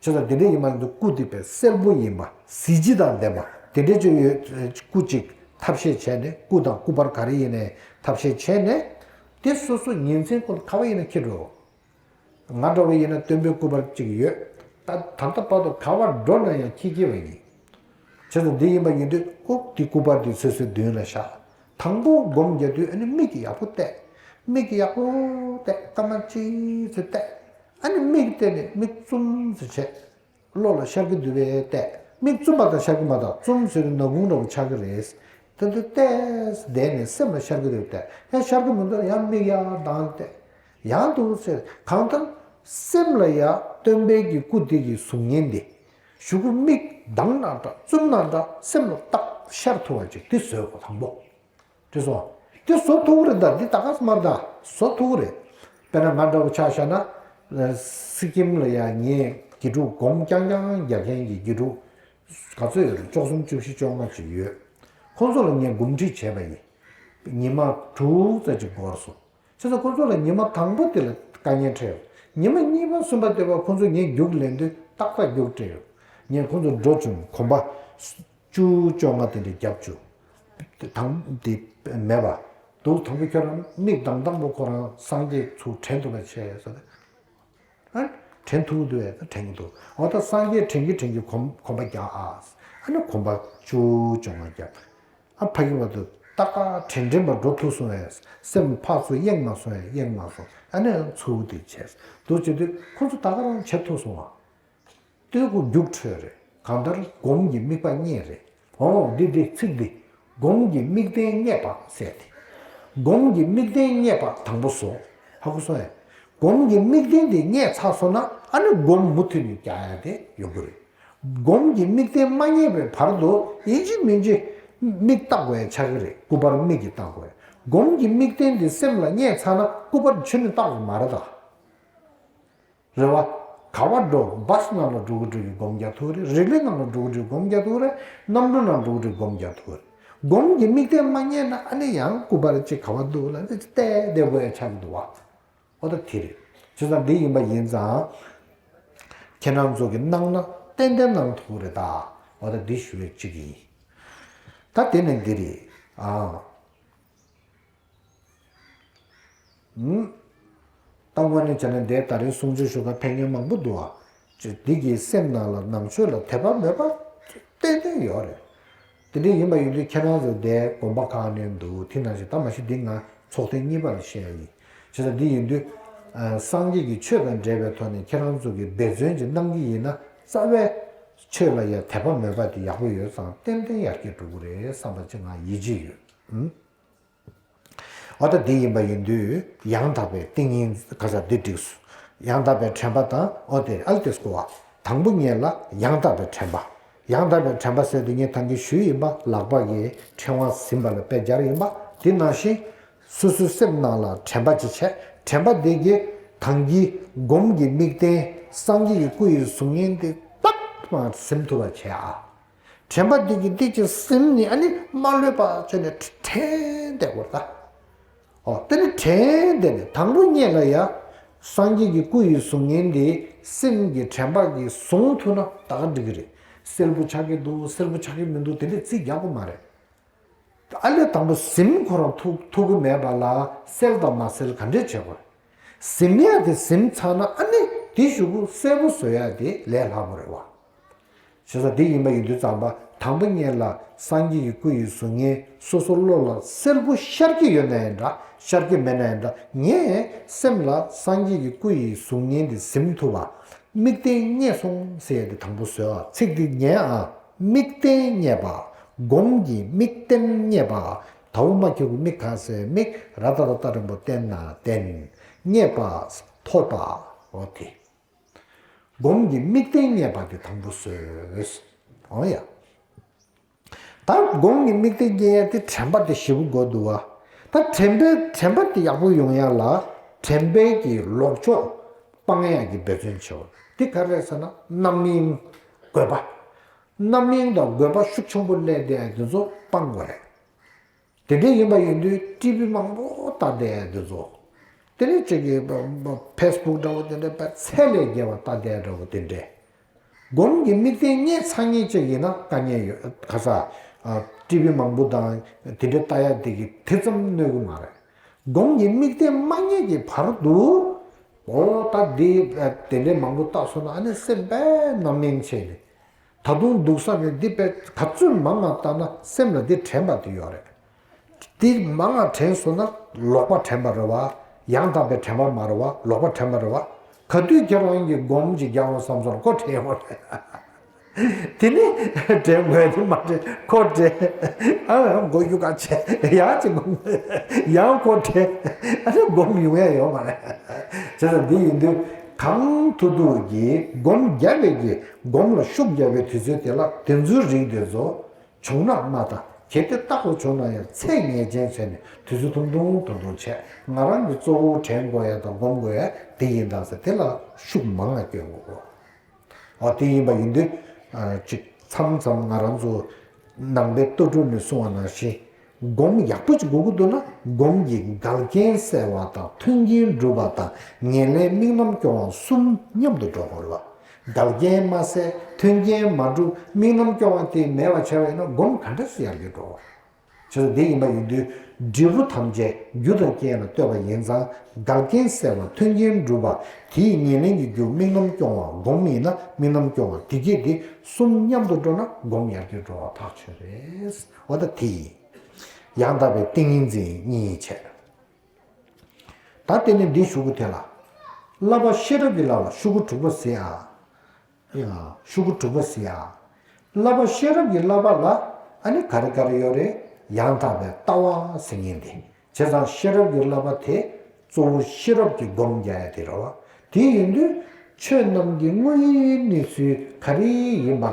བྱས་ཙང་དེ་འདྲ་ཡིན་པ་ཡིན་དུས་སྐུ་འདི་དཔེ་གསལ་པོ་ཡིན་པ། གཟི་བརྗིད་དང་ལྡན་པ་དེ་འདྲ་ཅིག་ཡོད། སྐུ་གཅིག་ཐབས་ཤེས་བྱས་ནས། སྐུ་དང་སྐུ་པར་ག་རེ་ཡིན་ནའི་ཐབས་ཤེས་བྱས་ནས། དེ་སོ་སོ་ཉིན་མཚན་ཁོ་ག་བ་ཡིན་ན་འཁྱེར་འགྲོ། ང་འདྲ་བ་ཡིན་ན་སྟོན་པའི་སྐུ་པར་གཅིག་ཡོད། ད་ད་ལྟ་བར་དུ་ག་བར་འགྲོ་ན་ཡང་འཁྱེར་འཁྱེར་བ་ཡིན། བྱས་ཙང་འདི་ཡིན་པ་ཡིན་དུས་ཨོ་དེ་སྐུ་པར་དེ་སོ་སོའི་མདུན་ལ་བཞག་དང་པོ་སྒོམ་རྒྱག་དུས་ཨ་ནི་མིག་གིས་ཡག་པོ་བལྟས། མིག་གིས་ཡག་པོ་བལྟས། སྐར་མ་གཅིག་ཙམ་བལྟས། ཨ་ནི་མིག་བལྟས་ནས་མིག་བཙུམ་ཙམ་བྱས། བློ་ལ་ཤར་གྱི་འདུག་པས་བལྟས། མིག་བཙུམ་པ་དང་ཤར་གྱི་མ་གཏོགས། བཙུམ་ཟེར་དུས་ནག་ཁུང་འདྲ་པོ་ཆགས་ཀྱི་རེད། དེ་འདྲ་བལྟས་བསྡད་ནས་སེམས་ལ་ཤར་གྱི་འདུག་བལྟས། ཡང་ཤར་གྱི་མི་འདུག་ཡང་མིག་ཡར་བཏང་བལྟས། ཡང་འདུག་ཟེར། གང་ལྟར་སེམས་ལ་ཡ་སྟོན་པའི་གི་སྐུ་དེ་གི་གཟུགས་བརྙན་དེ། གཞུག་གུ་མིག་གདངས་ན་འདྲ་བཙུམ་ན་འདྲ་སེམས་ལ་ཏག་ཤར་ཐུབ་པ་ཅིག་དེ་བཟོས་དགོས་དང་པོ། དེ་སོང་། དེ་བཟོ་ཐུབ་ཀྱི་རེད་ད། འདི་ད་ག་སེ་མར་ད་བཟོ་ཐུབ་ཀྱི་རེད། དཔེར་ན་ང་འདྲ་བོ་ཆ་བཞག་ན། སི་ཀིམ་ལ་ཡ་ངས་དགེ་ཕྲུག་སྒོམ་རྐྱང་རྐྱང་རྒྱག་མཁན་གྱི་དགེ་ཕྲུག་ག་ཚོད་ཡོད་རེད། བཅུ་གསུམ་བཅུ་བཞི་བཅོ་ལྔ་ཅིག་ཡོད། ཁོང་ཚོ་ལ་ངས་འགོ་ཁྲིད་བྱས་པ་ཡིན། ཉི་མ་དྲུག་ཙམ་ཅིག་འགོར་སོང་། བྱས་ཙང་ཁོང་ཚོ་ལ་ཉི་མ་དང་པོ་དེ་ལ་དཀའ་ངལ་འཕྲད་ཡོད། ཉི་མ་གཉིས་པ་གསུམ་པ་དེ་བར་ཁོང་ཚོས་ངས་རྒྱུགས་ལེན་དུས་ཏག་ཏག་རྒྱུགས་སྤྲད་ཡོད། ངས་ཁོང་ཚོར་འགྲོ་བྱུང་གོམ་པ་བཅུ་བཅོ་ལྔ་དེ་འདྲ་བརྒྱབ་བཅུག་དང་དེ་མེད་པ་འདུག་དང་པོ་ཁྱོད་རང་མིག་གདངས་དང་པོ་ཁོ་རང་སངས་རྒྱས་ཚུར་དྲན་ཐུབ་པ་བྱས་ཟེར། ཨ། དྲན་ཐུབ་འདུག་བས། དྲན་གྱི་འདུག་འོ་ད་སངས་རྒྱས་དྲན་གྱི་དྲན་གྱི་གོམ་གོམ་པ་རྒྱག་ཨ། ཨ་ནི་གོམ་པ་བཅུ་བཅོ་ལྔ་བརྒྱབ། ཨ་ཕ་གི་བར་དུ་ཏག་ཏག་དྲན་དྲན་པ་འགྲོ་ཐུབ་སོང་བས། སེམས་ཕར་ཚུར་གཡེང་མ་སོང་བས། གཡེང་མ་སོང་། ཨ་ནི་ཚུར་དེ་བྱས་འདུག་བྱེད་དུས་ཁོ་ཚོ་ད་ག་རང་བྱེད་ཐུབ་སོང་བ། དེ་ཁོ་རྒྱུགས་འཕྲོད་རེད། གང་ལྟར་སྒོམ་གྱི་དམིགས་པ་རྙེད་རེད། འོ་འདི་འདི་ཚིག་འདི། སྒོམ་གྱི་དམིགས་རྟེན་རྙེད་པ་ཟེར་ཏེ། སྒོམ་གྱི་དམིགས་རྟེན་རྙེད་པ་དང་པོ་བཟོ། ཧ་གོ་སོང་ངས། སྒོམ་གྱི་དམིགས་རྟེན་འདི་རྙེད་ཚར་སོང་ན་ཨ་ནི་སྒོམ་མུ་མཐུད་ནས་རྒྱག་ཡ་དེ་ཡོང་གི་རེད། སྒོམ་གྱི་དམིགས་རྟེན་མ་རྙེད་པའི་བར་དུ་ཡིན་གཅིག་མིན་གཅིག་མིག་བལྟ་དགོས་ཡ་ཆགས་ཀྱི་རེད། སྐུ་པར་མིག་གིས་བལྟ་དགོས་ཡ། སྒོམ་གྱི་དམིགས་རྟེན་འདི་སེམས་ལ་རྙེད་ཚར་ན་སྐུ་པར་ཁྱོན་ནས་བལྟ་དགོས་མ་རེད་ད། རེད་བ། ག་བ་འགྲོ། བྷ་སི་ནང་ལ་འགྲོ་གི་འགྲོ་གི་སྒོམ་རྒྱག་ཐུབ་རེད། རི་ལི་ནང་ལ་འགྲོ་གི་འགྲོ་གི་སྒོམ་རྒྱག་ཐུབ་རེད། གནམ་གྲུ་ནང་འགྲོ་གི་འགྲོ་གི་སྒོམ་རྒྱག་ཐུབ་རེད། སྒོམ་གྱི་དམིགས་རྟེན་མ་རྙེད་ན་ཨ་ནི་ཡང་སྐུ་པར་གཅིག་ག་བ་འདུག་ལ་ནི་བལྟས་བསྡད་དགོས་ཡ་ཆགས་འདུག་བ། འོ་ད་དེ་རེད། བྱས་ཙང་འདི་ཡིན་པ་ཡིན་ཙང་། ཁྱེད་རང་ཚོ་གི་གནང་ན་ཏན་ཏན་གནང་ཐུབ་རེད་ད། འོ་ད་འདི་ཞུ་བའི་གཅིག་ཡིན། ད་དེ་ནས་འདི་རེད། ཨ། ད་དངོས་གནས་བྱས་ན་འདས་ད་རིང་གསུང་ཆོས་ཞུ་མཁན་ཕན་མཁན་མང་པོ་འདུག་ཨ། འདི་གིས་སེམས་ནང་ལ་ནང་ཆོས་ལ་དད་པ་མོས་པ་ཏན་ཏན་ཡོད་རེད། དེ་འདྲ་ཡིན་པ་ཡིན་དུས་ཁྱེད་རང་ཚོ་འདས་དགོན་པ་ཁག་ནས་འདུག་དེ་ནང་བཞིན་ད་མ་གཞི་འདི་ང་ཚོགས་ཐེངས་གཉིས་པ་ལ་བཤད་ཡ་ཡིན། བྱས་ཙང་འདི་ཡིན་དུས། སངས་རྒྱས་ཀྱི་ཆོས་དང་འབྲེལ་བའི་ཐོག་ནས་ཁྱེད་རང་ཚོ་གིས་འབད་བརྩོན་ཅིག་གནང་གི་ཡིན་ན་རྩ་བའི་ཆོས་ལ་ཡ་དད་པ་མོས་པ་དེ་ཡག་པོ་ཡོད་ཙང་ཏན་ཏན་ཡར་རྒྱས་འགྲོ་གི་རེད་བསམ་པ་ཅིག་ང་ཡིད་ཆེས་ཡོད། འོ་ད་འདི་ཡིན་པ་ཡིན་དུས་ཡང་དག་པའི་ཏིང་ངེ་འཛིན་ག་ས་འདི་འགྲིགས་སོ། ཡང་དག་པའི་དྲན་པ་དང་འོ་དེ་ཨལ་ཏེ་སྐོར་བ། དང་པོ་ཉིད་ལ་ཡང་དག་པའི་དྲན་པ། ཡང་དག་པའི་དྲན་པ་ཟེར་དུས་ངས་ད་གིན་ཞུས་ཡིན་པ། ལག་པ་གི་ཕྲེང་བ་ཟིན་པ་ལ་དཔེ་སྦྱར་ཡིན་པ། དེ་ནང་བཞིན་སོ་སོའི་སེམས་ནང་ལ་དྲན་པ་ཅིག་བྱས། དྲན་པ་འདི་གིས་གང་གི་སྒོམ་གྱི་དམིགས་རྟེན་སངས་རྒྱས་ཀྱི་སྐུ་ཡི་གཟུགས་བརྙན་དེ་ཏག་ཏག་ཟིན་ཐུབ་པ་བྱས་ཨ། དྲན་པ་འདི་གིས་འདི་ཅིག་ཟིན་ནས་ཨ་ནི་མ་ལུས་པ་བྱས་ནས་དྲན་བསྡད་དགོས་ད། ཨོ་དེ་ནི་དྲན་བསྡད་ནས་དང་པོ་ཉིད་ལ་ཡ། སངས་རྒྱས་ཀྱི་སྐུ་ཡི་གཟུགས་བརྙན་འདི་སེམས་ཀྱི་དྲན་པ་གིས་བཟུང་ཐུབ་ན་ད་ག་འགྲིག་གི་རེད། སེར་པོ་ཆགས་ཀྱི་འདུག་སེར་པོ་ཆགས་ཀྱི་མི་འདུག་དེ་འདྲས་རྩིས་རྒྱག་དགོས་མ་རེད། ཨ་ལས་དང་པོ་ཟིན་ཁོ་རང་ཐུག་ཐུག་གི་མེད་པ་ལ་སེལ་དང་མ་སེལ་ག་འདྲས་བྱེད་དགོས། ཟིན་ཡ་དེ་ཟིན་ཚར་ན་ཨ་ནི་དེ་གཞུག་གུ་གསལ་པོ་བཟོ་ཡ་དེ་ལས་སླ་པོ་རེད་བ། བྱས་ཙང་དེ་ཡིན་པ་ཡིན་དུས་ཙམ་པ་དང་པོ་ཉིད་ལ་སངས་རྒྱས་ཀྱི་སྐུ་ཡི་གཟུགས་བརྙན་སོ་སོ་བློ་ལ་གསལ་པོ་ཤར་གྱི་ཡོད་ན་ཡང་འདྲ་ཤར་གྱི་མེད་ན་ཡང་འདྲ། ངས་སེམས་ལ་སངས་རྒྱས་ཀྱི་སྐུ་ཡི་གཟུགས་བརྙན་དེ་ཟིན་ཐུབ་པ། དམིགས་རྟེན་རྙེད་སོང་ཟེར་ཡ་དེ་དང་པོ་བཟོས་ཨ། ཚིག་འདི་ཉན་ཨ། དམིགས་རྟེན་རྙེད་པ། སྒོམ་གྱི་དམིགས་རྟེན་རྙེད་པ། དའོ་མ་ཁྱེད་ཀྱི་དམིགས་ག་ཟེར་དམིགས་ར་ད་ར་ད་རིང་པོ་བསྟན་ན་བསྟན། རྙེད་པ་ཐོབ་པ་འོ་དེ། སྒོམ་གྱི་དམིགས་རྟེན་རྙེད་པ་དེ་དང་པོ་བཟོས། འོ་ཡ། ད་སྒོམ་གྱི་དམིགས་རྟེན་རྙེད་ཡ་དེ་དྲན་པ་དེ་ཞེ་པོ་དགོས་འདུག་བ། ད་དྲན་པའི་དྲན་པ་དེ་ཡག་པོ་ཡོང་ཡ་ལ་དྲན་པའི་གི་ལོག་ཕྱོགས་སྤང་ཡ་གི་འབད་བརྩོན་བྱེད་དགོས། དེ་ག་རེ་ཟེར་ན་རྣམ་གཡེང་རྒོད་པ། རྣམ་གཡེང་དང་རྒོད་པ་ཤུགས་ཆེན་པོ་སླེབས་བསྡད་ཡ་དེ་ཚོ་སྤང་དགོས་རེད། དེ་འདྲ་ཡིན་པ་ཡིན་དུས་ཊི་བི་མང་པོ་ལྟ་བསྡད་ཡ་དེ་ཚོ། དེ་ནས་ཅིག་གིས་ཕེ་སི་བུག་འདྲ་བོ་དེ་འདྲ་པ་ཚད་ལས་བརྒལ་བ་ལྟ་བསྡད་འདྲ་བོ་དེ་འདྲས། སྒོམ་གྱི་དམིགས་རྟེན་རྙེད་ཚར་མཁན་ཅིག་ཡིན་ན་དཀའ་ངལ་ཡོད་ག་ས། ཊི་བི་མང་པོ་དང་དེ་འདྲ་ལྟ་ཡ་དེ་གིས་དེ་ཙམ་གནོད་གི་མ་རེད། སྒོམ་གྱི་དམིགས་རྟེན་མ་རྙེད་ཀྱི་བར་དུ། འོ་ད་འདི་དེ་འདྲའི་མང་པོ་བཏགས་སོང་ན་ཨ་ནི་སེམས་དཔེ་རྣམ་གཡེང་ཆེ་ནས། ད་དུང་འདུག་ས་ནས་འདི་དཔེ་ག་ཚོད་མང་ང་བཏགས་ན་སེམས་ལ་འདི་དྲན་པ་དེ་ཡོད་རེད། འདི་མང་ང་དྲན་སོང་ན་ལོག་པ་དྲན་པ་རེད་བ། ཡང་དག་པའི་དྲན་པ་མ་རེད་བ། ལོག་པ་དྲན་པ་རེད་བ། ག་དུས་ཁྱེད་རང་གིས་སྒོམ་ཅིག་རྒྱག་འོང་བསམ་སོང་ཁོ་དྲན་ཡོང་རེད། དེ་ནི་དྲན་དགོས་དེ་མ་དྲན་ཁོ་དྲན། ཨ་མགོ་གཡུག་ག་བྱས་ཡང་ཅིག་སྒོམ། ཡང་ཁོ་དྲན། ཨ་ནི་སྒོམ་ཡོང་ཡ་ཡོད་མ་རེད། བྱས་ཙང་འདི་ཡིན་དུས་གང་ཐུབ་ཐུབ་ཀྱིས་སྒོམ་རྒྱག་པའི་གི་སྒོམ་ལ་ཤུགས་རྒྱག་པའི་དུས་ཚོད་དེ་ལ་དེ་ཚོའི་རིགས་དེ་ཚོ་བྱུང་ན་མ་ད་གལ་ཏེ་ལྟ་དགོས་བྱུང་ན་ཡང་ཚད་ངེས་ཅན་བྱས་ནས་དུས་ཚོད་ཐུང་ཐུང་ཐུང་ཐུང་བྱས། ང་རང་གི་གཙོ་བོ་དྲན་དགོས་ཡ་དང་སྒོམ་དགོས་ཡ་དེ་ཡིན་ད་ཟེར་དེ་ལ་ཤུགས་མང་ང་སྐྱོན་དགོས། འོ་དེ་ཡིན་པ་ཡིན་དུས་ཅིག་མཚམས་མཚམས་ང་རང་ཚོ་ནང་པའི་ལྟ་གྲུབ་ནས་གསུངས་པ་ནང་བཞིན། སྒོམ་ཡག་པོ་ཅིག་དགོས་ཀྱི་འདུག་ན་སྒོམ་གྱི་འགལ་རྐྱེན་བསལ་བ་དང་མཐུན་རྐྱེན་སྒྲུབ་པ་དང་ཉེར་ལེན་དམིགས་རྣམ་སྐྱོང་བ་གསུམ་མཉམ་དུ་འགྲོ་དགོས་རེད་བ། འགལ་རྐྱེན་མ་བསལ་མཐུན་རྐྱེན་མ་སྒྲུབ་དམིགས་རྣམ་སྐྱོང་བ་དེ་མེད་པ་བྱས་པ་ཡིན་ན་སྒོམ་ག་འདྲ་སེ་ཡར་རྒྱས་འགྲོ་བ། བྱས་ཙང་འདི་ཡིན་པ་ཡིན་དུས་འབྲས་བུ་ཐམས་ཅད་རྒྱུ་དང་རྐྱེན་ལ་ལྟོས་པ་ཡིན་ཙང་འགལ་རྐྱེན་བསལ་བ་མཐུན་རྐྱེན་སྒྲུབ་པ་དེའི་ཉེར་ལེན་གྱི་རྒྱུ་དམིགས་རྣམ་སྐྱོང་བ་སྒོམ་ཡིན་ན་དམིགས་རྣམ་སྐྱོང་བ་དེ་སྐད་དེ་གསུམ་མཉམ་དུ་འགྲོ་ན་སྒོམ་ཡར་རྒྱས་འགྲོ་བ་ཐག་ཆོད་རེད། འོ་ད་དེ་ཡིན། ཡང་དག་པའི་ཏིང་ངེ་འཛིན་གཉིས་བྱས། ད་དེ་ནས་འདི་ཞུ་གི་དེ་ལ། བསླབ་པ་ཤེས་རབ་ཀྱི་བསླབ་པ་ཤོག་གུ་དྲུག་པ་ཟེར་ཨ། ཡང་ཤོག་གུ་དྲུག་པ་ཟེར་ཨ། བསླབ་པ་ཤེས་རབ་ཀྱི་བསླབ་པ་ལ་ཨ་ནི་ག་རེ་ག་རེ་ཡོད་རེད། ཡང་དག་པའི་ལྟ་བ་ཟེར་མཁན་དེ། བྱས་ཙང་ཤེས་རབ་ཀྱི་བསླབ་པ་དེ་གཙོ་བོ་ཤེས་རབ་ཀྱི་སྒོམ་རྒྱག་ཡ་དེ་རེད་བ། དེ་ཡིན་དུས་ཆོས་རྣམས་ཀྱི་དངོས་ཡུལ་གནས་ཚུལ་ག་རེ་ཡིན་པ།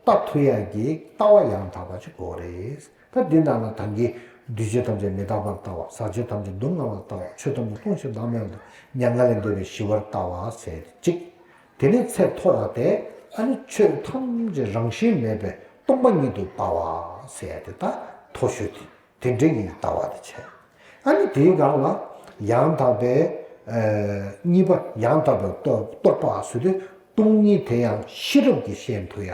ལྟ་ཐུབ་ཡག་གི་ལྟ་བ་ཡང་དག་པ་ཅིག་དགོས་རེད། ད་འདི་ནང་ལ་ད་གིན་འདུས་བྱས་ཐམས་ཅད་མི་རྟག་པར་ལྟ་བ། ཟག་བཅས་ཐམས་ཅད་སྡུག་བསྔལ་བར་ལྟ་བ། ཆོས་ཐམས་ཅད་སྟོང་ཞིང་བདག་མེད་པར་ལྟ་བ། མྱ་ངན་ལས་འདས་པའི་ཞི་བར་ལྟ་བ་ཟེར་ཏེ་གཅིག་དེ་ནས་ཚད་མཐོ་བ་དེ་ཨ་ནི་ཆོས་ཐམས་ཅད་རང་བཞིན་མེད་པའི་སྟོང་པ་ཉིད་དུ་ལྟ་བ་ཟེར་ཏེ་ད་མཐོ་ཤོས་དེ། དེ་འདྲའི་ཡིན་ལྟ་བ་དེ་བྱས། ཨ་ནི་དེའི་སྒང་ལ་ཡང་དག་པའི་ཨ་གཉིས་པ་ཡང་དག་པའི་རྟོག་རྟོག་པ་ཟེར་དུས་སྟོང་ཉིད་དེ་ཡང་ཤེས་རབ་ཀྱིས་ཤེས་ཐུབ་ཡ།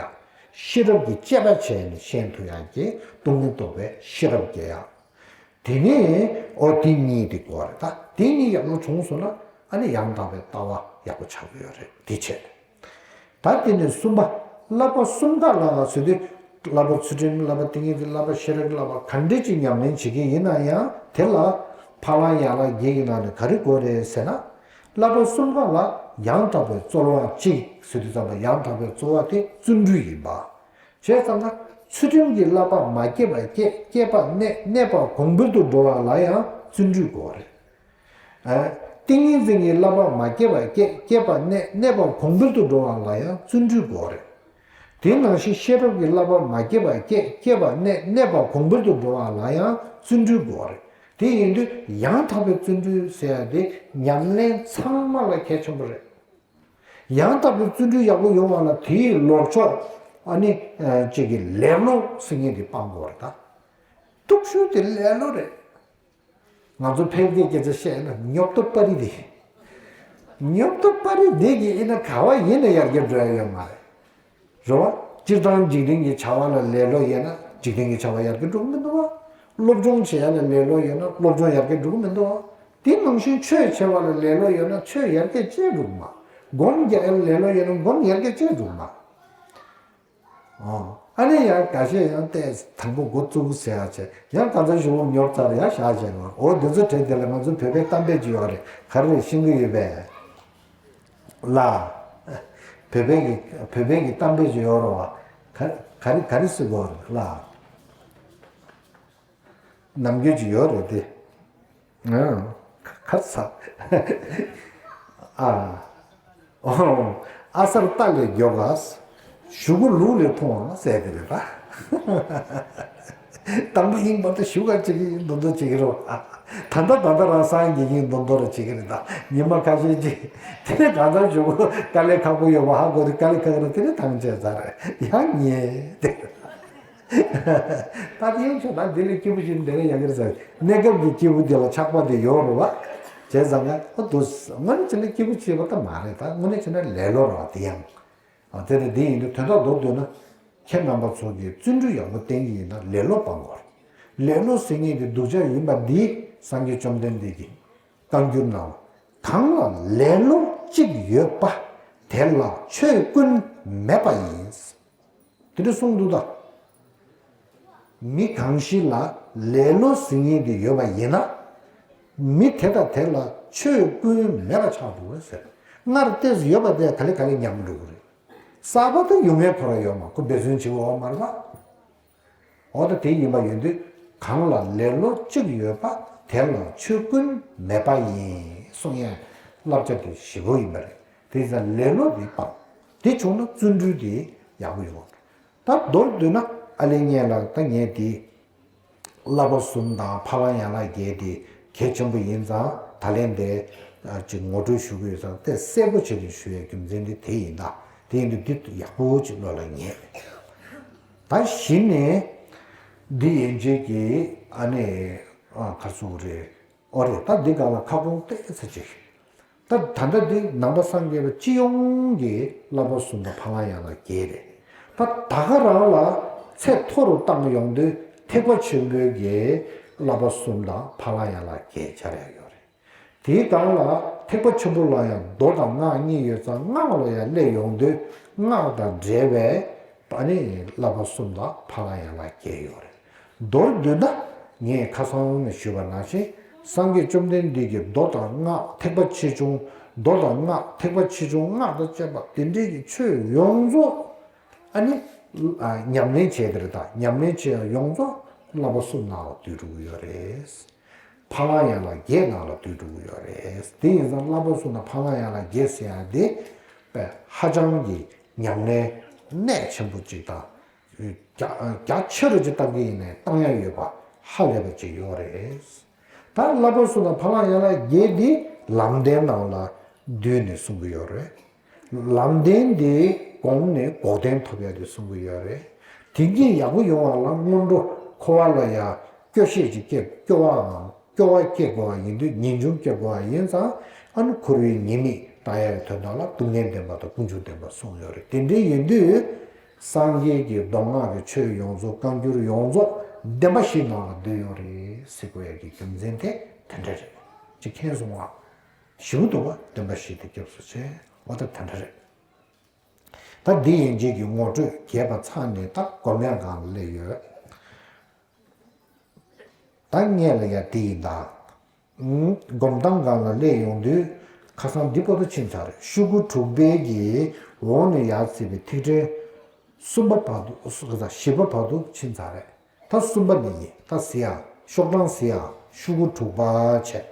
ཤེས་རབ་ཀྱི་དཔྱད་པ་བྱས་ནས་ཤེས་ཐུབ་ཡ་གི་སྟོང་ཉིད་རྟོགས་པའི་ཤེས་རབ་ཀྱི་ཡ། དེ་ནས་ཨོ་དེ་གཉིས་དེ་དགོས་རེད། ད་དེ་གཉིས་ཡག་པོ་བྱུང་སོང་ན་ཨ་ནི་ཡང་དག་པའི་ལྟ་བ་ཡག་པོ་ཆགས་ཀྱི་ཡོད་རེད། དེ་བྱས། ད་དེ་ནས་གསུམ་པ། བསླབ་པ་གསུམ་ཀ་ལ་ཟེར་དུས་བསླབ་པ་ཚུལ་ཁྲིམས་བསླབ་པ་ཏིང་ངེ་འཛིན་བསླབ་པ་ཤེས་རབ་ཀྱི་བསླབ་པ་ག་འདྲ་ཅིག་ཉམས་ལེན་བྱེད་ཀྱི་ཡིན་ན་ཡང་དེ་ལ་ཕ་ལ་ཡ་ལ་བརྒྱད་ཀྱི་ནང་ནས་ག་རེ་དགོས་རེད་ཟེར་ན། བསླབ་པ་གསུམ་ཀ་ལ་ཡང་དག་པའི་རྩོལ་བ་གཅིག་ཟེར་དུས་ཙམ་པ་ཡང་དག་པའི་རྩོལ་བ་དེ་བརྩོན་འགྲུས་ཡིན་པ། བྱས་ཙང་ན་ ཚུལ་ཁྲིམས་ཀྱི་བསླབ་པ་མ་སྐྱེས་པ་སྐྱེས། སྐྱེས་པ་གནས། གནས་པ་གོང་འཕེལ་དུ་འགྲོ་བ་ལ་ཡང་བརྩོན་འགྲུས་དགོས་རེད། ཨ། ཏིང་ངེ་འཛིན་གྱི་བསླབ་པ་མ་སྐྱེས་པ་སྐྱེས། སྐྱེས་པ་གནས། གནས་པ་གོང་འཕེལ་དུ་འགྲོ་བ་ལ་ཡང་བརྩོན་འགྲུས་དགོས་རེད། དེ་ནང་བཞིན་ཤེས་རབ་ཀྱི་བསླབ་པ་མ་སྐྱེས་པ་སྐྱེས། སྐྱེས་པ་གནས། གནས་པ་གོང་འཕེལ་དུ་འགྲོ་བ་ལ་ཡང་བརྩོན་འགྲུས་དགོས་རེད། དེ་ཡིན་དུས་ཡང་དག་པའི་བརྩོན་འགྲུས་ཟེར་ཡ་དེ་ཉམས་ལེན་ཚང་མ་ལ་གལ་ཆེན་པོ་རེད། ཡང་དག་པའི་བརྩོན་འགྲུས་ཡག་པོ་ཡོང་བ་ལ་དེའི་ལོག་ཕྱོགས་ཨ་ནི་ཅིག་གི་ལེ་ལོ་ཟེར་མཁན་དེ་སྤང་དགོས་རེད་ད། སྡུག་ཤོས་དེ་ལེ་ལོ་རེད། ང་ཚོ་ཕལ་སྐད་སྐད་ཆ་བཤད་ན་ཉོབ་ཏོ་པ་རི་དེ། ཉོབ་ཏོ་པ་རི་དེ་གི་ཡིན་ན་ག་བ་ཡིན་ན་ཡར་རྒྱས་འགྲོ་ཡ་ཡོད་མ་རེད། རེད་བ། སྤྱིར་བཏང་འཇིག་རྟེན་གྱི་བྱ་བ་ལ་ལེ་ལོ་ཡོད་ན་འཇིག་རྟེན་གྱི་བྱ་བ་ཡར་རྒྱས་འགྲོ་གི་མི་འདུག་བ། སློབ་སྦྱོང་བྱེད་ཡ་ལ་ལེ་ལོ་ཡོད་ན་སློབ་སྦྱོང་ཡར་རྒྱས་འགྲོ་གི་མི་འདུག་བ། དེ་ནང་བཞིན་ཆོས་བྱེད་པ་ལ་ལེ་ལོ་ཡོད་ན་ཆོས་ཡར་རྒྱས་ཅི་འགྲོ་གི་མ། སྒོམ་རྒྱག་ཡ་ལ་ལེ་ལོ་ཡོད་ན་སྒོམ་ཡར་རྒྱས་ཅི་འགྲོ་གི་མ། ཨོ། ཨ་ནི་ཡང་འགའ་ཤས་ཡང་ལྟས་དང་པོ་འགོ་བཙུགས་ཟེར་ཡ་བྱས་ཡང་གང་ཚ་ཞུ་བོ་ཉོབ་ཚར་ཡ་བཞག་བྱས་ནོ། འོ་འདི་ཚོ་དྲན་དེ་ལ་ང་ཚོ་བོད་པའི་གཏམ་དཔེ་ཅིག་ཡོད་རེད། ག་རེ་རེད་ཤེས་ཀྱི་ཡོད་པས། ལ། བོད་པའི་གི་བོད་པའི་གི་གཏམ་དཔེ་ཅིག་ཡོད་རེད་བ། ག་ག་རེ་ག་རེ་ཟེར་དགོས་རེད་ལ། ནམ་རྒྱུན་ཅིག་ཡོད་རེད་དེ། ཨ། ཁ་ཚ། ཨ། ཨ་གསར་རྟ་ལས་མགྱོགས་ག་གཞུ་གུ་ལུག་ལས་ཐུང་བ་ཟེར་དེ་རེད་པ། དང་པོ་ཡིན་པ་དང་གཞུ་ག་ཅིག་གིས་མདོ་མདོ་བྱེད་ཀྱི་རེད་པ། ད་ལྟ་ད་ལྟ་རང་སང་གི་ཡིན་མདོ་མདོ་ར་བྱེད་ཀྱི་རེད་ད། ཉི་མ་ཁ་ཤས་ཅིག་དེ་ནས་གང་ལྟར་གཞུ་གུ་དཀའ་ལས་ཁག་པོ་ཡོད་པ་ཧ་གོ་དུས་དཀའ་ལས་ཁག་རེད། དེ་ནས་ཐང་ཆད་ཚར་ཡང་ཉེ་དེ། ད་དེ་ཡང་ཆོག་ད་འདི་ལས་སྐྱིད་པོ་ཞིག་འདི་ལས་ཡག་གི་རེད་ཟེར། གནས་སྐབས་ཀྱི་སྐྱིད་པོ་འདི་ལ་ཆགས་པ་དེ་ཡོད་རེད་བ། བྱས་ཙང་ང་ཨོ་འདུག་དངོས་གནས་བྱས་ན་སྐྱིད་པོ་བྱེད་པ་ད་མ་རེད། ད་དངོས་གནས་བྱས་ན་ལེ་ལོ་རེད་བ་དེ་ཡང་། ཨ་དེ་ནས་འདི་ཡིན་དུས་དོན་དག་མདོར་བསྡུས་ན། ཁྱེད་རྣམ་པ་ཚོ་གིས་བརྩོན་འགྲུས་ཡག་པོ་བསྟེན་གྱི་ཡིན་ན་ལེ་ལོ་སྤང་དགོས་རེད། ལེ་ལོ་ཟེར་མཁན་དེ་སྡུག་ཅག་ཡིན་པ་འདི་སངས་རྒྱས་བཅོམ་ལྡན་འདས་ཀྱིས་བཀའ་འགྱུར་ནང་། གང་ལ་ལེ་ལོ་གཅིག་ཡོད་པ། དེ་ལ་ཆོས་ཀུན་མེད་པ་ཡིན། དེ་འདྲ་གསུངས་འདུག་ད། མི་གང་ཞིག་ལ་ལེ་ལོ་ཟེར་མཁན་དེ་ཡོད་པ་ཡིན་ན། མི་དེ་དང་དེ་ལ་ཆོས་ཀུན་མེད་པ་ཆགས་འདུག་ཟེར། སྔར་ཏོག་ཙམ་ཡོད་པ་དེ་ག་ལེ་ག་ལེ་ཉམས་འགྲོ་གི་རེད། གསར་པ་དེ་ཡོང་ཡས་ཁོ་རང་ཡོད་མ། ཁོ་འབད་བརྩོན་བྱེད་འོ་མ་རེད་པ། འོ་ད་དེ་ཡིན་པ་ཡིན་དུས་གང་ལ་ལེ་ལོ་གཅིག་ཡོད་པ། དེ་ལ་ཆོས་ཀུན་མེད་པ་ཡིན་གསུང་ཡས་བསླབ་བྱ་དེ་ཞེ་པོ་ཡིན་པ་རེད། དེ་ཡིན་ཙང་ལེ་ལོ་དེ་སྤང་། དེ་བྱུང་ན་བརྩོན་འགྲུས་དེ་ཡག་པོ་ཡོང་། ད་མདོར་བསྡུས་ན་ཨ་ལེ་ངས་ལ་ད་ངས་དེ་བསླབ་པ་གསུམ་དང་ཕ་བླང་ཡན་ལག་བརྒྱད་དེ་གལ་ཆེན་པོ་ཡིན་ཙང་ད་ལན་དེ་ཅིག་ངོ་སྤྲོད་ཞུ་གི་ཡོད་ཙང་དེ་གསལ་པོ་བྱས་ནས་ཞུ་ཡའི་རྒྱུ་མཚན་དེ་དེ་ཡིན། ད་དེ་ཡིན་དུས་འདི་ཡག་པོ་ཅིག་བློ་ལ་ངེས། ད་གཞི་ནས་འདི་ཡན་ཆད་ཀྱི་ཨ་ནི་ཨ་ག་ཚོད་རེད། ཨོ་རེད། ད་འདི་ག་ལ་ཁ་སྐོང་ཏོག་ཙམ་བྱེད། ད་ད་ལྟ་འདི་ནང་པ་སངས་རྒྱས་པ་སྤྱི་ཡོངས་ཀྱི་བསླབ་པ་གསུམ་དང་ཕ་བླང་ཡན་ལག་བརྒྱད་རེད། ད་ད་ག་རང་ལ་ཚད་མཐོ་རུ་བཏང་ཡོང་དུས་ཐེག་པ་ཆེན་པོའི་གི་བསླབ་པ་གསུམ་དང་ཕ་བླང་ཡན་ལག་བརྒྱད་སྦྱར་ཡ་ཡོད་རེད། དེའི་སྒང་ལ་ཐེག་པ་ཆེན་པོ་ལ་ཡང་མདོ་དང་སྔགས་གཉིས་ཡོད་ཙང་སྔགས་ལ་ཡང་སླེབས་ཡོང་དུས་སྔགས་དང་འབྲེལ་བའི་ཨ་ནི་བསླབ་པ་གསུམ་དང་ཕ་བླང་ཡན་ལག་བརྒྱད་ཡོད་རེད། མདོར་བསྡུས་ན་ངས་ཁ་སང་ནས་ཞུས་པ་ནང་བཞིན་སངས་རྒྱས་བཅོམ་ལྡན་འདས་ཀྱིས་མདོ་དང་སྔགས་ཐེག་པ་ཆེ་ཆུང་མདོ་དང་སྔགས་ཐེག་པ་ཆེ་ཆུང་སྔགས་དང་བཅས་པ་དེ་འདྲའི་གི་ཆོས་ཡོངས་རྫོགས་ཨ་ནི་ཉམས་ལེན་བྱས་དེ་རེད། ད་ཉམས་ལེན་བྱས་ཡོངས་རྫོགས་བསླབ་པ་གསུམ་ནང་ལ་འདུས་འགྲོ་གི་ཡོད་རེད། ཕ་བླང་ཡན་ལག་བརྒྱད་ནང་ལ་འདུས་འགྲོ་གི་ཡོད་རེད། དེ་ཡིན་ཙང་བསླབ་པ་གསུམ་དང་ཕ་བླང་ཡན་ལག་བརྒྱད་ཟེར་ཡ་དེ་དཔེ་ཧ་ཅང་གི་ཉམས་ལེན་གནད་ཆེན་པོ་ཅིག་དང་རྒྱ་རྒྱ་ཆེ་རུ་ཅིག་བཏང་གི་ཡིན་ནའི་བཏང་ཡ་ཡོད་པ་ཧ་ལས་པ་ཅིག་ཡོད་རེད། ད་བསླབ་པ་གསུམ་དང་ཕ་བླང་ཡན་ལག་བརྒྱད་འདི་ལམ་བདེན་ནང་ལ་བསྡུས་ནས་གསུང་གི་ཡོད་རེད། ལམ་བདེན་དེ་གོང་ནས་འགོག་བདེན་ཐོབ་ཡ་དེ་གསུང་གི་ཡོད་རེད། དེ་གཉིས་ཡག་པོ་ཡོང་བ་ལ་སྔོན་འགྲོ་འཁོར་བ་ལ་ཡ་སྐྱོ་ཤས་ཅིག་སྐྱེ་སྐྱོ་བའམ་སྐྱོ་བ་སྐྱེ་དགོས་པ་ཡིན་དུས་ངེས་འབྱུང་སྐྱེ་དགོས་པ་ཡིན་ཙང་ཨ་ནི་འཁོར་བའི་ཉེས་དམིགས་བཏང་ཡ་གི་དོན་དག་ལ་སྡུག་བསྔལ་བདེན་པ་དང་ཀུན་འབྱུང་བདེན་པ་གསུངས་ཡོད་རེད། དེ་འདྲའི་ཡིན་དུས་སངས་རྒྱས་ཀྱི་མདོ་སྔགས་ཀྱི་ཆོས་ཡོངས་རྫོགས་བཀའ་འགྱུར་ཡོངས་རྫོགས་བདེན་པ་བཞི་ནང་ལ་འདུས་ཡོད་རེད་ཟེར་དགོས་ཡ་གི་རྒྱུ་མཚན་དེ་དེ་འདྲ་རེད། ཅིག་མཁྱེན་སོང་ང་། ཞིའུ་དུ་བ་བདེན་པ་བཞི་དེ་སྐྱབས་སུ་མཆི། འོ་ད་དེ་འདྲ་རེད། ད་འདི་ཡན་ཆད་ཀྱི་ངོ་སྤྲོད་རྒྱས་པ་ཚར་ནས་ད་སྒོམ་ཡ་སྒང་ལ་སླེབས་ཡོད། ད་ངས་ལ་ཡ་འདི་ཡིན་ད། ཨུམ། སྒོམ་སྟངས་སྒང་ལ་སླེབས་ཡོང་དུས་ཁ་སང་འདི་པོ་ཏོ་ཕྱིན་ཚར་རེད། ཤོག་གུ་དྲུག་པའི་གི་འོག་ནས་ཡར་བརྩིས་པའི་ཐིག་ཕྲེང་ གསུམ་པ་བར་དུ། བཞི་པ་བར་དུ་ཕྱིན་ཚར་རེད། ད་གསུམ་པ་ནི་ཡིན། ད་ཟེར་ཡ་ཤོག་གྲངས་ཟེར་ཡ་ཤོག་གུ་དྲུག་པ་བྱས།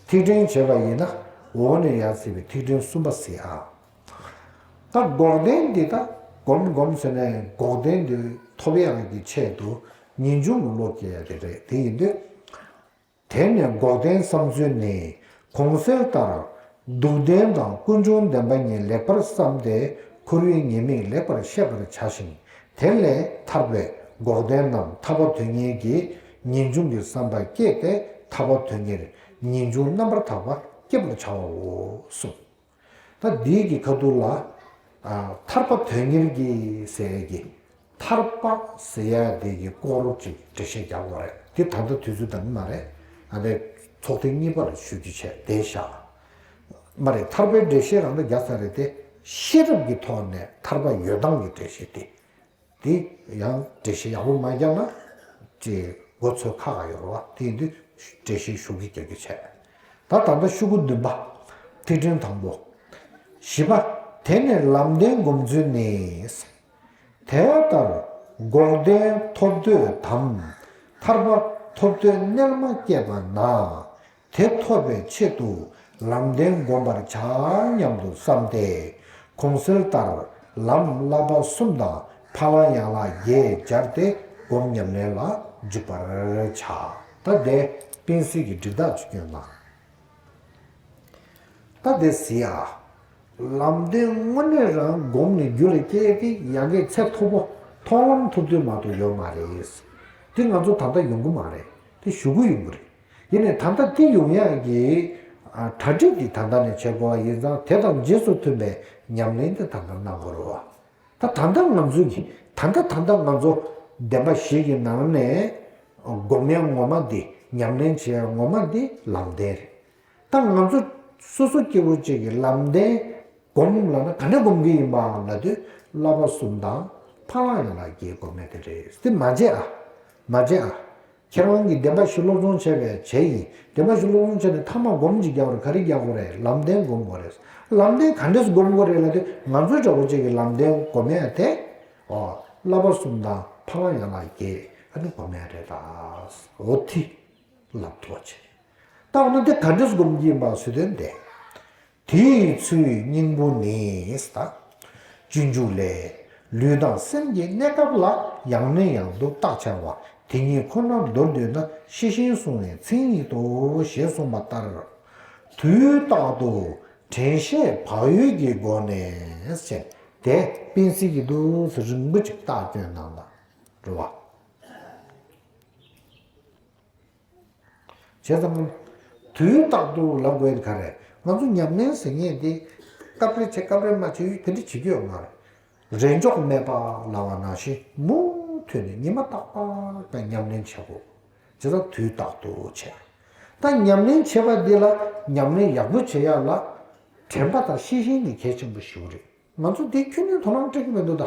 ཐིག་ཕྲེང་བྱས་པ་ཡིན་ན་འོག་ནས་ཡར་ཟེར་བའི་ཐིག་ཕྲེང་གསུམ་པ་ཟེར་ཡ། ད་འགོག་བདེན་འདི་ད་སྒོམ་སྒོམ་ཟེར་ནས་འགོག་བདེན་འདི་ཐོབ་ཡག་གི་ཆེད་དུ་ངེས་འབྱུང་གི་བློ་སྐྱེ་ཡ་དེ་རེད། དེ་ཡིན་དུས། དེ་ནས་འགོག་བདེན་བསམ་ཚུལ་ནི། གོང་གསལ་ལྟར། སྡུག་བདེན་དང་ཀུན་འབྱུང་བདེན་པ་གཉིས་ལེགས་པར་བསམས་ཏེ་འཁོར་བའི་ཉེས་དམིགས་ལེགས་པར་ཤེས་པར་བྱ་ཞིང་། དེ་ལས་ཐར་པའི་འགོག་བདེན་ནམ་ཐར་པ་དོན་གཉེར་གྱི་ངེས་འབྱུང་གི་བསམ་པ་སྐྱེས་ཏེ་ཐར་པ་དོན་གཉེར་ངེས་འབྱུང་རྣམ་པར་དག་པ་སྐྱེ་བར་བྱའོ་གསུངས། ད་འདིའི་གི་ཁ་ཐུག་ལ། ཨ། ཐར་པ་དོན་གཉེར་གྱི་ཟེར་གྱི། ཐར་པ་ཟེར་ཡ་དེ་གི་སྐོར་ཅིག་འགྲེལ་བཤད་རྒྱག་དགོས་རེད། དེ་ད་ལྟ་དུས་ཚོད་འདང་གི་མ་རེད། ཨ་ནི་ཚོགས་ཐེངས་གཉིས་པར་ཞུ་རྒྱུ་བྱས་བསྡད་བཞག་མ་རེད། ཐར་པའི་འགྲེལ་བཤད་རང་ད་རྒྱག་ཚར་རེད་དེ། ཤེས་རབ་ཀྱི་ཐོག་ནས་ཐར་པ་ཡོད་སྟངས་ཀྱི་འགྲེལ་བཤད་དེ། དེ་ཡང་འགྲེལ་བཤད་ཡག་པོ་མ་རྒྱག་ན་ཅེས་མགོ་ཚོས་ཁག་ཁག་ཡོད་རེད་བ། དེ་ཡིན་དུས་འགྲེལ་བཤད་ཤོག་གུ་རྒྱག་རྒྱུ་བྱས། ད་ད་ལྟ་ཤོག་གུ་བདུན་པ། ཐིག་ཕྲེང་དང་པོ། བཞི་པ། དེ་ནས་ལམ་བདེན་སྒོམ་ཚུལ་ནི། དེ་ལྟར་འགོག་བདེན་ཐོབ་འདོད་དམ། ཐར་པ་ཐོབ་འདོད་རྣལ་མ་སྐྱེས་པ་ན། དེ་ཐོབ་པའི་ཆེད་དུ་ལམ་བདེན་བསྒོམ་པར་བྱ་སྙམ་དུ་བསམས་ཏེ། གོང་གསལ་ལྟར་ལམ་བསླབ་པ་གསུམ་དང་ཕ་ལ་ཡང་ལ་བརྒྱད་སྦྱར་ཏེ་སྒོམ་ཉམས་ལེན་ལ་འཇུག་པར་བྱ། ད་དེ་སྤེན་སྲིད་ཀྱི་སྒྲིག་ཐག་ཅིག་སྐྱོན་ན། ད་དེ་ཟེར་ཡ། ལམ་བདེན་དངོས་གནས་རང་སྒོམ་ནས་རྒྱུད་ལ་སྐྱེས་ཏེ་ཡ་གི་ཚད་མཐོ་པོ་མཐོང་ལམ་ཐོབ་དུས་མ་གཏོགས་ཡོད་མ་རེད། དེ་ང་ཚོ་ད་ལྟ་ཡོང་གི་མ་རེད། དེ་གཞུག་གུ་ཡོང་གི་རེད། ཡིན་ནའི་ད་ལྟ་དེ་ཡོང་ཡག་གི་ཨ་གྲ་སྒྲིག་དེ་ད་ལྟ་ནས་བྱེད་དགོས་པ་ཡིན་ཙང་། དེ་དང་རྗེས་སུ་མཐུན་པའི་ཉམས་ལེན་དེ་ད་ལྟ་གནང་དགོས་རེད་བ། ད་ད་ལྟ་ང་ཚོ་གི་ད་ལྟ་ད་ལྟ་ང་ཚོ་བདེན་པ་བཞི་གི་ནང་ནས་སྒོམ་ཡག་ངོ་མ་དེ། ཉམས་ལེན་བྱེད་ཡག་ངོ་མ་དེ་ལམ་བདེན་རེད། ད་ང་ཚོ་སོ་སོ་སྐྱེ་བོ་གཅིག་གིས་ལམ་བདེན་སྒོམ་ལབ་ན་ག་འདྲ་སྒོམ་གྱི་ཡིན་པ་ལབ་དུས། བསླབ་པ་གསུམ་དང་ཕ་ལ་ཡང་ལ་བརྒྱད་སྒོམ་ཡག་དེ་རེད། དེ་མ་བརྗེད་ཨ། མ་བརྗེད་ཨ། ཁྱེད་རང་གིས་བདེན་པ་བཞི་སློབ་སྦྱོང་བྱས་པའི་བྱས་ཡིན། བདེན་པ་བཞི་སློབ་སྦྱོང་བྱས་ནས་མཐའ་མ་སྒོམ་གཅིག་རྒྱག་དགོས་རེད། ག་རེ་རྒྱག་དགོས་རེད། ལམ་བདེན་སྒོམ་དགོས་རེད། ལམ་བདེན་ག་འདྲས་སྒོམ་དགོས་རེད་ལབ་དུས། ང་ཚོའི་འདྲ་བོ་གཅིག་གིས་ལམ་བདེན་སྒོམ་ཡག་དེ། ཨོ། བསླབ་པ་གསུམ་དང་ཕ་ལ་ཡང་ལ་བརྒྱད་ཨ་ནི་སྒོམ་ཡག་རེད་ད། འོ་དེ་ལབ་ཐུབ་པ་བྱེད། ད་འོ་ན་དེ་ག་འདྲས་སྒོམ་གྱི་ཡིན་པ་ཟེར་དོན་དེ། དེའི་ཚུལ་སྙིང་པོ་ནི་ད། སྤྱོད་འཇུག་ལས། ལུས་དང་སེམས་ཀྱི་གནས་སྐབས་ལ་ཡང་ནས་ཡང་དུ་བརྟག་བྱ་བ་དེ་ཉིད་ཁོ་ནར་མདོར་བསྡུས་ན་ཤེས་བཞིན་བསྲུང་བའི་མཚན་ཉིད་དོ་ཞེས་གསུངས་པ་ལྟར། དུས་རྟག་ཏུ་དྲན་ཤེས་བག་ཡོད་ཀྱི་སྒོ་ནས་ཟེར་དེ་སྤེན་སྲིད་ཀྱི་འདུག་སེ་རིང་པོ་ཅིག་རྟགས་སྐྱོན་གནང་ད་རེད་བ། བྱས་ཙང་། དུས་རྟག་ཏུ་ལབ་དགོས་ཡག་ག་རེ། ང་ཚོ་ཉམས་ལེན་ཟེར་མཁན་དེ། སྐབས་རེ་བྱེད་སྐབས་རེ་མ་བྱེད་དེ་འདྲ་བྱེད་རྒྱུ་ཡོད་མ་རེད། རེས་འཇོག་མེད་པ་ལབ་པ་ནང་བཞིན་མུ་མཐུད་ནས་ཉི་མ་རྟག་པར་ཀྱང་ཉམས་ལེན་བྱེད་དགོས། བྱས་ཙང་དུས་རྟག་ཏུ་བྱེད། ད་ཉམས་ལེན་བྱེད་པ་འདི་ལ་ཉམས་ལེན་ཡག་པོ་བྱེད་ཡག་ལ་དྲན་པ་དང་ཤེས་བཞིན་གྱི་གལ་ཆེན་པོ་ཞིག་རེད། ང་ཚོ་འདི་ཁྱོན་ནས་དོ་སྣང་སྤྲད་ཀྱི་མི་འདུག་ད་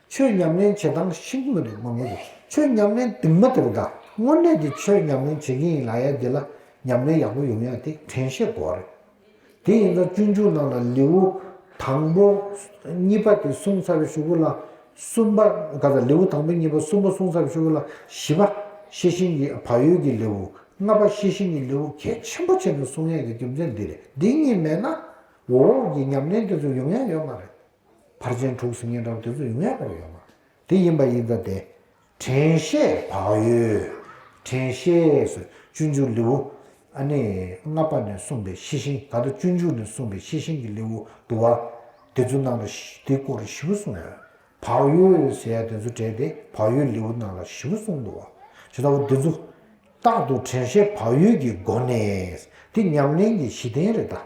ཆོས་ཉམས་ལེན་བྱེད་སྟངས་ཤེས་ཀྱི་མི་འདུག་མང་པོ་འདུག་ཆོས་ཉམས་ལེན་གཏིང་མ་དེ་རེད་ད། དངོས་གནས་དེ་ཆོས་ཉམས་ལེན་བྱེད་ཀྱི་ཡིན་ལབ་ཡག་དེ་ལ་ཉམས་ལེན་ཡག་པོ་ཡོང་ཡག་དེ་དྲན་ཤེས་དགོས་རེད། དེ་ཡིན་ཙང་སྤྱོད་འཇུག་ནང་ལ་ལེའུ་དང་པོ་གཉིས་པ་དེ་གསུངས་ཚར་བའི་གཞུག་གུ་ལ། གསུམ་པ་ག་ད་ལེའུ་དང་པོ་གཉིས་པ་གསུམ་པ་གསུངས་ཚར་བའི་གཞུག་གུ་ལ་བཞི་པ་ཤེས་བཞིན་གྱི་བག་ཡོད་ཀྱི་ལེའུ། ལྔ་པ་ཤེས་བཞིན་གྱི་ལེའུ་གལ་ཆེན་པོ་བྱས་ནས་གསུང་ཡག་གི་རྒྱུ་མཚན་འདི་རེད། འདི་གཉིས་མེད་ན། འོག་གི་ཉམས་ལེན་དེ་ཚོ་ཡོང་ཡག་ཡོད་མ་རེད། ཕར་ཕྱིན་དྲུག་ཟེར་མཁན་འདྲ་བོ་དེ་ཚོ་ཡོང་ཡག་ཡོད་མ་རེད། དེ་ཡིན་པ་ཡིན་ཙང་དེ། དྲན་ཤེས་བག་ཡོད། དྲན་ཤེས་སུ་སྤྱོད་འཇུག་ལེའུ། ཨ་ནི་ལྔ་པ་ནས་གསུངས་པའི་ཤེས་བཞིན། ག་ད་སྤྱོད་འཇུག་ནས་གསུངས་པའི་ཤེས་བཞིན་གྱི་ལེའུ་འདུག་བ། དེ་ཚོ་ནང་ལ་ཤ་དེའི་སྐོར་ཞིབ་པོ་གསུངས་ཡོད། བག་ཡོད་ཟེར་ཡག་དེ་ཚོ་གྲས་དེ་བག་ཡོད་ལེའུ་ནང་ལ་ཞིབ་པོ་གསུངས་འདུག་བ། བྱས་ཙང་འོ་དེ་ཚོ། རྟག་ཏུ་དྲན་ཤེས་བག་ཡོད་ཀྱི་སྒོ་ནས། དེ་ཉམས་ལེན་གྱི་གཞི་རྟེན་རེད་ད།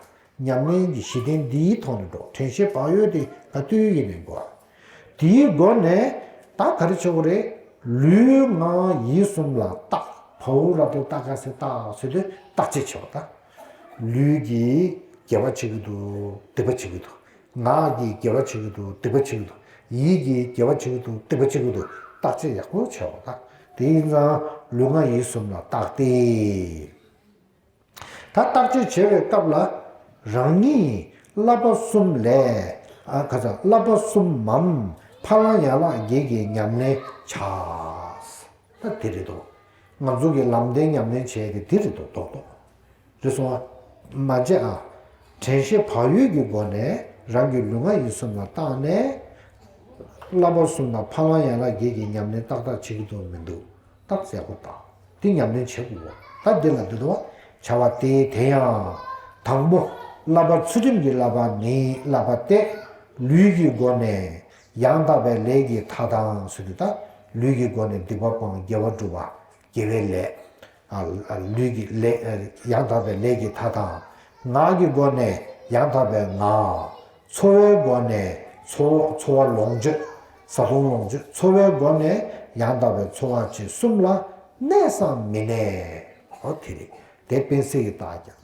ཉམས་ལེན་གྱི་གཞི་རྟེན་འདིའི་ཐོག་ནས་འགྲོ། དྲན་ཤེས་བག་ཡོད་དེ་ག་དུས་ཡིན་ནའི་དགོས། དེའི་སྒོ་ནས་ད་ག་རེ་བྱེད་དགོས་རེད། ལུས་ངག་ཡིད་གསུམ་ལ་བརྟག་བའོ་ར་ཏོ་བརྟག་ག་སེ་བརྟག་ཟེར་དུས་བརྟག་དཔྱད་བྱེད་པ་ད། ལུས་ཀྱིས་དགེ་བ་བྱེད་ཀྱི་འདུག་སྡིག་པ་བྱེད་ཀྱི་འདུག་ངག་གིས་དགེ་བ་བྱེད་ཀྱི་འདུག་སྡིག་པ་བྱེད་ཀྱི་འདུག་ཡིད་ཀྱིས་དགེ་བ་བྱེད་ཀྱི་འདུག་སྡིག་པ་བྱེད་ཀྱི་འདུག་བརྟག་དཔྱད་ཡག་པོ་བྱས་པ་དང་། དེ་ཡིན་ཙང་ལུས་ངག་ཡིད་གསུམ་ལ་བརྟག་སྟེ། ད་བརྟག་དཔྱད་བྱེད་པའི་སྐབས་ལ། རང་ཉིད་བསླབ་པ་གསུམ་ལས། ཨ་ག་ས་བསླབ་པ་གསུམ་མམ། ཕ་ལ་ཡ་ལ་བརྒྱད་ཀྱི་ཉམས་ལེན་བྱ། ད་དེ་རེད་དོ། ང་ཚོ་གི་ལམ་བདེན་ཉམས་ལེན་བྱས་ཏེ་དེ་རེད་དོ་རྡོག་རྡོག་རེད་སོང་ཨ། མ་བྱས་ཨ། དྲན་ཤེས་བག་ཡོད་ཀྱི་སྒོ་ནས་རང་གི་ལུས་ངག་ཡིད་གསུམ་ལ་བརྟགས་ནས། བསླབ་པ་གསུམ་དང་ཕ་ལ་ཡ་ལ་བརྒྱད་ཀྱི་ཉམས་ལེན་ཏག་ཏག་བྱེད་ཀྱི་འདུག་མི་འདུག་ཏག་ཏག་བྱེད་དགོས་ད། དེ་ཉམས་ལེན་བྱེད་དགོས། ད་འདི་ལ་འདི་དོ། བྱ་བ་སྟེ་དེ་ཡང་། དང་པོ། བསླབ་པ་ཚུལ་ཁྲིམས་ཀྱི་བསླབ་པ་ནི་བསླབ་པ་སྟེ། ལུས་ཀྱི་སྒོ་ནས་ཡང་དག་པའི་ལས་ཀྱི་མཐའ་དང་ཟེར་དུས་ད། ལུས་ཀྱི་སྒོ་ནས་སྡིག་པ་སྤོང་དགེ་བ་སྒྲུབ་པ། དགེ་བའི་ལས། ཨ། ལུས་ཀྱི་ལས། ཡང་དག་པའི་ལས་ཀྱི་མཐའ་དང་། ངག་གི་སྒོ་ནས་ཡང་དག་པའི་ངག་ཚོར་བའི་སྒོ་ནས་ཚོར་ཚོར་བ་ལོངས་སྤྱོད། བཟའ་བཏུང་ལོངས་སྤྱོད། ཚོར་བའི་སྒོ་ནས་ཡང་དག་པའི་ཚོར་བ་བཅས་གསུམ་ལ་གནས་སམ་མི་གནས། ཨོ་དེ་རེད། དེ་དཔེ་གསལ་གྱི་རྟགས་ཀྱང་།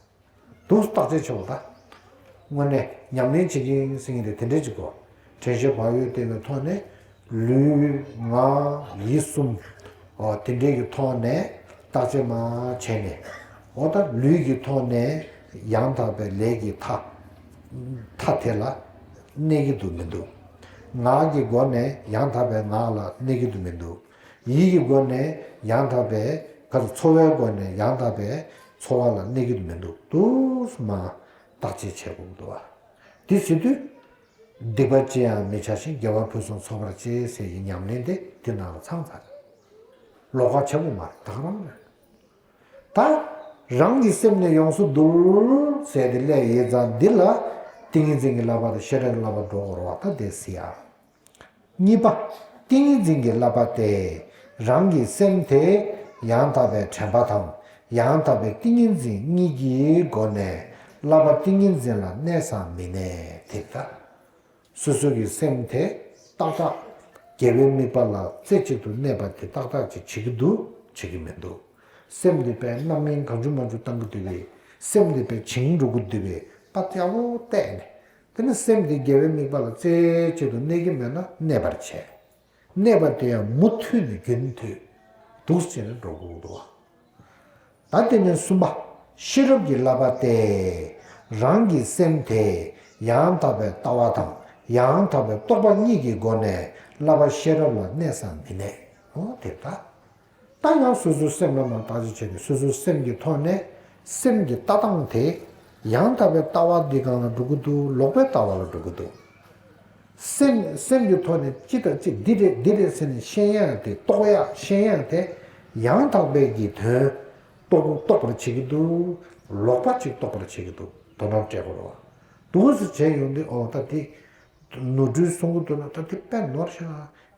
འདུག་བརྟག་དཔྱད་བྱེད་པ་ད། དངོས་གནས་ཉམས་ལེན་བྱེད་ཀྱིན་ཟེར་མཁན་དེ་དེ་འདྲས་ཅིག་གོ། དྲན་ཤེས་བག་ཡོད་བསྟེན་པའི་ཐོག་ནས། ལུས་ངག་ཡིད་གསུམ། ཨོ་དེ་འདྲས་ཀྱི་ཐོག་ནས་བརྟག་དཔྱད་མ་བྱས་ནས། ཨོ་ད་ལུས་ཀྱི་ཐོག་ནས་ཡང་དག་པའི་ལས་ཀྱི་མཐའ། མཐའ་དེ་ལ་གནས་ཀྱི་འདུག་མི་འདུག་ངག་གི་སྒོ་ནས་ཡང་དག་པའི་ངག་ལ་གནས་ཀྱི་འདུག་མི་འདུག་ཡིད་ཀྱི་སྒོ་ནས་ཡང་དག་པའི་ག་ཚོར་བའི་སྒོ་ནས་ཡང་དག་པའི་ཚོར་བ་ལ་གནས་ཀྱི་འདུག་མི་འདུག་འདུག་སེ་མ་བརྟག་དཔྱད་བྱེད་དགོས་འདུག་བ། དེ་བྱེད་དུས། སྡིག་པ་ཅི་ཡང་མི་བྱ་ཞིང་། དགེ་བ་ཕུན་སུམ་ཚོགས་པར་བྱེད་ཟེར་བའི་ཉམས་ལེན་དེ་དེ་ནང་ལ་ཚང་ཚར། ལོག་པ་བྱེད་དགོས་མ་རེད། ད་ག་རང་རེད། ད་རང་གི་སེམས་ནི་ཡོངས་སུ་འདུལ་ཟེར་དེ་སླེབས་ཡོད་ཙང་འདི་ལ་ཏིང་ངེ་འཛིན་གྱི་བསླབ་པ་དང་ཤེས་རབ་ཀྱི་བསླབ་པ་འགྲོ་དགོས་རེད་བ། ད་དེ་ཟེར་ཡ། གཉིས་པ། ཏིང་ངེ་འཛིན་གྱི་བསླབ་པ་སྟེ། རང་གི་སེམས་དེ་ཡང་དག་པའི་དྲན་པ་དང་ཡང་དག་པའི་ཏིང་ངེ་འཛིན་གཉིས་ཀྱི་སྒོ་ནས་བསླབ་པ་ཏིང་ངེ་འཛིན་ལ་གནས་སམ་མི་གནས་དེ་ལྟ། སོ་སོ་གི་སེམས་དེ་ཏག་ཏག་དགེ་བའི་དམིགས་པ་ལ་རྩེ་གཅིག་ཏུ་གནས་པ་དེ་ཏག་ཏག་ཅིག་བྱེད་ཀྱི་འདུག་བྱེད་ཀྱི་མི་འདུག་སེམས་འདི་དཔེ་རྣམ་སྨིན་གང་བྱུང་མང་བྱུང་བཏང་གི་འདུག་པས། སེམས་འདི་དཔེ་བྱིང་འགྲོ་གི་འདུག་པས། ད་ཡག་པོ་བལྟས་ནས། དེ་ནི་སེམས་འདི་དགེ་བའི་དམིགས་པ་ལ་རྩེ་གཅིག་ཏུ་གནས་ཀྱི་མེད་ན་གནས་པར་བྱས། གནས་པ་དེ་ཡང་མུ་མཐུད་ནས་རྒྱུན་མཐུད་འདུག་སེ་བྱས་ནས་འགྲོ་དགོས་འདུག་བ། ད་དེ་ནས་གསུམ་པ། ཤེས་རབ་ཀྱི་བསླབ་པ་སྟེ། རང་གི་སེམས་དེ་ཡང་དག་པའི་ལྟ་བ་དང་ཡང་དག་པའི་རྟོག་པ་གཉིས་ཀྱི་སྒོ་ནས་བསླབ་པ་ཤེས་རབ་ལ་གནས་སམ་མི་གནས། འོ་དེ་ལྟ། ད་ཡང་སོ་སོའི་སེམས་ལ་མར་བརྟག་དཔྱད་བྱས་ཏེ་སོ་སོའི་སེམས་ཀྱི་ཐོག་ནས་སེམས་ཀྱི་ལྟ་སྟངས་དེ་ཡང་དག་པའི་ལྟ་བ་འདི་སྒང་ལ་འགྲོ་གི་འདུག་ལོག་པའི་ལྟ་བ་ལ་འགྲོ་གི་འདུག་སེམས་སེམས་ཀྱི་ཐོག་ནས་ཅི་དང་ཅི་འདི་རེད་འདི་རེད་ཟེར་ནས་ཤེས་ཡག་དེ་རྟོགས་ཡག་ཤེས་ཡག་དེ་ཡང་དག་པའི་གི་དོན་རྟོགས་རྟོགས་པར་བྱེད་ཀྱི་འདུག་ལོག་པ་ཅིག་རྟོགས་པར་བྱེད་ཀྱི་འདུག་དོ་སྣང་སྤྲད་དགོས་རེད་བ། འདུག་སེ་བྱས་ཡོང་དུས་ཨོ་ད་དེ། ནོར་འཁྲུལ་སོང་གི་འདུག་ན་ད་དེ་དཔེ་ནོར་ཤག་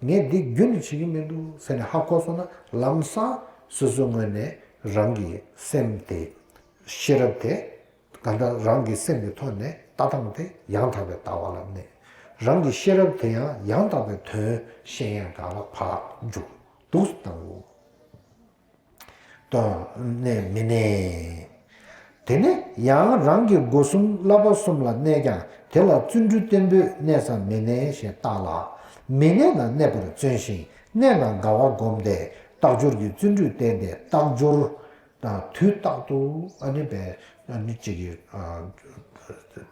ངས་འདི་རྒྱུན་ནས་བྱེད་ཀྱི་མི་འདུག་ཟེར་ནས་ཧ་གོ་སོང་ན་ལམ་སང་སོ་སོའི་ངོས་ནས་རང་གི་སེམས་དེ་ཤེས་རབ་དེ་གང་ལྟར་རང་གི་སེམས་ཀྱི་ཐོག་ནས་ལྟ་སྟངས་དེ་ཡང་དག་པའི་ལྟ་བ་ལ་གནས། རང་གི་ཤེས་རབ་དེ་ཡང་ཡང་དག་པའི་དོན་ཤེས་ཡག་སྒང་ལ་ཕར་འཇུག་འདུག་སེ་བཏང་དགོས། དོན་གནས་མི་གནས། དེ་ནས་ཡང་རང་གི་སྒོ་གསུམ་བསླབ་པ་གསུམ་ལ་གནས་ཀྱང་དེ་ལ་བརྩོན་འགྲུས་བརྟན་པོས་གནས་སམ་མི་གནས་ཞེས་བརྟག་ལ། མི་གནས་ན་གནས་པར་བརྩོན་ཞིང་གནས་ན་དགའ་བ་བསྒོམས་ཏེ་རྟག་སྦྱོར་གྱི་བརྩོན་འགྲུས་བསྟེན་ཏེ་རྟག་སྦྱོར་དང་དུས་རྟག་ཏུ་ཨ་ནི་བས་ཨ་ནི་གཅིག་གི་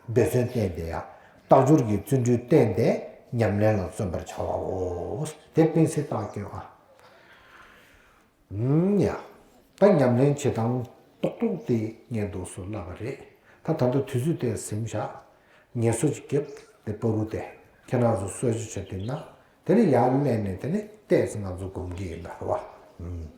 འབད་བརྩོན་བསྟེན་ཏེ་ཡང་རྟག་སྦྱོར་གྱི་བརྩོན་འགྲུས་བསྟེན་ཏེ་ཉམས་ལེན་ལ་བརྩོན་པར་བྱའོ། དེ་སྤེལ་ཚིག་བཏགས་སྐྱོན་ཨ། ཨུམ་ཡ། ད་ཉམས་ལེན་བྱེད་སྟངས་ཏོག་ཏོག་དེ་ངས་འདུག་སེ་ལབ་པ་རེད། ད་ད་ལྟ་དུས་ཚོད་དེ་ཟིན་བཞག་ངལ་གསོ་ཅིག་རྒྱབ་དེ་པ་རུ་དེ་ཁྱེད་རང་ཚོ་གསོལ་ཇ་བྱས་དེ་ན། དེ་ནས་ཡར་སླེབས་ནས་དེ་ནས་ཏོག་ཙམ་ང་ཚོ་སྒོམ་གྱི་ཡིན་ད་རེད་བ། ཨུམ།